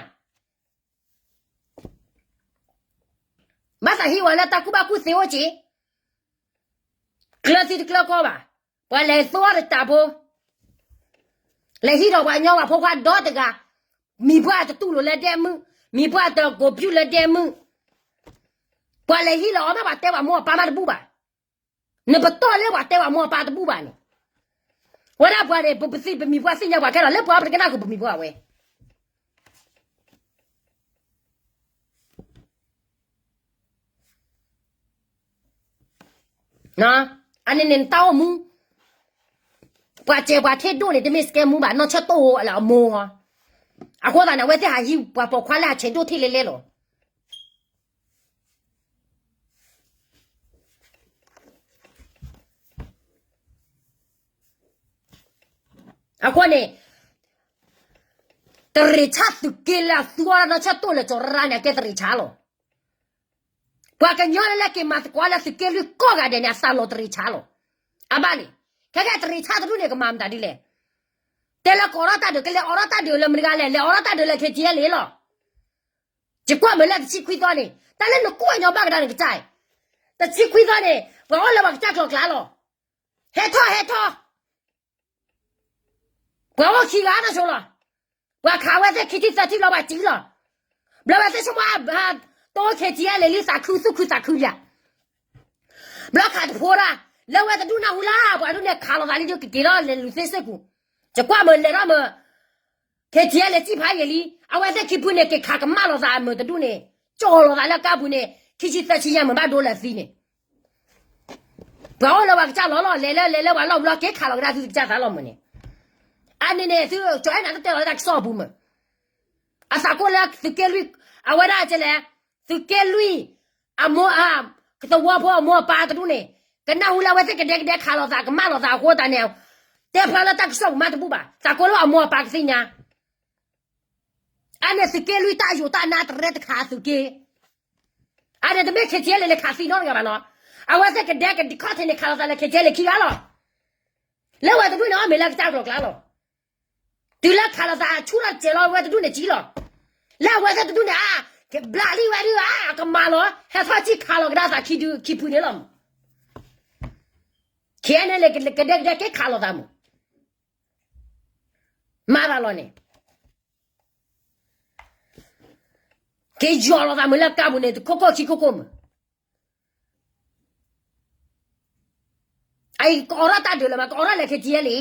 ဘၣ်သးဟံးဝဲလၢတၢ်ကူၣ်ဘၣ်ကူၣ်သ့အိၣ်က့ၤ ကျၢၤသုတကျၢၤကီဘၣ်. ပှၤလဲၤသိအီၤတတးဖိ လဲၤဟံးထီၣ်ပှၤညီပှၤဖိခွါဒီတဂၤ မံၤပှၢ်တတူၢ်လိာ်လၢဒဲမုၢ် မံၤပှၢ်တကိးပျူၢ်လၢဒဲမုၢ် ပှၤလဲၤဟံးလီၤအီၤမး ပှၤတဲပှၤမိၢ်ပၢ်မးတဘူၣ်ဘၣ်. နပတီၢ်လၢပှၤတဲပှၤမိၢ်ပၢ်တဘူၣ်ဘၣ်န့ၣ် ဝဲဒၣ်ပှၤန့ၣ် ပပသံပမံၤပှၢ်သ့ၣ်ညါပှၤခဲလီၤ လၢပှၤပတကနၣ်ဃုာ်ပမံၤပှၢ်ဝဲ အန့ၣ်န့ၣ်နတၢ်အိၣ်မူ ပှၤစဲးပှၤထ့ဒိၣ်န့ၣ် တမ့ၢ်စကဲမူဘၣ် နီၢ်ဆၢၣ်တိၣ်လၢအမိၢ်ဟီ. အဃိသတးန့ၣ် အဝဲသ့ၣ်ဟးဟံးပှၤပိာ်ခွါလၢအဆဲးဒိၣ်ထ့လဲလဲလီၤ. အဃိန့ၣ် တရ့းဆါသုးက့လၢအသူအီၤနီၢ်ဆၢၣ်တိၣ်လၢကၠီၤရၢ်န့ၣ် အကဲတရ့းဆါလီၤ. ပှၤကညီလၢက့ၤမၤသကိးလၢသုးက့လွံၢ်ကိးဂၤဒဲးန့ၣ် အသးလီၤတရ့းဆါလီၤ. အဘၣ်န့ၣ် ခဲကဲတရ့းဆါတဒူၣ်န့ၣ် ကမၤမတၤဒ်လဲၣ်. တဲလၢကအိးထီၣ်တၢ်ဒုး ကလဲၤအိးထီၣ်တၢ်ဒုးလၢမတၤတဂၤလဲၣ် လဲၤအိးထီၣ်တၢ်ဒုးလၢ ခဲကၠံၣ်အဲၣ်လ့ၣ်လီၤ. ယကွၢ်မုာ်လၢတဆံခွံသီန့ၣ် တၢ်လၢနကူၣ်အညီဘၣ်ကဒါနကစၢ်, တဆံခွံသီန့ၣ် ပှၤအိၣ်လၢပှၤကစၢ်ကျိၤကျါလီၤ. ဟဲထီၣ်ဟဲထီၣ် ပှၤအိၣ်ခံဂၤနီၢ်ဆိလီၤ. ပှၤခးဝဲသ့ၣ်ခံထံၣ်သၢထံၣ်ဘျီပှၤစံၣ်လီၤ. ဘျီဝဲသ့ၣ်ဆိကမိၣ် တိၢ်ခဲကၠံၣ်အဲၣ်လ့ၣ်လံ သးခုသူၣ်ခုသးခုယၤ ဘျီခးတဖိဒၣ် လၢဝဲတဒူၣ်နၢ်ဟူလၢ ပှၤဒူၣ်န့ၣ်ခးလိာ်သးလံ ဒုးကက့ၤထီၣ်လဲၤလူၤသ့စ့ၢ်ကီး, ယကွၢ်မုာ်လဲၤထီၣ်မုာ် ခဲကၠံၣ်အဲၣ်လ့ၣ်စံၣ်ဖးယံာ်လံ, အဝဲသ့ၣ်ခံဖုန့ၣ် က့ၤခးကမၣ်လိာ်သးအမုာ်တဒူၣ်န့ၣ်, ကၠီၣ်လိာ်သးလၢကါပူၤန့ၣ် ခံဆံသၢဆံညါမုာ်ဘၣ်ဒိလၢသံန့ၣ် ပှၤအိၣ်လၢပှၤကစၢ်လီၤလီၤ လဲၤလၢလဲၤလၢပှၤလီၢ်ဘျီ က့ၤခးလီၤကဒါသုကစၢ်သးလီၤမုာ်န့ၣ်, အန့ၣ်န့ၣ် သုကၠီၣ်အဲၣ်နၤ တတဲလီၤတၢ်ကစီၣ်အပူၤမုာ် အသးကိၢ်လၢသုးက့လွံၢ်, အဝဲဒၣ်ကဲလဲၣ်, သုးက့လွံၢ်, အမိၢ်အ, ကသဝီဖိအမိၢ်အပၢ်တဒူၣ်န့ၣ်, ကနၢ်ဟူလၢအဝဲသ့ၣ်ကဒဲကဒဲခးလိာ်သး ကမၣ်လိာ်သးအဃိသတးန့ၣ်, တဲဖျါလၢတၢ်ကစီၣ်ပူၤမးတဘူၣ်ဘၣ်, သးကိၢ်လၢအမိၢ်အပၢ်ကသ့ၣ်ညါ, အန့ၣ်သုးက့လွံၢ်တၢ်ယိာ်တၢ်နါတရဲတခါသုးက့ အန့ၣ်တမ့ၢ် ခဲကၠံၣ်အဲၣ်လ့ၣ် လဲၤခးသံနီတဂၤဘၣ်နီၤ, အဝဲသ့ၣ်ကဒဲကဒဲခီၣ်ထံးန့ၣ် ခးလိာ်သးလၢ ခဲကၠံၣ်အဲၣ်လ့ၣ် ခံဂၤလီၤ, လၢဝဲတဒူၣ်န့ၣ် အီၣ်မ့ၤလၢကစၢ်ကျိၤကျါလီၤ, တုၤလၢခးလိာ်သးဆူၣ်ထီၣ်တစဲးလီၤ ဝဲတဒူၣ်န့ၣ်ကံလီၤ. လၢအဝဲသ့ၣ်တဒူၣ်န့ၣ် အါ ဘျးလံဝဲဒုး အါ အကမၤလီၤ ဟဲထီၣ်ကံခးလီၤကဒါသးခံဒုခံဖုန့ၣ်လီၤ. KNLA ကဒဲကဒဲက့ၤခးလိာ်သးမုၢ် မၤသးလီၤန့ၣ် က့ၤယီၤလီၤသးမုၢ်လၢကါပူၤန့ၣ် တခိၣ်ခိၣ်ခံခိၣ်ခိၣ်မုၢ် အံၤကအိးထီၣ်တၢ်ဒုးလၢၤမး ကအိးထီၣ်လဲၤ KTLA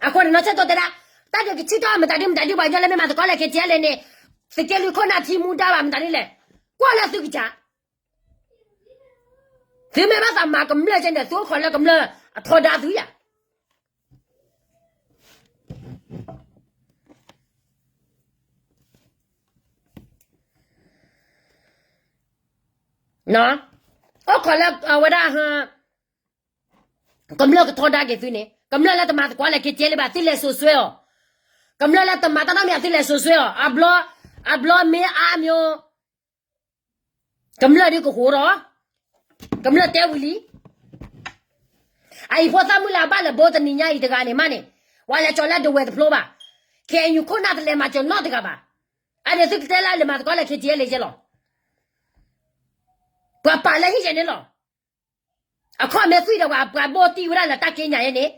အဃိန့ၣ် နီၢ်ဆၢၣ်တီတဲဒၣ် တၢ်ဒုးကဆူၣ်ထီၣ်မတၤဒုမတၤဒုဘၣ်ညီလၢမ့ၢ်မၤသကိးလဲၤ KTLA န့ၣ် သုးက့လွံၢ်ခိၣ်နၢ်ထံမူဒါဘၣ်မတၤဒုလဲၣ် ကွၢ်လၢသုကစၢ် သုမ့ၢ်ဘၣ်သးမၤကမျၢၢ်ကဲန့ၣ် သုအိၣ်ခိးလၢကမျၢၢ်အထီဒါသုယၤ အိၣ်ခိးလၢအဝဲဒၣ် ကမျၢၢ်ကထီဒါက့ၤသုန့ၣ် ကမျၢၢ်လၢတမၤသကိးလဲၤ KTLA ဘၣ် သုလဲၤစိာ်စွဲအီၤ ကမျၢၢ်လၢတမၤတၢ်နီတမံၤ သုလဲၤစိာ်စွဲအီၤ အဘျီ အဘျီမ့ၢ်အါမ့ၢ် ကမျၢၢ်ဒုးကဟိးဒီး ကမျၢၢ်တဲဝံၤလံ အအံၤဖိသၣ်မုၣ်လၢအဘၣ်လဲၤဘိတနံၤညါအံၤတဂၤန့ၣ်မးန့ၣ် ပှၤလဲၤကၠီၤလၢဒဝဲၢ်တဖျိဘၣ် KNU ခိၣ်နၢ်တလဲၤမၤစၢၤနီတဂၤဘၣ် အန့ၣ်သုကတဲလၢလဲၤမၤသကိးလဲၤ KTLA ယဲလီၤ ပှၤပာ်လၢဟံၣ်ယဲန့ၣ်လီၤ အခီၣ်မ့ၢ်သွံၣ်ဒီးပှၤ ပှၤဘိတံၢ်ဝဲဒၣ်လၢတၢ်က့ညၣ်ယဲန့ၣ်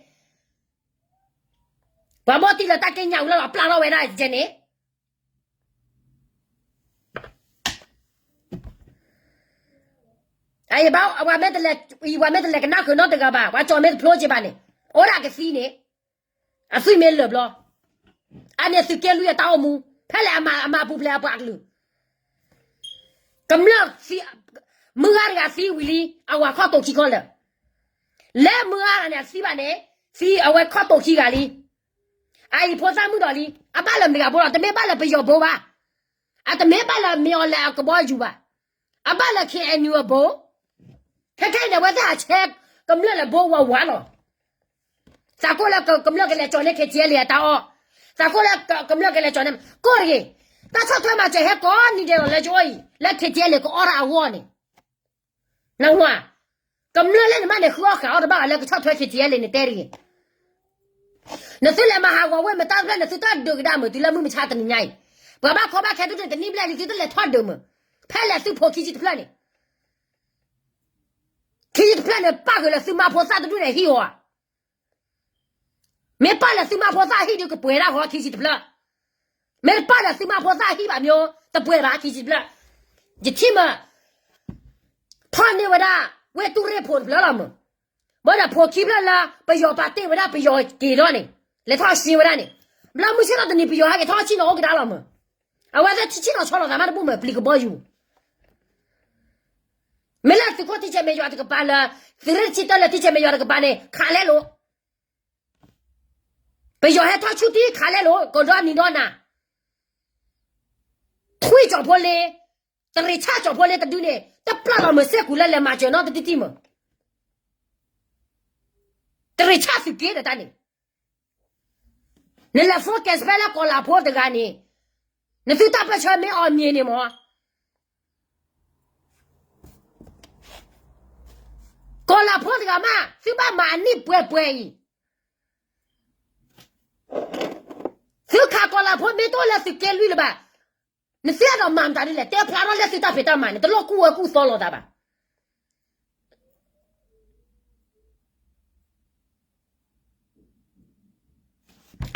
ပှၤဘိတံၢ်လၢတၢ်က့ညၣ်ဝံၤလီၤ ပျၢ်ထီၣ်ဝဲဒၣ်ယဲန့ၣ် အံၤဘၣ် ပှၤမ့ၢ်တလဲၤ ပှၤမ့ၢ်တလဲၤကနၣ်ဃုာ်နီတဂၤဘၣ် ပှၤကၠီၤမ့ၢ်တဖျိက့ၤဘၣ်န့ၣ် အိၣ်ဒၣ်ကသံန့ၣ် အသွံၣ်မ့ၢ်လၢာ်ဘျီ အန့ၣ်သုးက့လွံၢ်အတၢ်အိၣ်မူ ဖဲလဲၣ်အမၤ အမၤပူၤဖျဲးအပှၤကလုာ် ကမျၢၢ် မုၢ်ဂၤတဂၤသံဝံၤလံ အဝဲခီၣ်တိာ်ခံခီလၢာ် လၢမုၢ်ဂၤတဂၤန့ၣ် အသံဘၣ်န့ၣ် သံအဝဲခီၣ်တိာ်ခံဂၤလံ အအံၤဖိသၣ်မုၣ်ဒီးလံ အဘၣ်လၢမတၤတဂၤဘိလီၤ တမ့ၢ်ဘၣ်လၢပယီၤဘိဘၣ် အတမ့ၢ်ဘၣ်လၢမ့ၢ်အီၤလဲၤအကဘီယူၤဘၣ် အဘၣ်လၢ KNU အဘိ ခဲခဲအံၤန့ၣ် အဝဲသ့ၣ်ဟးဆဲးကမျၢၢ်လၢဘိဝးဝးလီၤ သးကိၢ်လၢကမျၢၢ်ကလဲၤကၠီၤန့ၢ် KTLA အတၢ်အီၣ်, သးကိၢ်လၢကမျၢၢ်ကလဲၤကၠီၤန့ၢ် ကိၢ်တဂ့ၤ, တၢ်ဆီၣ်ထွဲမၤစၢၤဟဲကိးနံၤဒဲးလီၤလၢကအိၣ်အံၤ လၢ KTLA ကအီၣ်တၢ်အဂီၢ်န့ၣ်, နဝၤ, ကမျၢၢ်လၢနမ့ၢ်န့ၣ် ဃုအီၣ်ဃာ်အီၣ်တဘၣ်ဘၣ်လၢကဆီၣ်ထွဲ KTLA န့ၣ်တဲတဂ့ၤ. နသုလဲၤမၤဟးဂီၤဝ့ၢ်မတၤတဖျၢၣ်န့ၣ် သုတၢ်ဒုးကဒါမုာ် တုၤလၢမုၢ်မဆါတနံၤညါအံၤ, ပှၤဘၣ်ကီဘၣ်ခဲဒိၣ်န့ၣ် တနံၣ်ဘျဲၣ်လံ သုတလဲၤထီၣ်ဒုးမုာ်, ဖဲလဲၣ်သုဖိခံဆံတဖျၢၣ်န့ၣ် ခံဆံတဖျၢၣ်န့ၣ် ပၣ်ဃုာ်လၢသုမါဖိသၣ်တဒူၣ်န့ၣ်ဟံၣ်အီၤဧါ. မ့ၢ်ပၣ်လၢသုမါဖိသၣ်ဟံၣ်ဒုးကပှဲၤဒၣ်ဃီခံဆံတဖျၢၣ်, မ့ၢ်တပၣ်လၢသုမါဖိသၣ်ဟံၣ်ဘၣ်မ့ၢ် တပှဲၤဘၣ်ခံဆံတဖျၢၣ်, ယထံၣ်မး ထီၣ်န့ၢ်ဝဲဒၣ် ဝ့ၢ်တူၢ်ရ့ၣ်ဖိတဖျၢၣ်လီၤမုာ်, ဘၣ်ဒီးဖိခံဖျၢၣ်လၢ ပယီၤပာ်တ့ၢ်ဝဲဒၣ်ပယီၤက့ၤဒီးန့ၣ် လဲၤထီၣ်ရှ့ဝဲဒၣ်န့ၣ်, ဘျီမုၢ်ဆ့ၣ်ထီၣ်တနံၤပယီၤဟဲက့ၤထီၣ်ဆ့ၣ်နီၤအိၣ်ကဒါလီၤမုာ်, အဝဲသ့ၣ်ဆ့ၣ်နီၤဆီလီၤသးမးတဘူၣ်မုာ် ပျံၤကဘီယူၤ မ့ၢ်လၢသုးခိၣ်ထံဆဲးမဲာ်ယွၤတကပၤလၢ သုးရ့ၣ်ထံတၢလၢထံဆဲးမဲာ်ယွၤတကပၤန့ၣ် ခးလဲလိာ်, ပယီၤဟဲထီၣ်ဆူၣ်ထံခးလဲလိာ် ကဒီနံၤဒီနၤ, ထွံၣ်ကၠီၣ်ဖိလ့, တရ့ၤဆၣ်ကၠီၣ်ဖိလ့တဒုန့ၣ် တပျၢ်လီၤမုာ်စ့ၢ်ကီးလၢလဲၤမၤစၢၤနီတဒုတံၢ်မုာ်, တရ့ၤဆၣ်သုးက့ဒီးတၢ်န့ၣ် နလဲၤ focus ဖဲလၢကီၤလၤဖိတဂၤန့ၣ်, နသုတၢ်ပၢၢ်ဆၢမ့ၢ်အီၤမံၤန့ၣ်မး, ကီၤလၤဖိတဂၤမး သုဘၣ်မၤအနံၣ်ပှဲၤပှဲၤအံၤ, သုခးကီၤလၤဖိမ့ၢ်တအိၣ်လၢသုးက့လွံၢ်လၢၤဘၣ်, နသုအဲၣ်ဒိးမၤမတၤဒ်လဲၣ် တဲဖျါထီၣ်လၢသုတၢ်ဖံးတၢ်မၤန့ၣ် တလိၣ်ကူၣ်ဝဲကူၣ်သီလိာ်သးဘၣ်.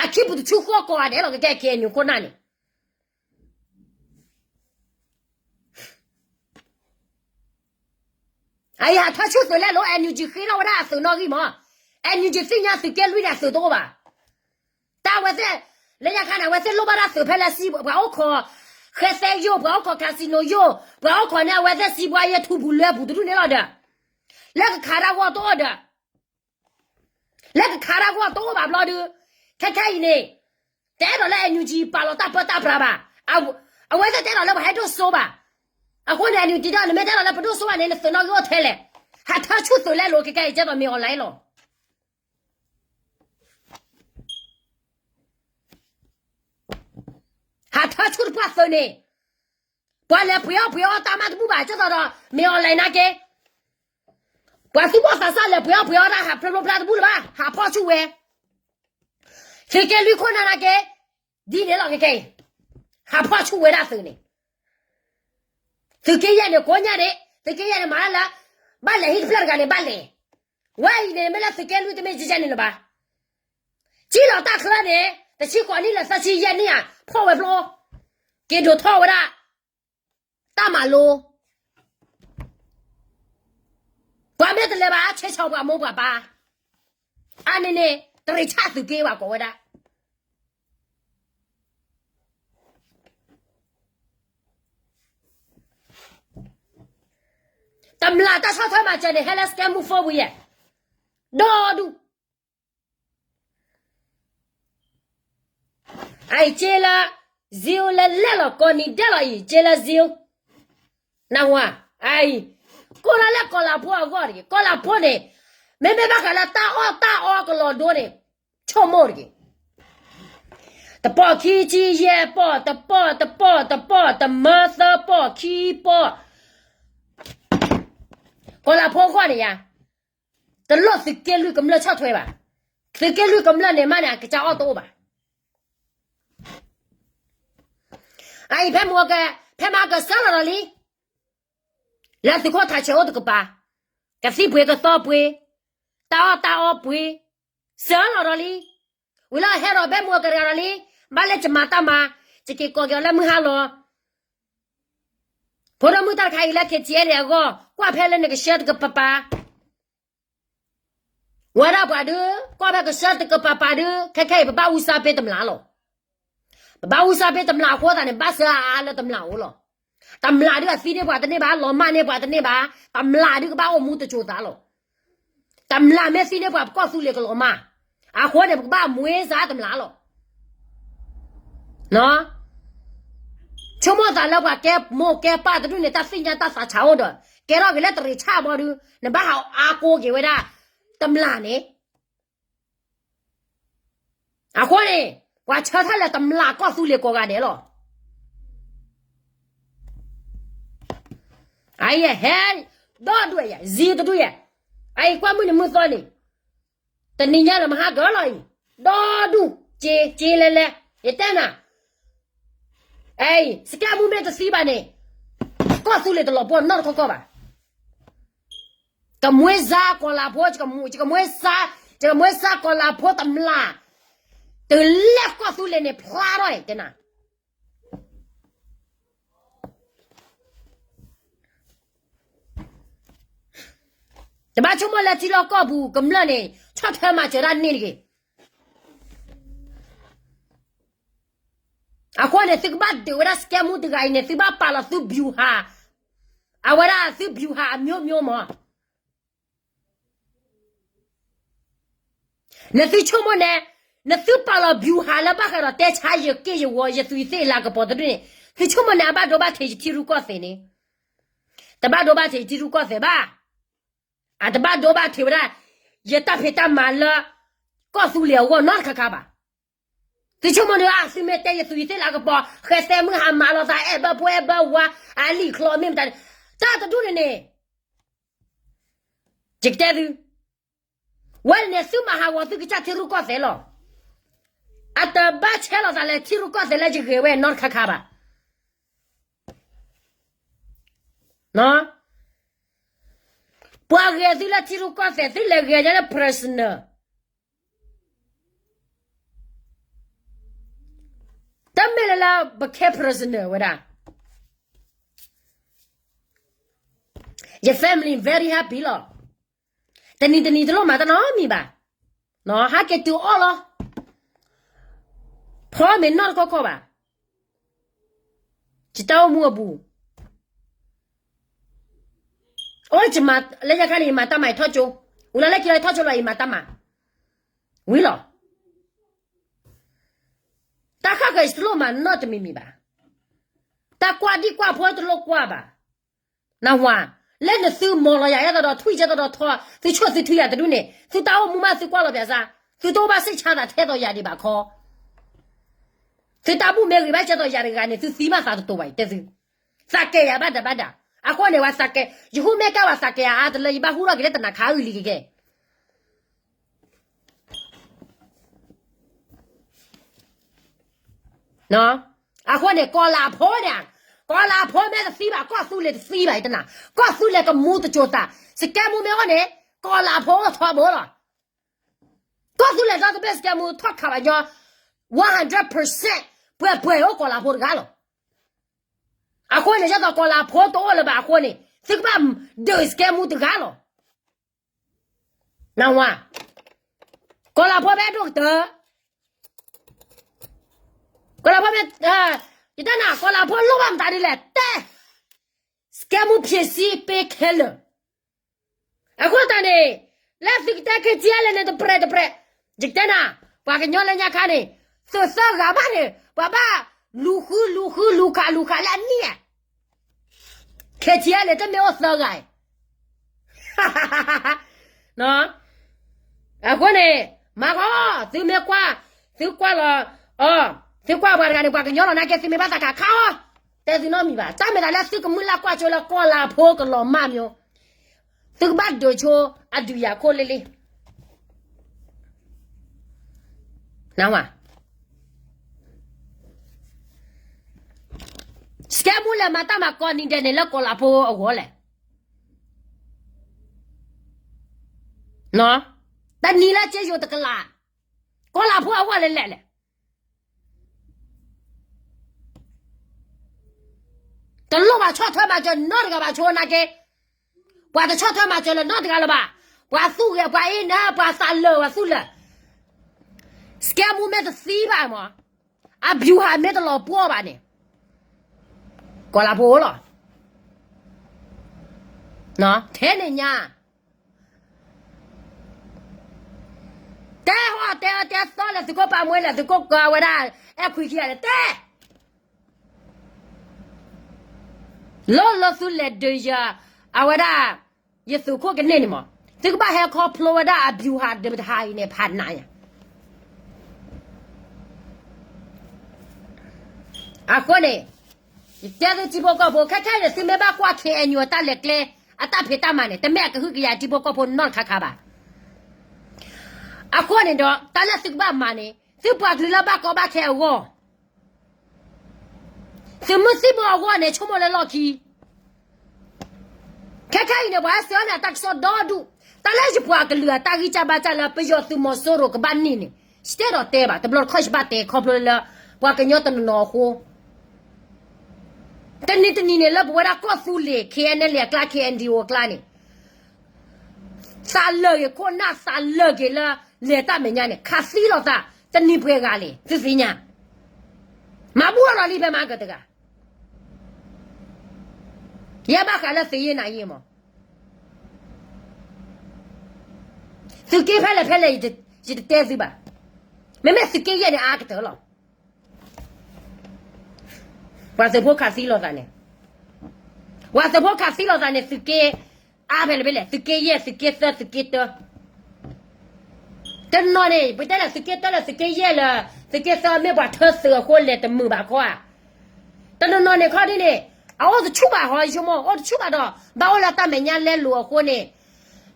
အခံပူၤတဆူၣ်ဃီကီးဂၤဒဲးလီၤ ကကဲ KNU ခိၣ်နၢ်န့ၣ်, အအံၤဟးထၢဆူၣ်သုးလဲလိာ် NUG ဃ့ထီၣ်ဝဲဒၣ်အသုးနီၣ်ဂံၢ်မး, NUG သ့ၣ်ညါသုးက့လွံၢ်န့ၣ်အသုးတအိၣ်ဘၣ်, တၢ်ဝဲသ့ၣ်, လၢညါခါန့ၣ် အဝဲသ့ၣ်လိၣ်ဘၣ်တၢ်သုးဖဲလၢစံ, ပှၤအိၣ်ခိး, ဃဲသဲယိၣ် ပှၤအိၣ်ခိး casino ယိၣ်, ပှၤအိၣ်ခိးန့ၣ် အဝဲသ့ၣ်စံးပှၤယဲၢ်ထူပူၤလွဲပူၤတဒူၣ်န့ၣ်လီၤဒီး, လၢကခးတၢ်ဂီၢ်တအိၣ်ဒီး လၢကခးတၢ်ဂီၢ်တအိၣ်ဘၣ်ဘျီဒုး, ခဲခဲအံၤန့ၣ်, တအဲၣ်ဒိးလၢ NUG ပာ်လီၤတၢ်ပၢတၢ်ပြးဘၣ်, အဝဲသ့ၣ်တအဲၣ်ဒိးလၢပှၤဟဲဒိၣ်စိဘၣ်, အဃိန့ၣ် NUG ဒီး နမ့ၢ်တအဲၣ်ဒိးလၢပဒိၣ်စိဘၣ်န့ၣ် နသုးနီၣ်ဂံၢ်အိၣ်ထဲလဲၣ်, ဟးထၢဆူၣ်သုးလဲလိာ် ကကဲအံၤကဲသိးမ့ၢ်အီၤလဲလီၤ ဟးထၢဆူၣ်တပှၢ်သုးန့ၣ်, ပှၤလဲၤပှ့ၤအီၣ်ပှ့ၤအီတၢ်မးတဘူၣ်ဘၣ် ကဲသိးဒီး မ့ၢ်အီၤလဲနာ်က့, ပှၤသူၣ်ဘီၣ်သးစၢ်လဲၤပှ့ၤအီၣ်ပှ့ၤအီတၢ်ဟးဖျိဖျိဖျါတဘူၣ်လၢၤဘၣ် ဟးဖီၣ်ဆူၣ်ဝဲ, သုးက့လွံၢ်ခိၣ်နၢ်နာ်က့, ဒ်န့ၣ်လီၤခဲခဲအံၤ, ဟးဖီၣ်ဆူၣ်ဝဲဒၣ်သုးန့ၣ်, သုးက့ယဲၢ်န့ၣ်ကိးညါန့ၣ် သုးက့ယဲၢ်န့ၣ်မၤလၢ ဘၣ်လဲၤဟံၣ်တဖျၢၣ်တဂၤန့ၣ် ဘၣ်လဲၤ, ဝဲအံၤန့ၣ် မ့ၢ်လၢသုးက့လွံၢ်တမ့ၢ်ကဲန့ၣ်လၢၤဘၣ်, စံၣ်လီၤတၢ်ချၢန့ၣ် တဆံဃိးနံၣ်လၢသၢဆံယဲၢ်နံၣ်ဧါ ဖီၣ်ဝဲဖျိ, က့ၤဒိးထီၣ်ဝဲဒၣ် တၢ်မၤလိ, ပှၤမ့ၢ်တလဲၤဘၣ် ဆဲးဆီၣ်ပှၤမိၢ်ပှၤပၢ်, အန့ၣ်န့ၣ် တရ့းဆၣ်သုးက့ဘၣ်ကိးဝဲဒၣ်, တမျၢ်တၢ်ဆီၣ်ထွဲမၤစၢၤန့ၣ် ဟဲလၢ scam မူဖိပူၤယဲၢ်, ဒီဒူၣ် အအံၤက့လၢ Zoom လၢလဲၣ်လီၤ ကိးနံၤဒဲးလီၤအံၤ က့လၢ Zoom, နၢ်ဟူဧါ, အအံၤ ကိးလီၤလၢကီၤလၤဖိအဂီၢ်တဂ့ၤ, ကီၤလၤဖိန့ၣ် မ့မ့ၢ်ဘၣ်ဃးလၢတၢ်အီၣ်တၢ်အီကလီၤဒိန့ၣ် ဆိကမိၣ်တဂ့ၤ, တပီၢ်ခံဆံယဲၢ်ပီၢ် တပီၢ်တပီၢ်တပီၢ် တမၢသၢပီၢ်ခံပီၢ်, ကီၤလၤဖိအဂီၢ်န့ၣ်ယါ တလိၣ်သုးက့လွံၢ်ကမျၢၢ်ဆီၣ်ထွဲဘၣ်, သုးက့လွံၢ်ကမျၢၢ်န့ၣ်မးန့ၣ် အကစၢ်အီၣ်တအိၣ်ဘၣ်, အအံၤဖဲမ့ၢ်က ဖဲမ့ၢ်ကစၢ်လီၤဒီးလံ, လၢသုးခိၣ်ထးဆဲးအိၣ်တကပၤ, ကသံၣ်ပှ့ၤကသီပှ့ၤ, တၢ်အီၣ်တၢ်အီပှ့ၤ, စၢလီၤဒီးလံ, ဝံၤလီၤဟဲဒီးဘဲမူကရၤဒီးလံ, ဘၣ်လၢယမၤတၢ်မၤ, ယက့ၤကိးက့ၤအီၤလၢမုၢ်ဟါလီၤ, ဖိဒိၣ်မုၣ်တၢ်တခါအံၤလၢ K T L အဂီၢ်, ကွၢ်ဖဲလၢနကဆှၢတကပၤပၤ ဝဲဒၣ်ပှၤဒုး, ကွၢ်ဖဲကဆှၢတကပၤပၤဒုး ခဲခဲအံၤ ပဘၣ်အူစၢ်ပ့တမျၢ်လီၤ, ပဘၣ်အူစၢ်ပ့တမျၢ်အဃိသတးန့ၣ် ဘၣ်စၢအါအါလၢတမျၢ်အိၣ်လီၤ, တမျၢ်ဒုးအသံန့ၢ်ပှၤတန့ၢ်ဘၣ် လီၤမၢ်န့ၢ်ပှၤတန့ၢ်ဘၣ်, တမျၢ်ဒုးကဘၣ်အိၣ်မူတစိၤသးလီၤ, တမျၢ်မ့ၢ်သံန့ၢ်ပှၤပကီၢ်သူလ့ၤကလီၤမၢ်, အဃိန့ၣ် ပကဘၣ်မွ့စၢ်တမျၢ်လီၤ ဆိကမိၣ်သးလၢပှၤကဲမိၢ်ကဲပၢ်တဒူၣ်န့ၣ် တၢ်သ့ၣ်ညါတၢ်သးဆးအိၣ်ဒီး ကဲထီၣ်က့ၤလၢတရ့းဆၣ်ဘီဒုး နဘၣ်ဟးအါကိးက့ၤဝဲဒၣ် တမျၢ်န့ၣ်, အဃိန့ၣ် ပှၤဆၢထၢၣ်လၢတမျၢ်ကီၢ်သူလ့ၤကိးဂၤဒဲးလီၤ, အအံၤဟဲ ဒီဒူၣ်ယဲ ဇံတဒူၣ်ယဲ, အအံၤကွၢ်မုၢ်နံၤမုၢ်သီန့ၣ် တနံၤညါလၢမဟါကၢလီၤအံၤ, ဒီဒူၣ် က့ က့လဲၤလဲၤ, ယတဲနၤ, အအံၤ စကဲမူမ့ၢ်တသံဘၣ်န့ၣ် ကီၢ်သူလ့ၤတလီၤပှီၢ်နီတခီခီဘၣ်, ကမွ့စၢ်ကီၤလၤဖိ, ယကမွ့စၢ်, ယကမွ့စၢ်ကီၤလၤဖိတမျၢ်, တုၤလၢကီၢ်သူလ့ၤန့ၣ်ဖျါထီၣ်အံၤ တဲနၤ တဘၣ်ဆိကမိၣ်လၢထံလီၢ်ကီၢ်ပူၤကမျၢၢ်န့ၣ် ဆီၣ်ထွဲမၤစၢၤတၢ်န့ၢ်တဂ့ၤ, အဃိန့ၣ် သုကဘၣ်ဒုးဝဲဒၣ် စကဲမူတဂၤအံၤန့ၣ် သုဘၣ်ပာ်လီၤသု ဗျူဟာ, အဝဲဒၣ်သု ဗျူဟာ အမျိုးမျိုးမး နသုဆိကမိၣ်န့ၣ်, နသုပာ်လီၤ ဗျူဟာ လၢဘၣ်ဃးဒီးတဲဆါယက့ၢ်ယဂီၤ ယသွံၣ်သ့ၣ်လၤကပီၤတဒူၣ်န့ၣ်, သုဆိကမိၣ်န့ၣ် အဘၣ်ဒိဘၣ်ထံးယထံရူၢ်ကီၢ်သဲးန့ၣ်, တဘၣ်ဒိဘၣ်ထံးယထံရူၢ်ကီၢ်သဲးဘၣ်, အတဘၣ်ဒိဘၣ်ထံးဝဲဒၣ် ယတၢ်ဖံးတၢ်မၤလၢ ကီၢ်သူလ့ၤအဂီၢ်နီတခါခါဘၣ်. သုဆိကမိၣ်ဒီး သုမ့ၢ်တဲယသွံၣ်သ့ၣ်လၤကပီၤ ဃဲသဲမုၢ်ဟါမၤလိာ်သး အဲၣ်ဘၣ်ဖိအဲၣ်ဘၣ်ဝၤ အလံာ်ချီမ့ၢ်မတၤန့ၣ်, တၢ်တဒူၣ်န့ၣ်န့ၣ် ယကတဲသု, ဝဲန့ၣ်န့ၣ် သုမၤဟးဂီၤသုကစၢ်ထံရူၢ်ကီၢ်သဲးလီၤ. အတဘၣ်ဆဲးလီၤသးလၢထံရူၢ်ကီၢ်သဲးလၢယဂဲၤဝဲနီတခါခါဘၣ်. ပှၤဂဲၤသုလၢထံရူၢ်ကီၢ်သဲး သုလဲၤဂဲၤညါလၢ prisoner တမ့ၢ်လၢလၢပခဲ prisoner ဝဲဒၣ်, ယ family very happy လီၤ. တနံၤတနံၤတလိၣ်မၤတၢ်နီတမံၤဘၣ်, ဟးက့ၤတုၤအီၣ်လီၤ, ဖီမ့ၤနီတခီခီဘၣ်, ယတၢ်အိၣ်မူအပူၤ, အိၣ်ယမၤလၢညါခါန့ၣ် ယမၤတၢ်မၤယထီၣ်ကၠိ, ဝံၤလီၤလၢခံလီၤယထီၣ်ကၠိလီၤ ယမၤတၢ်မၤ, ဝံၤလီၤ. တၢ်ဃၣ်ဃၢၤယတလိၣ်မၤနီတမံၤမံၤဘၣ်, တၢ်ကွၢ်ဒံၣ်ကွၢ်ဖိတလိၣ်ကွၢ်ဘၣ်, နၢ်ဟူဧါ, လၢနသုမီၤလီၤယၤ ယဲသိးဒီးထွံၣ် ယဲသိးဒီးထီ သုဆိၣ်သုထုယၤတဒူၣ်န့ၣ် သုတၢ်အိၣ်မူမးသုကွၢ်လီၤပၠးစၢ်, သုတအိၣ်ဘၣ်စ့ၣ်ဆါသးထဲသိးယၤဒံးဘၣ်ခီ, သုတၢ်ဘူၣ်မ့ၢ်ဂ့ၤဘၣ်ကဲသိးယၤတဂၤန့ၣ် သုသံမးသးတတိၤဘၣ် ယတဲသု, သးကဲယၤဘၣ်ဒၣ်ဘၣ်ဒၣ်, အဃိန့ၣ်ဝဲသးကဲ, ယဟူးမ့ၢ်ကဲဝဲသးကဲယၤအါတလၢ ယဘၣ်ဟူထီၣ်က့ၤလၢတနၤခါအုၣ်လံကကဲ ယ အဃိန့ၣ် ကီၢ်လၤဖိန့ၣ်, ကီၢ်လၤဖိမ့ၢ်တသံဘၣ် ကီၢ်သူလ့ၤတသံဘၣ် ယတဲနၤ, ကီၢ်သူလ့ၤကမူတစိၤသး, စကဲမူမ့ၢ်အိၣ်န့ၣ် ကီၢ်လၤဖိအိၣ်ထီဘိလီၤ. ကီၢ်သူလ့ၤဒီတဘ့ၣ်စကဲမူထီၣ်ခးဘၣ်ညီ one hundred percent ပှဲၤပှဲၤအိၣ်ကီၢ်လၤဖိတဂၤလီၤ. အဃိန့ၣ် ဒ်သိးကီၢ်လၤဖိတအိၣ်လၢၤဘၣ်အဃိန့ၣ် သုကဘၣ်ဒုးစကဲမူတဂၤလီၤ. နဝၤ, ကီၢ်လၤဖိဖဲဒိၣ်ကတၢၢ်, ကီၢ်လၤဖိမ့ၢ်, ယတဲနၤ ကီၢ်လၤဖိလိၣ်ဘၣ်မတၤဒ်လဲၣ် တဲ, စကဲမူဖြေစည်းပေးခဲလၢာ်. အဃိသတးန့ၣ် လၢသုကတဲ KTLA န့ၣ် တပြဲးတပြဲး, ယကတဲနၤ, ပှၤကညီလၢညါခါန့ၣ် သုးသၢဂၤဘၣ်န့ၣ် ပှၤဘၣ်လူၤဃုလူၤဃုလူၤခးလူၤခးလၢအနံၣ်ဧါ KTLA န့ၣ် တမ့ၢ်အိၣ်သၢဂၤအံၤ အဃိန့ၣ် မၤဃီ, သုမ့ၢ်ကွၢ်, သုကွၢ်လီၤ, အ, သုကွၢ်ပှၤတဂၤန့ၣ် ပှၤကညီလီၤနာ်က့ သုမ့ၢ်ဘၣ်သးခးခးအီၤ, တဲသုနီတမံၤဘၣ်, တၢ်မ့ၢ်သးလၢသုကမုၢ်လၢ်ကွၢ်ဆိလၢကီၢ်လၤဖိကလီၤမၢ်မၠိ သုကဘၣ်ဒုးဆိအဒုးယၤခိၣ်လ့လ့ နဝၤ, စကဲမူလဲၤမၤတၢ်မၤကီနံၤဒဲးန့ၣ်လၢကီၢ်လၤဖိအဂီၢ်လဲၣ်, တနံၤလၢက့ယိၤတကလး, ကီၢ်လၤဖိအဂီၢ်လဲၣ်လဲၣ်လဲၣ် တလိၣ်ဘၣ်ဆီၣ်ထွဲမၤစၢၤနီတဂၤဘၣ်ဆိနာ်က့, ပှၤတဆီၣ်ထွဲမၤစၢၤလၢၤနီတဂၤလၢၤဘၣ်, ပှၤသူၣ်ဂဲၤပှၤအ့ၣ်နၢ ပှၤသးလၢာ်ပှၤသူၣ်လၢာ်, စကဲမူမ့ၢ်တသံဘၣ်မး, အဗျူဟာမ့ၢ်တလီၤပှီၢ်ဘၣ်န့ၣ်, ကီၢ်လၤဖိလီၤ, ထဲန့ၣ်ညါ တဲဟီၣ်တဲအၢတဲသီလဲၣ် သုးခိၣ်ပာ်မွဲလဲၣ် သုးခိၣ်ကဝဲဒၣ် အဲၣ်ခွံခံဂၤလဲၣ် တဲ, လီၤလၢသုလဲၤဒုးယၤ အဝဲဒၣ် ယသုးခိၣ်ကန့ၢ်န့ၣ်မး, သုကဘၣ်ဟဲခီဖျိဝဲဒၣ် အဗျူဟာ ဒုးတဟါအံၤန့ၣ် ဖးနးယၤ အဃိန့ၣ် ယတဲသုထံဖိကီၢ်ဖိ ခဲခဲအံၤန့ၣ် သုမ့ၢ်ဘၣ်ကွၢ် KNU အတၢ်လဲၤကျဲ အတၢ်ဖံးတၢ်မၤန့ၣ် တမ့ၢ်အကဟုကယာ်ထံဖိကီၢ်ဖိနီတခါခါဘၣ်. အဃိန့ၣ်ဒီး တၢ်လၢသုကဘၣ်မၤန့ၣ် သုပှၤကလုာ်လၢဘၣ်ကီဘၣ်ခဲအဂီၢ် သုးမုၢ်သံၣ်ဘိအဂီၢ်န့ၣ် ဆိကမိၣ်လၢလီၢ်ခံ ခဲခဲအံၤန့ၣ် ပှၤဟဲစၢၤန့ၣ် အတၢ်ကစီၣ်ဒီဒူၣ်, တၢ်လၢယပှၤကလုာ်အတၢ်ဂံၢ်စၢ်ဘါစၢ်လၢပယီၤသုးမီၤစိရိၤကဘၣ်န့ၢ်န့ၣ် ယတအဲၣ်ဒိးတဲဘၣ်, တဘျီတခီၣ်ယဘၣ်တဲခီဖျိလၢ ပှၤကညီတနီၤနီၤအဃိ တနံၤတနံၤန့ၣ် လၢပဝဲဒၣ်ကီၢ်သူလ့ၤ KNLA အကျါ KNDO အကျါန့ၣ် သးလၢာ်ဂ့ၤခိၣ်နၢ် သးလၢာ်ဂ့ၤလၢ လဲၤတၢ်မဲာ်ညါန့ၣ် ခးသံလိာ်သး တနံၤပှဲၤဂၤလံ သုသ့ၣ်ညါ မၤဘူၣ်အလီၢ်လံဖဲမၤကတဂၤ ယဲဘၣ်ဃးလၢသုးယ့ၢ်နၤယ့ၢ်မး သုးက့ဖဲလဲၣ်ဖဲလဲၣ် ယတတဲသုဘၣ်. မ့မ့ၢ်သုးက့ယဲၢ်န့ၣ် အါကတၢၢ်လီၤ. ပှၤသုးဖိခးသံလိာ်သးန့ၣ်, ပှၤသုးဖိခးသံလိာ်သးန့ၣ် သုးက့အါဖဲလဲၣ်ဖဲလဲၣ်, သုးက့ယဲၢ် သုးက့သၢ သုးက့တၢ တနီၤန့ၣ် ပတဲလၢသုးက့တၢလၢသုးက့ယဲၢ်လၢ သုးက့သၢမ့ၢ်ပှၤထၢသုးအဃိလဲၤတမုာ်ဘၣ်ခီဧါ. တနီၤနီၤန့ၣ်ခီဒ်န့ၣ် အအိၣ်တဆူၣ်ဘၣ်ဟီ ယဆိကမိၣ် အိၣ်တဆူၣ်ဘၣ်ဒီး ဘၣ်အိၣ်လၢတၢ်မဲာ်ညါလဲလိာ်အဃိန့ၣ်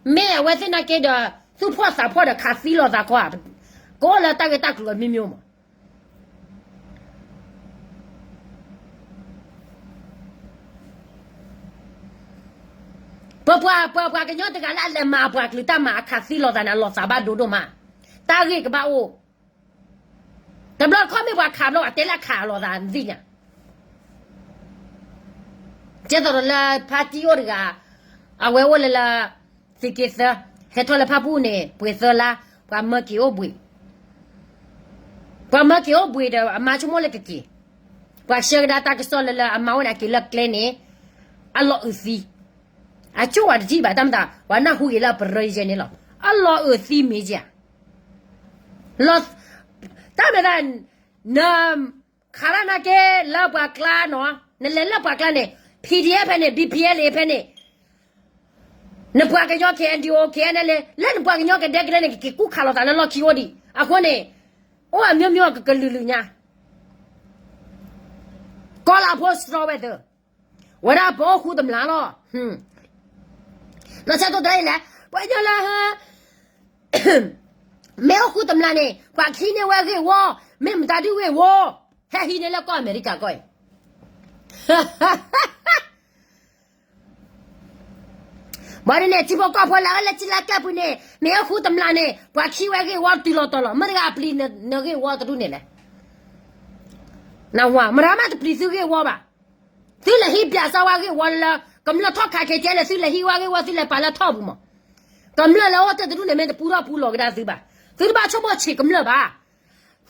မ့ၢ်အဝဲသ့ၣ်နာ်က့ဒီး သူၣ်ဖှီၣ်သးဖှီၣ်ဒီးခးသံလိာ်သးခီဧါ. ကအိၣ်လၢတၢ်ဂ့ၢ်တၢ်ကျိၤအမျိုးမျိုးမး ပပှၤ ပပှၤကညီတဂၤလၢအလဲၤမၤအပှၤကလုာ်တၢ်မၤ အခးသံလိာ်သးန့ၣ် အလီၤသးဘၣ်ဒိဒိၣ်မး, တၢ်ဂ့ၢ်ကဘၣ်အိၣ်, တဘျီတခီၣ်မ့ၢ်ပှၤခးဘျီ အတဲလၢခးလိာ်သးသ့ၣ်ညါ ကဲသိးဒီးလၢဖါတံၢ်အိၣ်တဂၤ, အဝဲအိၣ်လၢလၢ သုးက့သၢ, ဟဲထီၣ်လၢဖၣ်ပူၣ်န့ၣ် ပှဲၤသၢလါ, ပှၤမၢက့ၤအိၣ်ဘှံး, ပှၤမၢက့ၤအိၣ်ဘှံးဒီး အမါဆိကမိၣ်လၢကက့ၤ, ပှၤဆှၢကဒါတၢ်ကစီၣ်လၢလၢအမါအိၣ်န့ၣ် အက့ၤလၢကျဲန့ၣ်, အလီၤအုးသံ, အကၠိၣ်ဝဲတထံၣ်ဘၣ် တၢ်မတၤ ပှၤနၢ်ဟူဂ့ၤလၢအပရၢယဲန့ၣ်လီၤ, အလီၤအုးသံမ့ၢ်က့ၤ တၢ်မတၤ န ခးလၢနာ်က့ လၢပှၤကျါနီၤ, နလဲၤလၢပှၤကျါန့ၣ် PDF ဖဲန့ၣ် BPLA ဖဲန့ၣ်, နပှၤကညီ KNDO KNLA လၢနပှၤကညီကဒဲကဒဲန့ၣ် ကက့ၤကူၣ်ခးလိာ်သးလၢလီၢ်ခံအိၣ်ဒံး, အဃိန့ၣ် အိၣ်အမျိုးမျိုးကကလုာ်လုာ်ညါ, ကီၢ်လၤဖိစရီဝဲသၢ, ဝဲဒၣ်ပအိၣ်ဃူတမျၢ်လီၤ, နီၢ်ဆၢတိၢ်တၢ်အံၤလဲၣ်, ပှၤကညီလၢ မ့ၢ်အိၣ်ဃူတမျၢ်န့ၣ် ပှၤခံန့ၢ်ဝဲဂ့ၢ်ဝီ, မ့ၢ်မတၤဒုဂ့ၢ်ဝီ, ဟဲဟံးန့ၢ်လၢကီၢ်အမဲရကၤကီၢ်အံၤ ဘၣ်ဒ်န့ၣ် ထံဖိကီၢ်ဖိလၢအလၢကံလၢကျဲပူၤန့ၣ် မ့ၢ်အဃူတမျၢ်န့ၣ် ပှၤခံဝဲဂ့ၢ်ဝီတုၤလီၤတီၤလီၤ မ့ၢ်တဂၤအပျံၤနဂ့ၢ်ဝီတဒူၣ်န့ၣ်လဲၣ်. နဝၤ မတၤမးတပျံၤသုဂ့ၢ်ဝီဘၣ်. သုလဲၤဟံးပၠးစၢ်ဝဲဂ့ၢ်ဝီလၢ ကမျၢၢ်ထီၣ်ခးခဲကဲလဲၣ် သုလဲၤဟံးဝဲဂ့ၢ်ဝီ သုလဲၤပာ်လၢထီၣ်ပူၤမး. ကမျၢၢ်လၢအိၣ်တ့ၢ်တဒူၣ်န့ၣ် မ့ၢ်တပူထီၣ်ပူလီၤကဒါသုဘၣ်. သုတဘၣ်ဆိကမိၣ်ဆံးကမျၢၢ်ဘၣ်.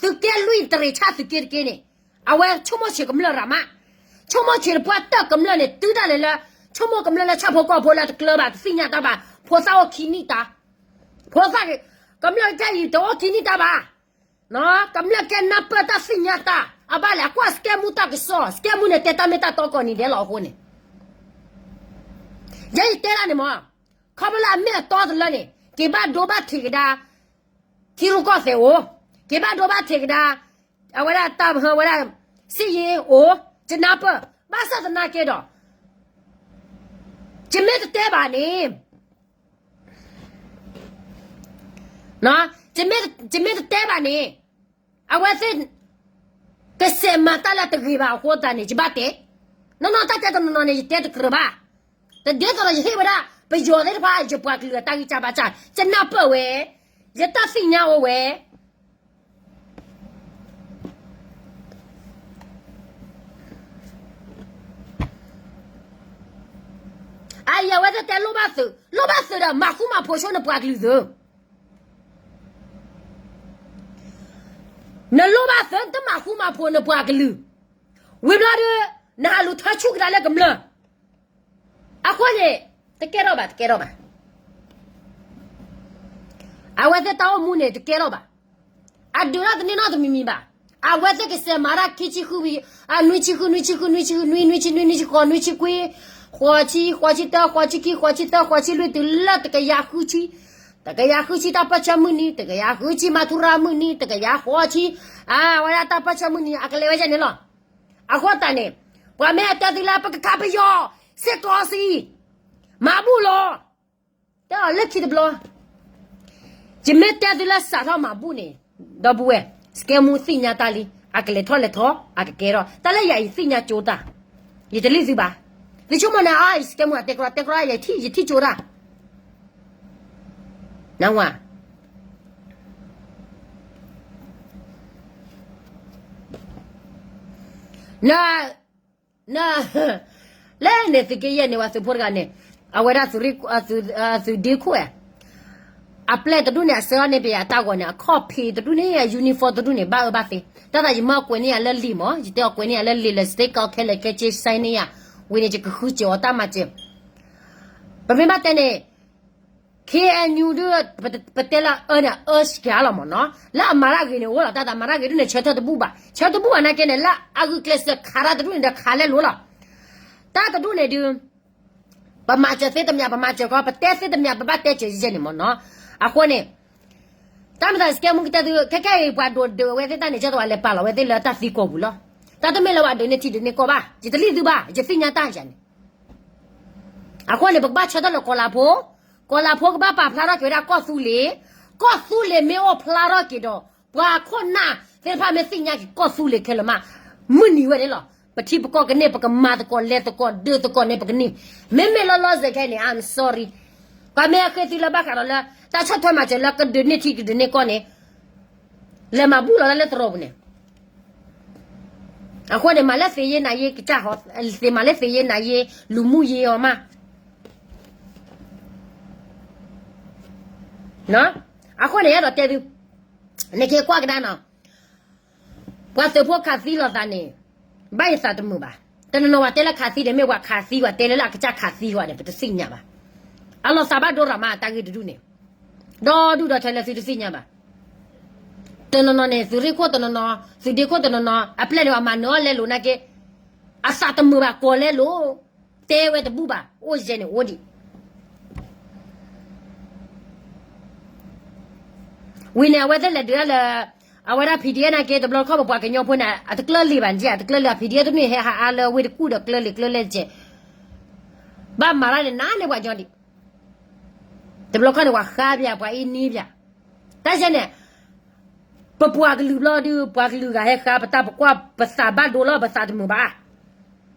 သုကဲလွံၢ်တရံးဆၣ်သုးက့တက့န့ၣ် အဝဲဆိကမိၣ်ဆံးကမျၢၢ်ရၤမး. ဆိကမိၣ်ဆံးတပှၢ်တၢၢ်ကမျၢၢ်န့ၣ် တုၤဒၣ်လဲာ်လၢ ဆိကမိၣ်ကမျၢၢ်လၢဆၣ်ဖိကီၢ်ဖိလၢတကျၢၤဘၣ် တသ့ၣ်ညါတၢ်ဘၣ် ဖိသၣ်အိၣ်ခံနံၣ်တၢ် ဖိသၣ် ကမျၢၢ်ခဲအံၤတအိၣ်ခံနံၣ်တၢ်ဘၣ်. ကမျၢၢ်ကဲနၢ်ပၢၢ်တၢ်သ့ၣ်ညါတၢ် အဘၣ်လဲၣ် အကွၢ်စကဲမူတၢ်ကစီၣ် စကဲမူန့ၣ် တဲတၢ်မ့ၢ်တၢ်တီကီၢ်နံၤဒဲးလီၤအဃိန့ၣ် ယဲယတဲဒၣ်န့ၣ်မး ခီဖျိလၢအမ့ၢ်အတီတလၢန့ၣ် က့ၤဘၣ်ဒိဘၣ်ထံးကဒါ ထံရူၢ်ကီၢ်သဲးအိၣ်, က့ၤဘၣ်ဒိဘၣ်ထံးကဒါ အဝဲဒၣ်တၢ်ဝဲဒၣ် စံယ့အိၣ်, ယနၢ်ပၢၢ် ဘၣ်ဆၣ်သနာ်က့ဒီး ယမ့ၢ်တတဲဘၣ်န့ၣ် ယမ့ၢ်တတဲဘၣ်န့ၣ် အဝဲသ့ၣ် ကစဲးမၤတၢ်လၢတဂ့ၤဘၣ်အဃိသတးန့ၣ် ယဘၣ်တဲ, နီၢ်နီၢ်တၢ်တဲတနီၤနီၤန့ၣ် ယတဲတကြၢးဘၣ်. တဒ်သိးဒီးယဟ့ၣ်ဝဲဒၣ် ပယီၤသ့ၣ်တဖၣ် ယပှၤကလုာ်အတၢ်ဂံၢ်စၢ်ဘါစၢ် ယနၢ်ပၢၢ်ဝဲ, ယတၢ်သ့ၣ်ညါအိၣ်ဝဲ အအံၤအဝဲသ့ၣ်တဲလိၣ်ဘၣ်သုး, လိၣ်ဘၣ်သုးဒီး မၤဃူမၤဖိးဆိနပှၤကလုာ်သုး, နလိၣ်ဘၣ်သုး တမၤဃူမၤဖိးနပှၤကလုာ်, ဝံၤဘျီဒီး နဟးလူၤထၢဆူၣ်ကဒါလၢကမျၢၢ်, အဃိန့ၣ် တကဲထီၣ်ဘၣ် တကဲထီၣ်ဘၣ်. အဝဲသ့ၣ်တၢ်အိၣ်မူန့ၣ် တကဲထီၣ်ဘၣ်. အဒုးထီၣ်တန့ၢ်နီတမံၤမံၤဘၣ်. အဝဲသ့ၣ်ကစဲးမၤတၢ်ခံဆံဃု, အနွံဆံဃု, နွံဆံဃု, နွံဆံဃု, နွံ, နွံဆံနွံ, နွံဆံဃိး, နွံဆံခွံ, ဃိးဆံ, ဃိးဆံတၢ, ဃိးဆံခံ, ဃိးဆံသၢ, ဃိးဆံလွံၢ် တုၤလၢတကယၤဃုဆံ, တကယၤဃုဆံတၢ်ပၢၢ်ဆၢမုၢ်နံၤ, တကယၤဃုဆံမၤထူရၤမုၢ်နံၤ, တကယၤဃိးဆံ, အဝဲဒၣ်တၢ်ပၢၢ်ဆၢမုၢ်နံၤ အကလဲၤဝဲဒ်န့ၣ်လီၤ. အဃိသတးန့ၣ် ပှၤမ့ၢ်တဲသုလၢပကခးပယီၤ စ့ၢ်ကီးစံး, မၤဘူၣ်လီၤ. တဲအီၤလၢခံတဘျီ, ယမ့ၢ်တဲသုလၢစးထီၣ်မၤဘူၣ်န့ၣ်, ဒီပုၢ်ဝဲၢ် စကဲမူသ့ၣ်ညါတၢ်လံ, အကလဲၤထီၣ်လဲၤထီ, အကကဲထီၣ်, တၢ်လၢယၤယသ့ၣ်ညါကၠိတၢ်, ယတလံၣ်သုဘၣ်. သုဆိကမိၣ်န့ၣ် အါ ယစကဲမူအတဲကျီတဲကျီ ယထံၣ်ကၠိတၢ် နဝၤ န, န, လၢန့ၣ် သုးက့ယဲၢ်န့ၣ် ပှၤသုးဖိတဂၤန့ၣ်, အဝဲဒၣ်သုးဒ့ခိၣ်ဧါ, အပျဲၢ်တဒူၣ်န့ၣ် အဆှၢအီၤန့ၢ်ပယၤတၢ်ဂီၤန့ၣ် အခီၣ်ဖံးတဒူၣ်န့ၣ် uniform တဒူၣ်န့ၣ် ဘၣ်အၢဘၣ်သီ, တၢ်သးယမၢကွဲးန့ၢ်ယၤလၢလံာ်မး, ယတဲအီၤကွဲးန့ၢ်ယၤလၢလံာ်လၢ state ကီခဲလၢာ်ခဲဆ့ sign န့ၢ်ယၤ, ဝံၤန့ၣ် ယကဃုစၢၤအီၤတၢ်မၤစၢၤ, ပမ့ၢ်ဘၣ်တဲန့ၣ် ခ့ၣ်အဲၣ်ယူၣ် ဒုး ပတဲလၢအၢန့ၣ် အၢစှၤလီၤမးနီၤ, လၢအမၤတၢ်ဂ့ၤန့ၣ်အိၣ်လီၤ, တၢ်သးမၤတၢ်ဂ့ၤဒုးန့ၣ် ဆၢထၢၣ်တဘူၣ်ဘၣ်, ဆၢထၢၣ်တဘူၣ်ဘၣ်နာ်က့န့ၣ် လၢအဂုာ်ကျဲးစၢးခးတၢ်တဒူၣ်န့ၣ်ဒီးခးလဲလိာ်လီၤ. တၢ်တဒူၣ်န့ၣ်ဒုး ပမၤစၢၤသ့တမံၤ ပမၤစၢၤကီး ပတဲသ့တမံၤ ပဘၣ်တဲစၢၤယဲၢ်န့ၣ်မးနီၤ, အဃိန့ၣ် တၢ်မၤသးစကဲမူကတဲသု ခဲခဲအံၤ ပှၤဒိးဒုးဝဲသ့ၣ်တၢ်န့ၣ် ကဲသိးဝဲလဲၤပာ်လီၤဝဲသ့ၣ်လၢတၢ်သံကီၢ်ပူၤလီၤ. တၢ်တမ့ၢ်လၢပှၤဒုးန့ၢ်ထံဒုးန့ၢ်ကီၢ်ဘၣ်, ယတလံၣ်သုဘၣ်, ယသ့ၣ်ညါတၢ်ယၤန့ၣ် အဃိန့ၣ် ပကဘၣ်ဆၢထၢၣ်လၢကီၤလၤဖိ, ကီၤလၤဖိကဘၣ်ပာ်ဖျါထီၣ်က့ၤဝဲဒၣ်ကီၢ်သူလ့ၤ, ကီၢ်သူလ့ၤမ့ၢ်အိၣ်ဖျါထီၣ်က့ၤဒီး ပှၤခိၣ်နၢ်သ့ၣ်တဖၣ်မ့ၢ်သ့ၣ်ညါက့ၤကီၢ်သူလ့ၤခဲလၢာ်မး, မုၢ်နံၤဝဲန့ၣ်လီၤ. ပထံပကီၢ်ကန့ၢ် ပကမၤသကိးလဲၤသကိးဒုးသကိးန့ၣ် ပကန့ၢ်, မ့မ့ၢ်လီၤလီၤဆဲးခဲအံၤန့ၣ် I'm sorry, ပှၤမ့ၢ်အဃ့သုလၢဘၣ်ဃးဒီးလၢ တၢ်ဆီၣ်ထွဲမၤစၢၤလၢကဒုးန့ၢ်ထံကဒုးန့ၢ်ကီၢ်န့ၣ် လဲၤမၤဘူၣ်လီၤလၢလၢသရိာ်ပူၤန့ၣ် အဃိန့ၣ် မၤလၢသ့ယ့နၤယ့ကစၢ်ဟီ, မၤလၢသ့ယ့နၤယ့ လူမှုရေးအီၤမး, အဃိန့ၣ် အဲၣ်ဒိးတဲသု, နက့ၤကွၢ်ကဒါနီၤ, ပှၤသုးဖိခးသံလိာ်သးန့ၣ် ဘၣ်ယသးတမုာ်ဘၣ်. တနီၤနီၤပှၤတဲလၢခးသံန့ၣ် မ့ၢ်ပှၤခးသံပှၤတဲလၢလၢအကစၢ်ခးသံပှၤန့ၣ် ပတသ့ၣ်ညါဘၣ်. အလီၤသးဘၣ်ဒိရၤမး တၢ်ဂ့ၢ်တဒူၣ်န့ၣ် ဒီဒူၣ်ဒီထၢလၢသုတသ့ၣ်ညါဘၣ်. တနီၤနီၤန့ၣ် သုးရ့ၣ်ခိၣ်တနီၤနီၤ, သုးဒ့ခိၣ်တနီၤနီၤ, အပျဲၢ်န့ၣ် ပှၤမၤနၢၤအီၤလဲလိာ်နာ်က့, အသးတမုာ်ဘၣ် ကိးလဲလိာ်, တဲဝဲတဘူၣ်ဘၣ်, အိၣ်ယဲၢ်န့ၣ်အိၣ်ဒံး ဝံၤန့ၣ် အဝဲသ့ၣ်လဲၤဒုးလၢ အဝဲဒၣ် P D F နာ်က့ တဘျီတခီၣ်ပပှၤကညီဖိန့ၣ် အတကျၢၢ်လံာ်ဘၣ်န့ၣ် အတကျၢၢ်လံာ် P D F တဒူၣ်န့ၣ် ဟဲဟးအါလၢဝ့ၢ်တကူၣ်ဒီးကျၢၢ်လံာ်ကျၢၢ်လဲၢ်ကဲး ဘၣ်မၤတၢ်န့ၣ် နးန့ၢ်ပှၤကညီဒံး, တဘျီခီၣ်န့ၣ် ပှၤဃါပၠး ပှၤအ့ၣ်နံပၠး, တၢ်ယဲၢ်န့ၣ် ပပှၤကလုာ်ဘျီဒုး ပှၤကလုာ်ဂၤဟဲဃါ ပတၢ်ပကွၢ် ပသးဘၣ်ဒိလီၤ ပသးတမုာ်ဘၣ်.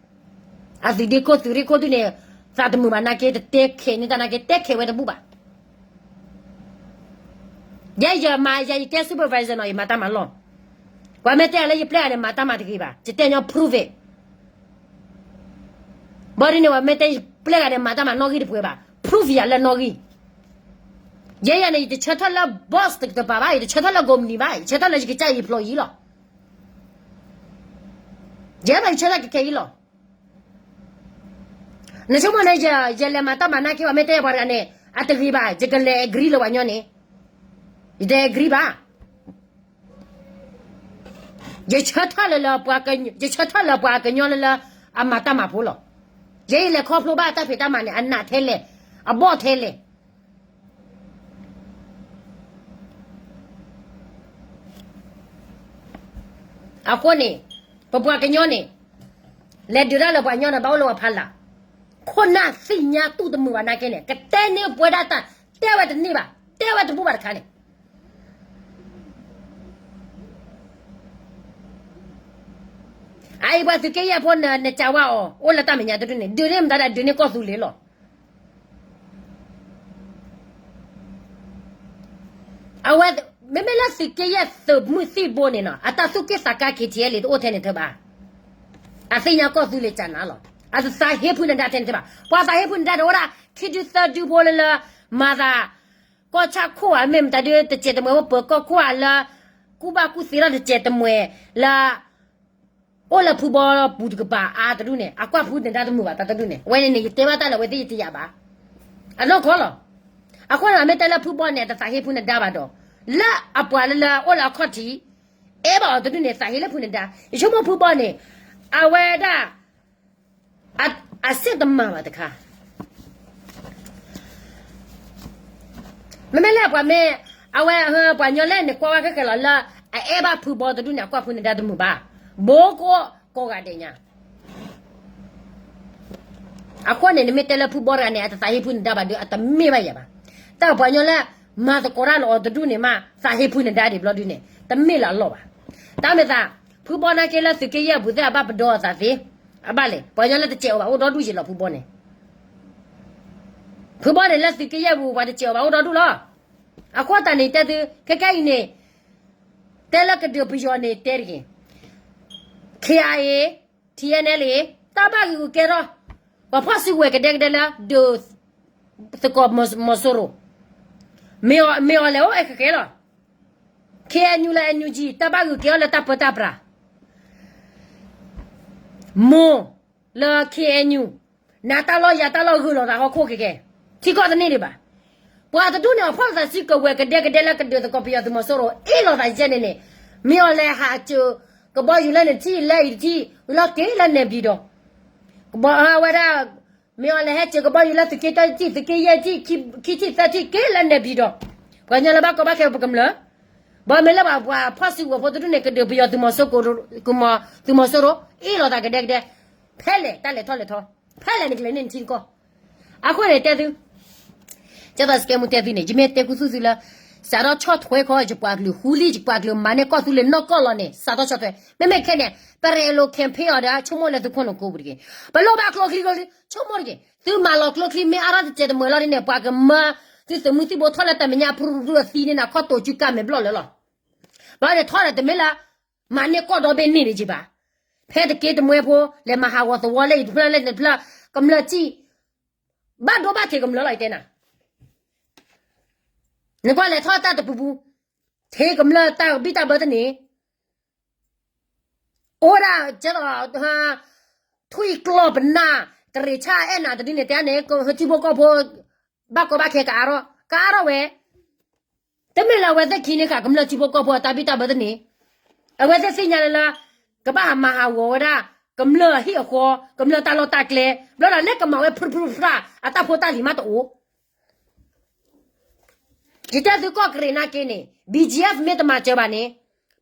အသုးဒ့ခိၣ်သုးရ့ၣ်ခိၣ်ဒုးန့ၣ် သးတမုာ်ဘၣ်နာ်က့ တတဲခဲးန့ၢ်တၢ်နာ်က့ တဲခဲးဝဲတဘူၣ်ဘၣ်. ယဲယမၤ ယဲယကဲ supervisor နီၤ ယမၤတၢ်မၤလီၢ်. ပှၤမ့ၢ်တဲလၢယပျဲၢ်ဂၤန့ၣ် မၤတၢ်မၤတဂ့ၤဘၣ် ယတဲညီ prove it. ဘၣ်ဒ်န့ၣ် ပှၤမ့ၢ်တဲယပျဲၢ်ဂၤန့ၣ် မၤတၢ်မၤနီၣ်ဂံၢ်တပှဲၤဘၣ် prove ယၤလၢနီၣ်ဂံၢ်. ယဲယၤန့ၣ် ယတဆၢထၢၣ်လၢ boss တကပၤဘၣ် ယတဆၢထၢၣ်လၢကိးမုၢ်နံၤဘၣ် ယဆၢထၢၣ်လၢယကစၢ်ယ employee လီၤ. ယဲဘၣ်ယဆၢထၢၣ်ကခဲအံၤလီၤ. နဆိကမိၣ်န့ၣ် ယလဲၤမၤတၢ်မၤနာ်က့ ပှၤမ့ၢ်တဲပှၤတဂၤန့ၣ် အတဂ့ၤဘၣ် ယကလဲၤ agree လၢပှၤညီန့ၣ် ယတ agree ဘၣ်. ယဆၢထၢၣ်လၢ ယဆၢထၢၣ်လၢပှၤကညီလၢလၢ အမၤတၢ်မၤဖိလီၤ. ယဲယလဲၤခီဖျိဘၣ်တၢ်ဖံးတၢ်မၤန့ၣ် အနးထဲလဲၣ် အဘီၣ်ထဲလဲၣ်. အဃိန့ၣ် ပပှၤကညီန့ၣ် လဲၤဒုးတၢ်လၢပှၤကညီန့ၣ် ဘၣ်အိၣ်လၢပှၤဖးလၢ်. ခိၣ်နၢ်သ့ၣ်ညါတူၢ်တမုာ်ဘၣ်နာ်က့န့ၣ် ကတဲန့ၢ်ပဝဲဒၣ်တၢ် တဲဝဲတန့ၢ်ဘၣ် တဲဝဲတဘူၣ်ဘၣ်တခါန့ၣ် အအံၤပှၤသုးက့ယဲၢ်ဖိ နစံးဝဲအီၤ အိၣ်လၢတၢ်မဲာ်ညါတဒူၣ်န့ၣ် ဒုးန့ၢ်မတၤဒၣ် ဒုးန့ၢ်ကီၢ်သူလ့ၤလီၤ. အဝဲ မ့မ့ၢ်လၢသုးက့ယဲၢ်သုးမုၢ်သံၣ်ဘိန့ၣ်နီၤ အတၢ်သူၣ်က့ၣ်သးကါ KTLA တအိၣ်ထဲန့ၣ်တဘၣ်. အသ့ၣ်ညါကီၢ်သူလ့ၤကနၤလီၤ. အတသးဟ့ဖုနဒါထဲန့ၣ်တဘၣ်. ပှၤသးဟ့ဖုနဒါန့ၣ် အိၣ်ဒၣ် ခံဒုသၢဒုဖိလၢလၢ မၤသး ကီၢ်ဆၣ်ခိၣ်ဧါ မ့ၢ်မတၤဒုး တစဲးတမှဲၤ အိၣ်ပၢၤကီၢ်ခိၣ်ဧါလၢ ကူၣ်ဘၣ်ကူၣ်သ့ထီၣ်တစဲးတမှဲၤလၢ အိၣ်လၢဖုဘီပူၤတကပၤအါတဒူၣ်န့ၣ် အကွၢ်ဖုနဒါတမုာ်ဘၣ်တၢ်တဒူၣ်န့ၣ် အဝဲန့ၣ်န့ၣ် ယတဲဘၣ်တၢ်လၢအဝဲသ့ၣ်ယတယာ်ဘၣ်. အနီၢ်ကီၢ်လီၤ. အဃိန့ၣ် မ့ၢ်တဲလၢဖုဘီန့ၣ် အတသးဟ့ဖုနဒါဘၣ်ဒီး လၢအပှၤလၢလၢအိၣ်လၢအခီၣ်ထံး အဲၣ်ဘၣ်အီၤတဒူၣ်န့ၣ် သးဟ့လၢဖုနဒါ. ယဆိကမိၣ်ဖုဘီန့ၣ် အဝဲဒၣ် အစ့ၣ်တမၤဘၣ်တခါ မ့မ့ၢ်လၢပှၤမ့ၢ် အဝဲ ပှၤညီလၢန့ၣ် ကွၢ်ဝဲခဲခဲလီၤလၢ အအဲၣ်ဘၣ်ဖုဘီတဒူၣ်န့ၣ် အကွၢ်ဖုနဒါတမုာ်ဘၣ်. ဘိကိးကိးဂၤဒဲးညါ အဃိန့ၣ် နမ့ၢ်တဲလၢဖုဘီတဂၤန့ၣ် အတသးဟ့ဖုနဒါဘၣ်ဒီး အတမ့ၢ်ဘၣ်ယၤဘၣ်. တၢ်ပှၤညီလၢ မၤသကိးတၢ်လၢအီၤတဒူၣ်န့ၣ်မး သးဟ့ဖုနဒါဒံးဘျီဒုန့ၣ် တမ့ၢ်လၢအလီၢ်ဘၣ်. တၢ်မ့ၢ်သး ဖုဘီနာ်က့လၢသုးက့ယဲၢ်အပူၤသ့ၣ် အဘၣ်ပဒီအသးသ့, အဘၣ်လဲၣ် ပှၤညီလၢတစဲးအိၣ်ဘၣ်အိၣ်ဒီဒူၣ်ယံာ်လီၤဖုဘီန့ၣ် ဖုဘီန့ၣ်လၢသုးက့ယဲၢ်ပူၤ ပှၤတစဲးအိၣ်ဘၣ်အိၣ်ဒီဒူၣ်လီၤ. အဃိသတးန့ၣ် တဲသု ခဲကဲအံၤန့ၣ် တဲလၢကဒုးပယီၤန့ၣ်တဲတဂ့ၤ KIA, TNLA တၢ်ဘၣ်ဂုာ်ကဲထီၣ် ပှၤဖီၣ်စုကဝဲၤကဒဲကဒဲလၢ ဒုးသကိးမီၤစိရိၤ မ့ၢ်အီၤလဲၤအိၣ်အဲၣ်ခဲခဲလီၤ. KNU လၢ NUG တၢ်ဘၣ်ဂုာ်ကဲထီၣ်လၢတၢ်ပၢတၢ်ပြး မိၢ်လၢ KNU နၤတၢ်လီၢ်ယၤတၢ်လီၢ်ဂုာ်လီၤသးဟီၣ်ခိၣ်ကဲကဲ ထံကီၢ်တန့ၢ်ဒံးဘၣ်. ပှၤတဒူၣ်န့ၣ် အဖီၣ်သးစုကဝဲၤကဒဲကဒဲလၢကဒုးသကိးပယီၤသုးမီၤစိရိၤ အ့ၣ်လိာ်သးယဲၢ်န့ၣ်န့ၣ် မ့ၢ်အီၤလဲၤဟးစၢၤကဘီယူၤလၢနထံၣ်လၢအံၤတထံၣ် လီၤက့ၤလၢနဲၣ်ဘံၣ်ဒီး ကဘီဝဲဒၣ် မ့ၢ်အီၤလဲၤဟဲစၢၤကဘီယူၤလၢသုးက့တၢတထံၣ် သုးက့ယဲၢ်ထံၣ် ခံထံၣ်သၢထံၣ်က့ၤလၢနဲၣ်ဘံၣ်ဒီး ပှၤကညီလၢဘၣ်ကီဘၣ်ခဲပကမျၢၢ် ဘၣ်မ့ၢ်လၢပှၤဖီၣ်စုကဝဲၤဖိတဒူၣ်န့ၣ် ကဒုးပယီၤသုးမီၤစိရိၤ သုးမီၤစိရိၤ အ့ၣ်လိာ်သးကဒဲကဒဲ ဖဲလဲၣ်တၢ်လဲၤထီၣ်လဲၤထီ ဖဲလဲၣ်နကလဲၤန့ၢ်နထံကီၢ်. အဃိန့ၣ်တဲသု ကဲသိးစကဲမူတဲသုန့ၣ် ယမ့ၢ်တဲခူသူၣ်သုလၢ စးထီၣ်ဆီၣ်ထွဲခီ ယပှၤကလုာ်ဃူလံ ယပှၤကလုာ်မၤန့ၢ်ကီၢ်သူလ့ၤနီၢ်ကီၢ်လီၤန့ၣ် စးထီၣ်ဆီၣ်ထွဲ မ့မ့ၢ်ခဲန့ၣ် ပရဲၣ်လိၤ campaign အီၤဒီး ဆိကမိၣ်လၢသုခိၣ်နူာ်ကိးပူၤတက့ၢ်. ပလိၣ်ဘၣ်ကျိချံကျိချံ ဆိကမိၣ်တက့ၢ်. သုမၤလီၤကျိချံမ့ၢ်အါထီၣ်တစဲးတမှဲၤလီၤန့ၣ် ပှၤကမၢ သုသုးမုၢ်သံၣ်ဘိထီၣ်လၢတၢ်မဲာ်ညါ ဖြူဖြူအသံန့ၣ် နခီၣ်တိာ်စုကါမဲာ်ဘျီၣ်လၢလီၤ. ဘၣ်န့ၣ်ထီၣ်ဒီးတမ့ၢ်လၢ မၤန့ၢ်ကီၢ်ဒီဘ့ၣ်န့ၣ်တက့ၢ်ဘၣ်. ဖဲတက့ၢ်တမှဲၤဖိ လဲၤမၤဟးဂီၤသဝီလၢအံၤတဖျၢၣ်လၢန့ၣ်တဖျၢၣ် ကမျၢၢ်စံၣ် ဘၣ်ဒိဘၣ်ထံးကမျၢၢ်လီၤ ယတဲနၤ နကွၢ်လဲၤထီၣ်တၢ်တပူၤပူၤ ထံကမျၢၢ်တၢ်ဘံၣ်တၢ်ဘၢတန့ၢ် အိၣ်ဒၣ်ကဲသိး ထွံၣ်ကျီၢ်ပနၢ် တရ့းဆၣ်အဲၣ်နၤတဒုန့ၣ် တဲန့ၣ် ထံဖိကီၢ်ဖိ ဘၣ်ကီဘၣ်ခဲကအါထီၣ် ကအါထီၣ်ဝဲ တမ့ၢ်လၢအဝဲသ့ၣ်ခံန့ၣ်ဃာ် ကမျၢၢ်ထံဖိကီၢ်ဖိအတၢ်ဘံၣ်တၢ်ဘၢတန့ၢ် အဝဲသ့ၣ်သ့ၣ်ညါလၢလၢ ကဘၣ်မၤဟးဂီၤဝဲဒၣ် ကမျၢၢ်အဟံၣ်အဃီ ကမျၢၢ်တၢ်လီၢ်တၢ်ကျဲ ဘျီဒီးလၢကမၤဝဲဖုဖုဖု အတၢ်ဖိတၢ်လံၤမးတအိၣ် ယတဲသုကီၢ်ကရ့းနာ်က့န့ၣ် BGF မ့ၢ်တမၤစၢၤဘၣ်န့ၣ်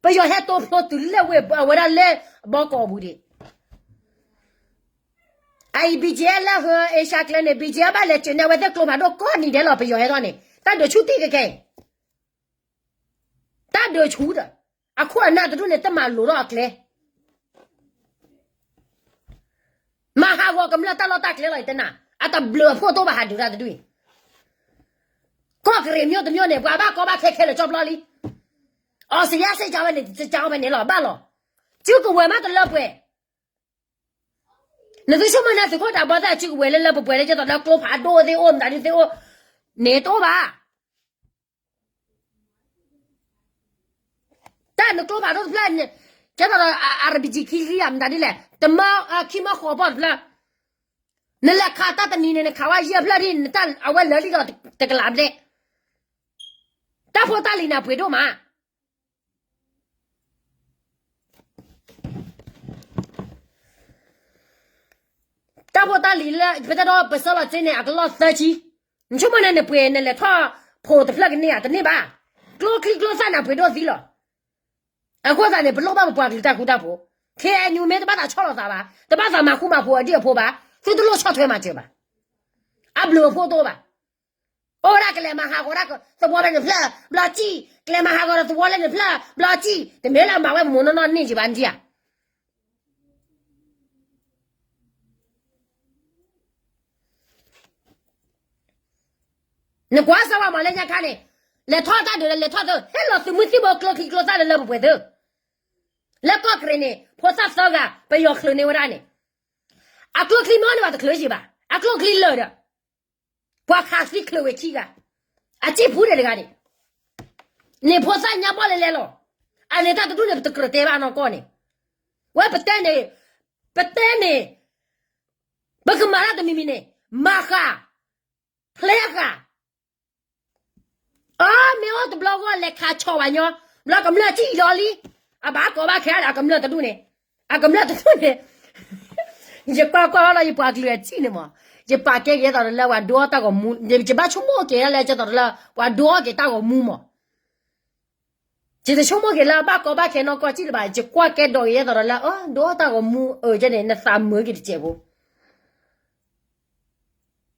ပယီၤဟဲတိဖျိတုၤလၢဝ့ၢ်အဝဲဒၣ်လၢဘီကီးအပူၤဒံး အအံၤ BGF လၢဟၢ Asia ကျဲန့ၣ် BGF ဘၣ်လဲၤစၢၤန့ၢ်အဝဲသ့ၣ်ကျိဖးဒိၣ်ကိးနံၤဒဲးလီၤ ပယီၤဟဲထီၣ်န့ၣ် တၢ်ဒုးဆူၣ်တံၢ်ကဲကဲအံၤ တၢ်ဒုးဆူၣ်ဒီး အခိၣ်အနၢ်တဒူၣ်န့ၣ် တမၤလိာ်ထီၣ်အကျဲ မၤဟးဂီၤကမျၢၢ်တၢ်လီၢ်တၢ်ကျဲလီၤ ယတဲနၤ, အတဘျုးအဖှိၣ်တအိၣ်ဘၣ် ဟးဒုးတၢ်တဒူၣ်အံၤ, ကီၢ်ကရံၣ်မိၢ်တမိၢ်န့ၣ် ပှၤဘၣ်ကီဘၣ်ခဲခဲလၢာ်ကၠီပျီလံ, အီစံယါစ့ၢ်ကီးဝဲန့ၣ် တကၢဝဲန့ၣ်လီၤ ဘၣ်လီၤ, စုကဝဲၤမးတလၢပှဲၤ, နသုဆိကမိၣ်န့ၣ် သုးခိၣ်ဒးဘီသ့ၣ်အစုကဝဲၤလၢလၢပှဲၤပှဲၤလၢ ကဲသိးလၢကျိဖးဒိၣ်သ့ၣ်အိၣ်မတၤဒုသ့ၣ်အိၣ်, န့ၣ်တအိၣ်ဘၣ် တၢ်နကျိဖးဒိၣ်တဖျၢၣ်န့ၣ်, ကဲသိးဒီး RPG ခံဆံယၤမတၤဒ်လဲၣ်, တမၢခံမၢဃိးပီၢ်တဖျၢၣ်, နလဲၤခးတၢ်တနံၤန့ၣ် နခးဝဲယဲၢ်ဖျၢၣ်ဒ်န့ၣ် တၢ်အဝဲလၢာ်လံဒီးတကလးဘျဲၣ်, တၢ်ဖိတၢ်လံၤန့ၣ်ပှ့ၤဒိၣ်မး တၢ်ဖိတၢ်လံၤလၢ ပတဲဒီးပဆၢလီၤစ့န့ၣ် အကလီၢ်သၢဆံ, နဆိကမိၣ်န့ၣ်နပှ့ၤနလဲၤထီၣ်ဖိးတဖျၢၣ်ကန့ၢ်ဧါ, တန့ၢ်ဘၣ်, ကျိချံကျိသၣ်န့ၣ်ပှ့ၤဒိၣ်သံလီၤ. အဃိသတးန့ၣ် ပလိၣ်ဘၣ်ပပှၤကလုာ်တၢ်ဃူတၢ်ဖိး, ခဲအံၤမ့ၢ်တဘၣ်သးဆီၣ်လီၤသးဘၣ်, တဘၣ်သးမၤဃူမၤဖိးအဒံၣ်အဖိးဘၣ်, သုတလိၣ်ဆီၣ်ထွဲမၤစၢၤဘၣ်, အဘျုးအဖှိၣ်တအိၣ်ဘၣ်, အိၣ်ဝဲဒၣ်ကလဲၤမၤဟးဂီၤဒၣ်သဝီလၢနဖျၢၣ်ဘျီစံၣ်, ကလဲၤမၤဟးဂီၤဒီးသဝီလၢနဖျၢၣ်ဘျီစံၣ်, တမ့ၢ်လၢအမၤဝဲမ့ၢ်နီၢ်နီၢ်န့ၢ်က့ၤဘၣ်နထံၣ်ဧါ နကွၢ်စၢ်ဝဲမၤလၢညါခါန့ၣ်, လဲၤထီၣ်တၢ်ဒုးလၢလဲၤထီၣ်သု, ဟ့ၣ်လီၤသုးမုၢ်သံၣ်ဘိ ကျိချံကျိသၣ်လၢလၢပှဲၤပှဲၤသု, လၢကီၢ်ကရံၣ်န့ၣ် ဖိသၣ်သၢဂၤ ပယီၤချုးန့ၢ်ဝဲဒၣ်န့ၣ်, အကျိချံမ့ၢ်န့ၢ်ဘၣ်တချုးက့ၤဘၣ်, အကျိချံလၢာ်ဒီး, ပှၤခးသံချုးဝဲခံဂၤ, အစံၣ်ဖူဒဲးတဂၤန့ၣ်, န့ၣ်ဖိသၣ်ညါဘီၣ်လဲၤလဲၤလီၤ, အန့ၣ်တၢ်တဒူၣ်န့ၣ် ပတကြၢးတဲဘၣ်နီၢ်ကီၢ်န့ၣ်, ဝဲပတဲန့ၣ်, ပတဲန့ၣ်, ပကမၤတၢ်တမံၤမံၤန့ၣ်, မၤဃာ်, ဖျဲဃာ် အမ့ၢ်အိၣ်တဘျီဂီၢ်လဲၤခးဆီၣ်ဝဲညီ, ဘျီကမျၢၢ်စံၣ်လီၤလံ, အဘၣ်ကိးဘၣ်ခဲအကမျၢၢ်တဒူၣ်န့ၣ်, အကမျၢၢ်တဒူၣ်န့ၣ်, ယကွၢ်ကွၢ်လီၤယပှၤကလုာ်အစံၣ်န့ၣ်မး, ယပာ်ကဲက့ၤယဲသိးလၢပှၤဒိအီၣ်တၢ်ဂီၤမူ, ယဘၣ်ဆိကမိၣ်က့ၤလၢကဲသိးလၢ ပှၤဒိအီၣ်က့ၤတၢ်ဂီၤမူမး, ယတဆိကမိၣ်က့ၤလၢဘၣ်ကိးဘၣ်ခဲနီၢ်ကီၢ်စံၣ်လၢၤဘၣ်, ယကွၢ်ကဲဒီးက့ၤယဲသိးလၢ ဒိအီၣ်တၢ်ဂီၤမူအၢကဲန့ၣ် နသးမုာ်က့ၤတစဲးဖိ အအံၤ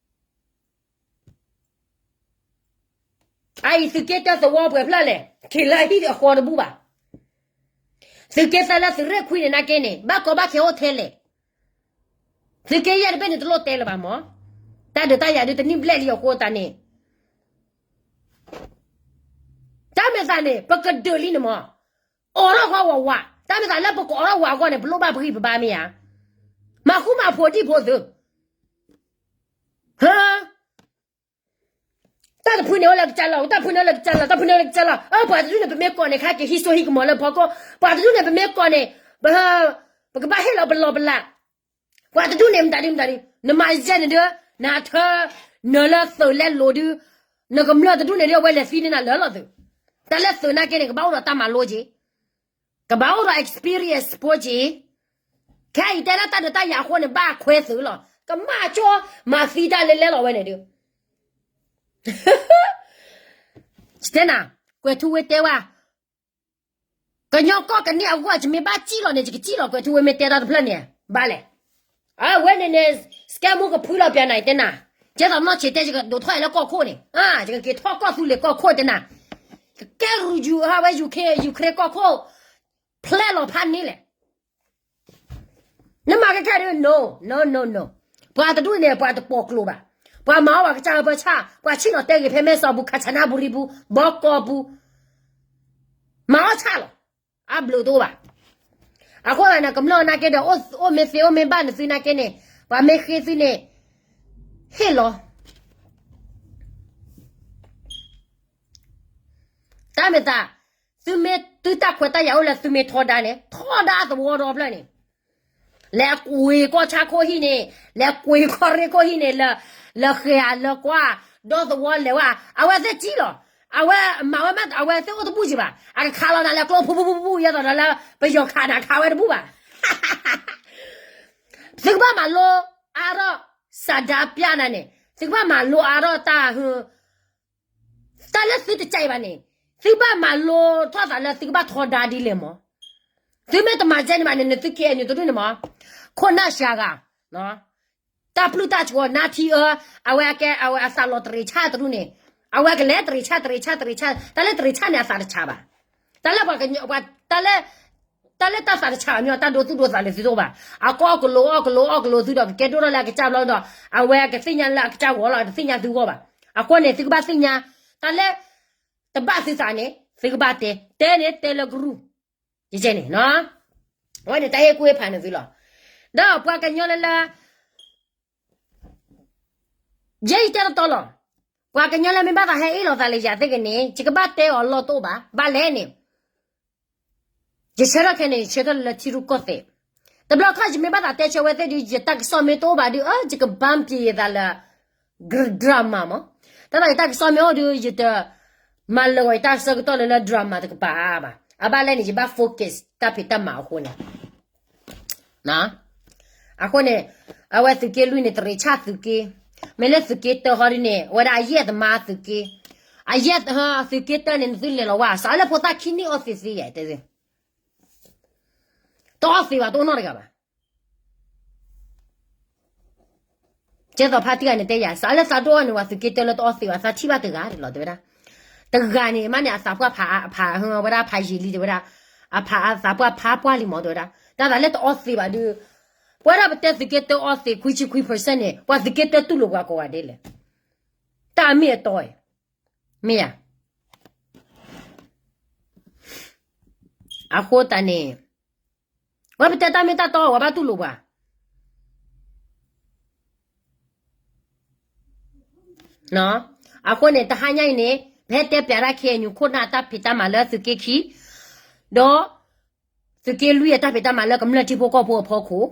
သုးက့တၢၢ်သဝီပှဲၤဖျၢၣ်လဲၣ်, ခံးလၢအဟံၣ်အဃီတဘူၣ်ဘၣ်, သုးက့သၢလၢသုးရ့ၣ်ခွံန့ၣ်နာ်က့န့ၣ် ဘၣ်ကီဘၣ်ခဲအိၣ်ထဲလဲၣ်, သုးက့ယဲၢ်တဘ့ၣ်န့ၣ်တလိၣ်တဲလၢၤဘၣ်မး, တၢ်ဒုးတၢ်ယၤဒုးတနံၣ်ဘျဲၣ်လံအဃိသတးန့ၣ်, တၢ်မ့ၢ်သးန့ၣ် ပကဒုးလံန့ၣ်မး, အိးထီၣ်ဃီဝးဝး, တၢ်မ့ၢ်သးလၢပကအိးထီၣ်ဝးအဂီၢ်န့ၣ် ပလိၣ်ဘၣ်ပဂံၢ်ပဘါမ့ၢ်ဧါ, မၤဃူမၤဖိးဒံၣ်ဖိသု, ဟ, တၢ်တဖုန့ၣ်အိၣ်လၢကစၢ်လီၤ, တၢ်ဖုန့ၣ်အိၣ်လၢကစၢ်လီၤ, တၢ်ဖုန့ၣ်အိၣ်လၢကစၢ်လီၤ, အၢ ပှၤတဒူၣ်န့ၣ် ပမ့ၢ်ကိးန့ၣ် ခါက့ၤဟံးစိဟံးကမီၤလၢဖီခိၣ်, ပှၤတဒူၣ်န့ၣ် ပမ့ၢ်ကိးန့ၣ်, ပကဘၣ်ဟ့ၣ်လီၤပလီၢ်ပလး, ပှၤတဒူၣ်န့ၣ် မတၤဒုမတၤဒု, နမၤယဲၢ်န့ၣ်ဒု, နထၢ, နလၢသုးလဲလိာ်ဒု, နကမျၢၢ်တဒူၣ်န့ၣ်ဒု အဝဲလဲၤသံန့ၢ်နၤလၢလီၤသုး, တၢ်လၢသုးနာ်က့န့ၣ် ကဘၣ်အိၣ်ဒီးတၢ်မၤလိက့ၤ ကဘၣ်အိၣ်ဒီး experience ဖိက့ၤ, ခဲအံၤတဲဒၣ်တၢ်ဒုးတၢ်ယၤအဃိန့ၣ် ဘၣ်ခွဲသုးလီၤ, ကမၣ်ကၠီ, မၤသံတၢ်လဲၤလဲၤလီၤဝဲန့ၣ်ဒု, တဲနၤ, ကွဲၤထူဝ့တဲဝဲ, ကညီကီၢ်ကန့ၢ်အဂီၢ် ယမ့ၢ်ဘၣ်စံၣ်လီၤန့ၣ် ယကစံၣ်လီၤကွဲၤထူဝ့မ့ၢ်တဲတၢ်တဖျၢၣ်န့ၣ်, ဘၣ်လဲၣ်, အဝဲန့ၣ်န့ၣ်, စကဲမူကဖုလီၤပျးနၤ ယတဲနၤ, ကဲသိးနီၢ်ဆံးတဲ ယကဒိးထီၣ်အံၤလၢကီၢ်ခိၣ်န့ၣ်, ယကက့ၤထီၣ်ကီၢ်သူလ့ၤကီၢ်ခိၣ်တဲနၤ, ကကဲရူယူၤဟးဝဲ ယူၤခရ့ ယူၤခရ့ကီၢ်ခိၣ်, ဖျဲလီၤဖးန့ၣ်လဲၣ် နမၤခဲခဲဒုး no, no, no, no, ပှၤတဒူၣ်န့ၣ် ပှၤတပိာ်ကျိၤဘၣ်, ပှၤမၤအီၣ်ပှၤကစၢ်အပၢဆၣ်, ပှၤဆံၣ်နီၤတဲဂ့ၤဖဲမဲစီဘူ ခးဆနါဘူရံဘူ, ဘီကီဘူ, မၤအီၣ်ဆၣ်လီၤ, အဘျုးတအိၣ်ဘၣ်, အဃိသတးန့ၣ် ကမျၢၢ်နာ်က့ဒီး အိၣ်မ့ၢ်သ့အိၣ်မ့ၢ်ဘၣ်နသုနာ်က့န့ၣ်, ပှၤမ့ၢ်ဃ့သုန့ၣ်, ဟ့ၣ်လီၤ တၢ်မ့ၢ်သး, သုမ့ၢ်သုတၢ်ခွဲးတၢ်ယာ်အိၣ်လၢသုမ့ၢ်ထီဒါန့ၣ် ထီဒါသဝီဒီဖျၢၣ်န့ၣ်, လဲၤကွံာ်ကီၢ်ဆၣ်ခိၣ်ဟံၣ်န့ၣ်, လဲၤကွံာ်ကီၢ်ရ့ၣ်ခိၣ်ဟံၣ်န့ၣ်, လၢဃဲၤဧါလၢကွၢ်, ဒီသဝီလဲၤဝဲ, အဝဲသ့ၣ်ကံလီၤ, အဝဲမၤဝဲမး အဝဲသ့ၣ်အိၣ်တဘူၣ်ကံဘၣ်, အကခးလီၤနၤလၢကျိဖူဖူဖူဖူ ယဲသိးဒီးလၢ ပယီၤခးနၤခးဝဲတဘူၣ်ဘၣ် သုကဘၣ်မၤလိအါထီၣ် ဆန္ဒပြနၤန့ၣ်, သုကဘၣ်မၤလိအါထီၣ်တၢ်ဟ တၢ်လၢသုတကးအံၤဘၣ်န့ၣ်, သုဘၣ်မၤလိထီၣ်သးလၢသုကဘၣ်ထီဒါဒ်လဲၣ်မး, သုမ့ၢ်တမၤကဲန့ၣ်ဘၣ်န့ၣ် နသုကဲအံၤန့ၣ်တဒူၣ်န့ၣ်မး, ခိၣ်နၢ်စှၤဂၤ, တၢ်ပျုၢ်တၢ်ဆိးနါထံအၢ, အဝဲကဲအဝဲအသးလီၤတရံးဆၣ်တဒူၣ်န့ၣ်, အဝဲကလဲၤတရံးဆၣ်တရံးဆၣ်တရံးဆ�, တၢ်လၢတရံးဆၣ်န့ၣ်အသးတဆးဘၣ်, တၢ်လၢပှၤကညီပှၤ တၢ်လၢ တၢ်လၢတၢ်သးတဆးအမ့ၢ် တၢ်ဒိသူၣ်ဒိသးလၢသုတအိၣ်ဘၣ်. အကအီၣ်ကလိအီၣ်ကလိအီၣ်ကလိသုဒီး ကကဲဒိၣ်ထီၣ်လၢအကစၢ်ဘျီဒီး အဝဲကသ့ၣ်ညါလၢအကစၢ်ဂီၢ်လီၤ အတသ့ၣ်ညါသုဂီၢ်ဘၣ်. အဃိန့ၣ် သုကဘၣ်သ့ၣ်ညါ တၢ်လၢ တဘၣ်သုသးန့ၣ် သုကဘၣ်တဲ တဲန့ၣ်တဲလၢကရူၢ် ယကဲန့ၣ် အဝဲန့ၣ်တၢ်ဟ့ၣ်ကူၣ်ဟ့ၣ်ဖးန့ၣ်သုလီၤ. ဒီးပှၤကညီလၢလၢ ယဲယတဲတတီလီၤ. ပှၤကညီလၢမ့ၢ်ဘၣ်သးဟဲအ့ၣ်လိာ်သးလၢယၤသ့ၣ်ဂ့ၤန့ၣ် ယကဘၣ်တဲအီၤလီၢ်တအိၣ်ဘၣ်. ဘၣ်လဲၣ်န့ၣ် ယဆၢထၢၣ်ခဲန့ၣ် ယဆၢထၢၣ်လၢထံရူၢ်ကီၢ်သဲး. တဘျီခီယမ့ၢ်ဘၣ်သးတဲဆၢဝဲသ့ၣ်ဒီး ယတၢ်ကစီၣ်မ့ၢ်တအိၣ်ဘၣ်ဒီး အၢ ယကဘၣ်ပျံၤယသးလၢ drama မး. တၢ်သးယတၢ်ကစီၣ်မ့ၢ်အိၣ်ဒီး ယတ မၤလၢာ်ဂီၤယတၢ်ဆၢကတီၢ်လၢလၢ drama တကပၤဘၣ်. အဘၣ်လဲၣ်န့ၣ် ယဘၣ် focus တၢ်ဖံးတၢ်မၤအဃိန့ၣ် အဃိန့ၣ် အဝဲသုးက့လွံၢ်န့ၣ် တရံးဆၣ်သုးက့, မ့ၢ်လၢသုးက့တၢဟီဒ်န့ၣ် အဝဲဒၣ်အယဲၢ်သမါသုးက့, အယဲၢ်သုးက့တၢန့ၣ် နသုလဲၤလီၤဝဲ စးလၢဖိသၣ်ခံနံၣ်အီသံးသ့ယဲၢ်တဲ, တအီသံးဘၣ် တအိၣ်နီတဂၤဘၣ်. ကဲသိးဖါတံၢ်ဂၤန့ၣ်တဲယၤ စးလၢသးဒိၣ်အီၣ်န့ၣ် ဝဲသုးက့တၢလၢတအီသံးဘၣ် သးထံၣ်ဘၣ်တဂၤလီၤ တဲဝဲဒၣ်. တဂၤန့ၣ် မ့ၢ်န့ၣ် အသးပှၢ်ဖး ဖးဝဲဒၣ်ဖးယံာ်လံ တဲဝဲဒၣ်. အဖးအသးပှၢ်ဖးပှၢ်လံမး တဲဝဲဒၣ်. တၢ်သးလၢတအီသံးဘၣ်ဒုး ပဝဲဒၣ်ပတဲသုးက့တၢအီသံး ခွံဆံခွံ percent န့ၣ် ပှၤသုးက့တၢတူၢ်လိာ်ပှၤကိးဂၤဒဲးလဲၣ်. တၢ်အမ့ၢ်အတီအံၤ မ့ၢ်ယၤ အဃိသတးန့ၣ် ပဝဲပတဲတၢ်မ့ၢ်တၢ်တီ ပှၤဘၣ်တူၢ်လိာ်ပှၤ. အဃိန့ၣ် တဟါညါအံၤန့ၣ် ပဟဲတဲပျးတၢ် ခ့ၣ်အဲၣ်ယူၣ် ခိၣ်နၢ်အတၢ်ဖံးတၢ်မၤလၢသုးက့ခံ, ဒီး သုးက့လွံၢ်အတၢ်ဖံးတၢ်မၤလၢကမျၢၢ်ထံဖိကီၢ်ဖိအဖီခိၣ်,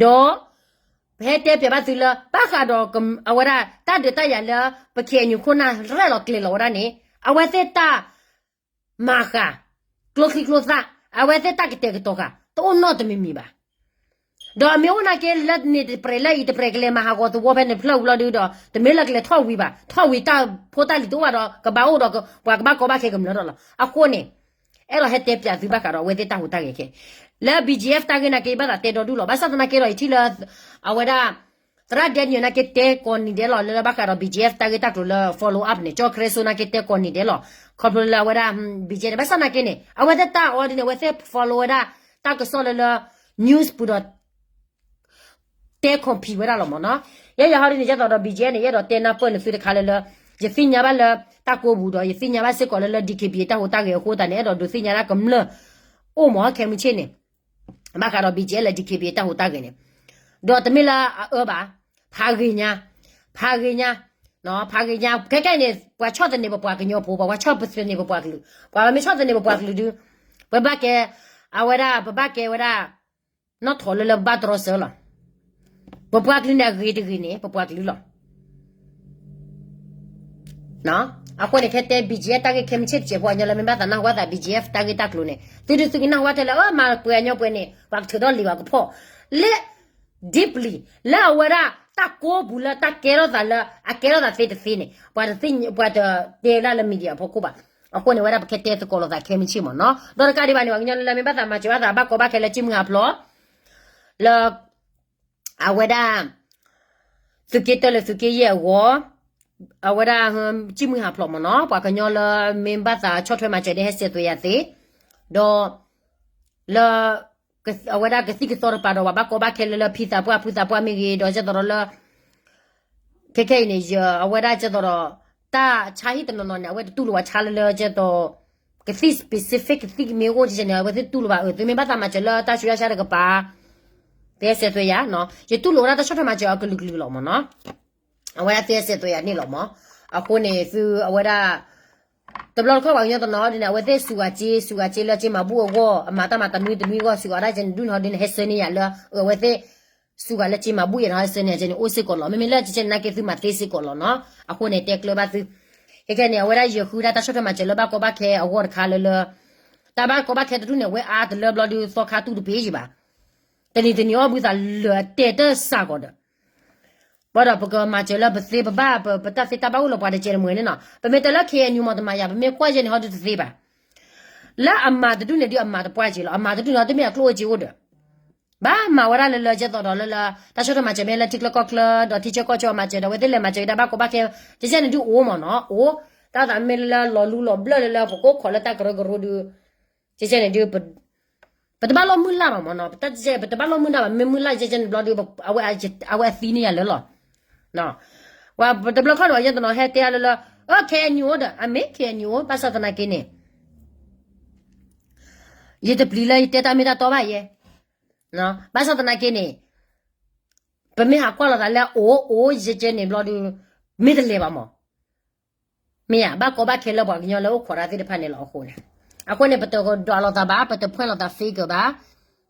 ဒီး ပဟဲတဲပျးဘၣ်သုလၢ ဘၣ်ဃးဒီးအဝဲဒၣ် တၢ်ဒုးတၢ်ယၤလၢ ပ ခ့ၣ်အဲၣ်ယူၣ် ခိၣ်နၢ်ရဲၣ်လီၤကျဲၤလီၤဝဲဒၣ်န့ၣ် အဝဲသ့ၣ်တၢ် မၤဃာ် ကျိချံကျိသၣ်, အဝဲသ့ၣ်တၢ်ကတဲာ်ကတီၤဃာ် တအိၣ်နီတမံၤမံၤဘၣ်. ဒီးအမ့ၢ်အိၣ်နာ်က့ လၢန့ၣ်တပြဲးလၢအံၤတပြဲး ကလဲၤမၤဟးဂီၤသဝီဖဲန့ၣ်ဖျၢၣ်ဝံၤလီၤဒုးဒီး တမ့ၢ်လၢကလဲၤထီၣ်ဝံၤဘၣ်, ထီၣ်ဝံၤတၢ်ဖိတၢ်လံၤတအိၣ်ဘၣ်ဒီး ကဘၣ်အိၣ်ဒီး ပှၤကဘၣ်ကီဘၣ်ခဲကမျၢၢ်ထီၣ်လီၤ. အဃိန့ၣ် အဲၣ်ဒိးဟဲတဲပျးသုဘၣ်ဃးဒီးအဝဲသ့ၣ်တၢ်ဟူးတၢ်ဂဲၤခဲ လၢ ဘီၣ်ကၠံၣ်အ့ၣ်ဖ် တၢ်ဂ့ၢ်နာ်က့ ဘၣ်သးတဲဒီဒူၣ်လီၤ. ဘၣ်ဆၣ်သနာ်က့ဒီး ယထံၣ်လၢ အဝဲဒၣ် သရၣ်ဒဲနံၣ်အူနာ်က့တဲကိးနံၤဒဲးလီၤ လၢလၢဘၣ်ဃးဒီး ဘီၣ်ကၠံၣ်အ့ၣ်ဖ် တၢ်ဂ့ၢ်တၢ်ကျိၤလၢ follow up န့ၣ် ကၠီၣ်ချ့စိနာ်က့တဲကိးနံၤဒဲးလီၤ. ခီဖျိလၢအဝဲဒၣ် ဘီၣ်ကၠံၣ်အ့ၣ်ဖ် န့ၣ် ဘၣ်ဆၣ်သနာ်က့န့ၣ် အဝဲသ့ၣ်တၢ်အီၤဒ်န့ၣ် အဝဲသ့ၣ် follow ဝဲဒၣ် တၢ်ကစီၣ်လၢလၢ news ပူၤဒီး တဲ compete ဝဲဒၣ်လီၤမ့ၢ်နီၤ. ယဲယၤဟီဒ်န့ၣ် ယဲသိးဒီး ဘီၣ်ကၠံၣ်အ့ၣ်ဖ် န့ၣ် ယအဲၣ်ဒိးတဲနၢ်ပၢၢ်န့ၣ်သုတခါလၢလၢ ယသ့ၣ်ညါဘၣ်လၢတၢ်ကိးပူၤဒီး ယသ့ၣ်ညါဘၣ်စ့ၢ်ကီးလၢလၢ DKBA တၢ်ဟူးတၢ်ဂဲၤအဃိသတးန့ၣ် အဲၣ်ဒိးဒုးသ့ၣ်ညါဒၣ်ကမျၢၢ်အိၣ်မ့ၢ် ခဲမုၢ်ဆ့ၣ်န့ၣ် ဘၣ်ဃးဒီး ဘီၣ်ကၠံၣ်အ့ၣ်ဖ် လၢ DKBA တၢ်ဟူးတၢ်ဂဲၤန့ၣ် ဒီးတမ့ၢ်လၢအအၢဘၣ်, ဖးဂ့ၤညါ, ဖးဂ့ၤညါ, ဖးဂ့ၤညါ ခဲကဲအံၤန့ၣ် ပှၤဆီၣ်သနံးပပှၤကညီဖိ ပှၤဆီၣ်သနံးပပှၤကလုာ်, ပှၤမ့ၢ်ဆီၣ်သနံးပပှၤကလုာ်ဒုး ပဘၣ်ကဲ အဝဲဒၣ် ပဘၣ်ကဲဝဲဒၣ် နီၣ်ထိးလၢလၢပဘၣ်တြီဆၢလီၤ. ပပှၤကလုာ်န့ၣ် အဂ့ၤတဂ့ၤန့ၣ် ပပှၤကလုာ်လီၤ. အဃိန့ၣ် ဖဲတဲ ဘီၣ်ကၠံၣ်အ့ၣ်ဖ် တၢ်ဂ့ၢ်ခဲမုၢ်ဆ့ၣ်တစဲးဖိ ပှၤကညီလၢမ့ၢ်ဘၣ်သးနၢ်ဟူဘၣ်သး ဘီၣ်ကၠံၣ်အ့ၣ်ဖ် တၢ်ဂ့ၢ်တၢ်ကျိၤန့ၣ် သုဒုးသုကနၢ်ဟူဘၣ်ထဲလၢ အၢ မၤပှဲၤကညီပှဲၤန့ၣ် ပှၤကထုးထီၣ်လံာ်ပှၤကဖီၣ် လၢ deeply လၢအဝဲဒၣ်တၢ်ကိးပူၤလၢတၢ်ကဲထီၣ်သးလၢ အကဲထီၣ်သးသ့တသ့န့ၣ် ပှၤတသ့ၣ်ညါ ပှၤတတဲဒၣ်လၢ media အဖီခိၣ်ဘၣ်. အဃိန့ၣ် ဝဲဒၣ်ပကတဲသကိးလိာ်သးခဲမုၢ်ဆ့ၣ်မ့ၢ်နီၤ. ဒီးတကးဒံးဘၣ်န့ၣ် ပှၤကညီလၢမ့ၢ်ဘၣ်သးမၤစၢၤဘၣ်သး ဘၣ်ကီဘၣ်ခဲလၢ ကၠံၣ်မုၢ်ဟးဖျိး လၢ အဝဲဒၣ် သုးက့တၢလၢသုးက့ယဲၢ်အဂီၢ်, အဝဲဒၣ် ကၠံၣ်မုၢ်ဟးဖျိးမ့ၢ်နီၤ ပှၤကညီလၢမ့ၢ်ဘၣ်သးဆီၣ်ထွဲမၤစၢၤန့ၣ် ဟဲဆဲးသွဲးယၤသ့, ဒီး လၢ အဝဲဒၣ်ကသံၣ်ကသီတကပၤဒီး ပှၤဘၣ်ကီဘၣ်ခဲလၢလၢဖံသးပှၢ်ဖုသးပှၢ်မ့ၢ်ဂ့ၤ ဒီးကဲသိးဒီးလၢ ခဲခဲအံၤန့ၣ် ယ အဝဲဒၣ်ကဲသိးဒီး တၢ်ဆါဟံၣ်တနီၤနီၤန့ၣ် အဝဲတတူၢ်လိာ်ဝဲဆါလၢလၢကဲသိး ကသံၣ် specific ကသံၣ်မ့ၢ်အိၣ်ကဲန့ၣ် အဝဲသ့ၣ်တူၢ်လိာ်ဘၣ်အၢ သုမ့ၢ်ဘၣ်သးမၤစၢၤလၢတၢ်ဆူးတၢ်ဆါတကပၤ သုဟဲဆဲးသွဲးယၤ, ယတူၢ်လိာ်ဝဲဒၣ်တၢ်ဆီၣ်ထွဲမၤစၢၤအကလုာ်ကလုာ်လီၤမ့ၢ်နီၤ. အဝဲဒၣ်သုဟဲဆဲးသွဲးယၤန့ၣ်လီၤမ့ၢ်, အဃိန့ၣ် သုအဝဲဒၣ် တဘျီတခီၣ်ပှၤကညီတနီၤဒ်န့ၣ် အဝဲသ့ၣ်စူၤဂၤစ့ စူၤဂၤစ့လၢစ့မၤဘူၣ်အဂီၢ် အမၤတၢ်မၤတနွံတနွံအဂီၢ် စူၤဂၤဒၣ်ကဲန့ၣ် ဒုးန့ၣ်ဟီဒ်န့ၣ် ဟဲဆၢန့ၢ်ယၤလၢ အဝဲသ့ၣ် စူၤဂၤလၢစ့မၤဘူၣ်ယဲန့ၣ် ဟဲဆၢန့ၢ်ယၤကဲန့ၣ် အိၣ်စ့ၢ်ကီးလီၤ. မ့မ့ၢ်လၢကဲန့ၣ်နာ်က့ သုမၤသ့စ့ၢ်ကီးလီၤနီၤ. အဃိန့ၣ် တဲကျၢၤဘၣ်သု ခဲခဲန့ၣ် အဝဲဒၣ်ယဃုဒၣ်တၢ်ဆီၣ်ထွဲမၤစၢၤလၢဘၣ်ကီဘၣ်ခဲအဂီၢ်တခါလၢလၢ တၢ်ဘၣ်ကီဘၣ်ခဲတဒူၣ်န့ၣ် အဝဲအါတလၢဘျီဒုးသီခါတူၢ်တပ့ၤယံၤဘၣ်. တနံၤတနံၤအီၣ်ဘုသးလၢအတဲာ်တစှၤကီးဒီး ဘၣ်ဒီးပကမၤစၢၤလၢပသ့ပဘၣ် ပတၢ်သ့တၢ်ဘၣ်အိၣ်လၢပှၤတကဲတမှဲၤန့ၣ်နီၤ. ပမ့ၢ်တဲလၢ ခ့ၣ်အဲၣ်ယူၣ် မ့ၢ်တမၤယၤ ပမ့ၢ်ကွၢ်ယဲန့ၣ်ဟီဒုးတသ့ဘၣ်. လၢအမၤတဒူၣ်န့ၣ်ဒုးအမၤတပှၢ်က့ၤလီၤ. အမၤတဒူၣ်န့ၣ်ဟီဒုးမ့ၢ်အကျိၣ်အိၣ်က့ၤအိၣ်ဒီး ဘၣ်မၤဝဲဒၣ်လၢလၢကဲသိးဒီးလၢလၢ တၢ်ဆီၣ်ထွဲမၤစၢၤမ့ၢ်လၢထံချၢကီၢ်ချၢ ဒီးထံဆၢကီၢ်ဆၢမၤစၢၤဒီး အဝဲသ့ၣ်လဲၤမၤစၢၤကဒါဘၣ်ကီဘၣ်ခဲ ကဲန့ၣ်ဒုးအိၣ်မ့ၢ်နီၤ အိၣ်. တၢ်သးမ့ၢ်လၢလီၤလူလီၤဘျၢၣ်လၢလၢပကိးခီၣ်လၢတၢ်ကရၢကရိဒုး ကဲန့ၣ်ဒုး ပတဘၣ်လိၣ်မုၢ်လၢ်ဘၣ်မၢ်နီၤ, ပတၢ်ကဲ ပတဘၣ်လိၣ်မုၢ်လၢ်ဘၣ်, မ့ၢ်မုၢ်လၢ်ကဲန့ၣ်ဘျီဒုး အဝဲအသံန့ၢ်ယၤလၢလီၤ. ဝဲပတဘျီခီန့ၣ် ယဲတနီၤဟဲတဲလၢလၢ အ KNU အိၣ်ဒီး အမ့ၢ် KNU အိၣ် ဘၣ်ဆၣ်သနာ်က့န့ၣ် ယတပျံၤလၢယတဲတၢ်မ့ၢ်တၢ်တီဘၣ်ယဲ, ဘၣ်ဆၣ်သနာ်က့န့ၣ် ပမ့ၢ်ဟးကွၢ်လိာ်သးလၢအအိၣ်အိၣ်ယဲကဲန့ၣ်ဘျီဒုး မ့ၢ်တလဲၤဘၣ်မၢ်, မ့ၢ်ဧါ, ဘၣ်ကီဘၣ်ခဲလၢပှၤကညီလၢအိၣ်ခိးတၢ်သ့ၣ်တဖၣ်န့ၣ်လီၤအဃိန့ၣ်, အဃိန့ၣ် ပတဒွးလိာ်သးဘၣ်, ပတဖှဲလိာ်သး figure ဘၣ်,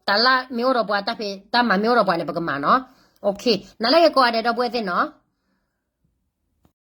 တၢ်လၢမ့ၢ်အိၣ်ဒီးပှၤ တၢ်ဖံးတၢ်မၤမ့ၢ်အိၣ်ဒီးပှၤန့ၣ် ပကမၤနီၤ, နၤလၢယကိးဂၤဒဲးဒီပုၢ်ဝဲၢ်သ့ၣ်နီၤ.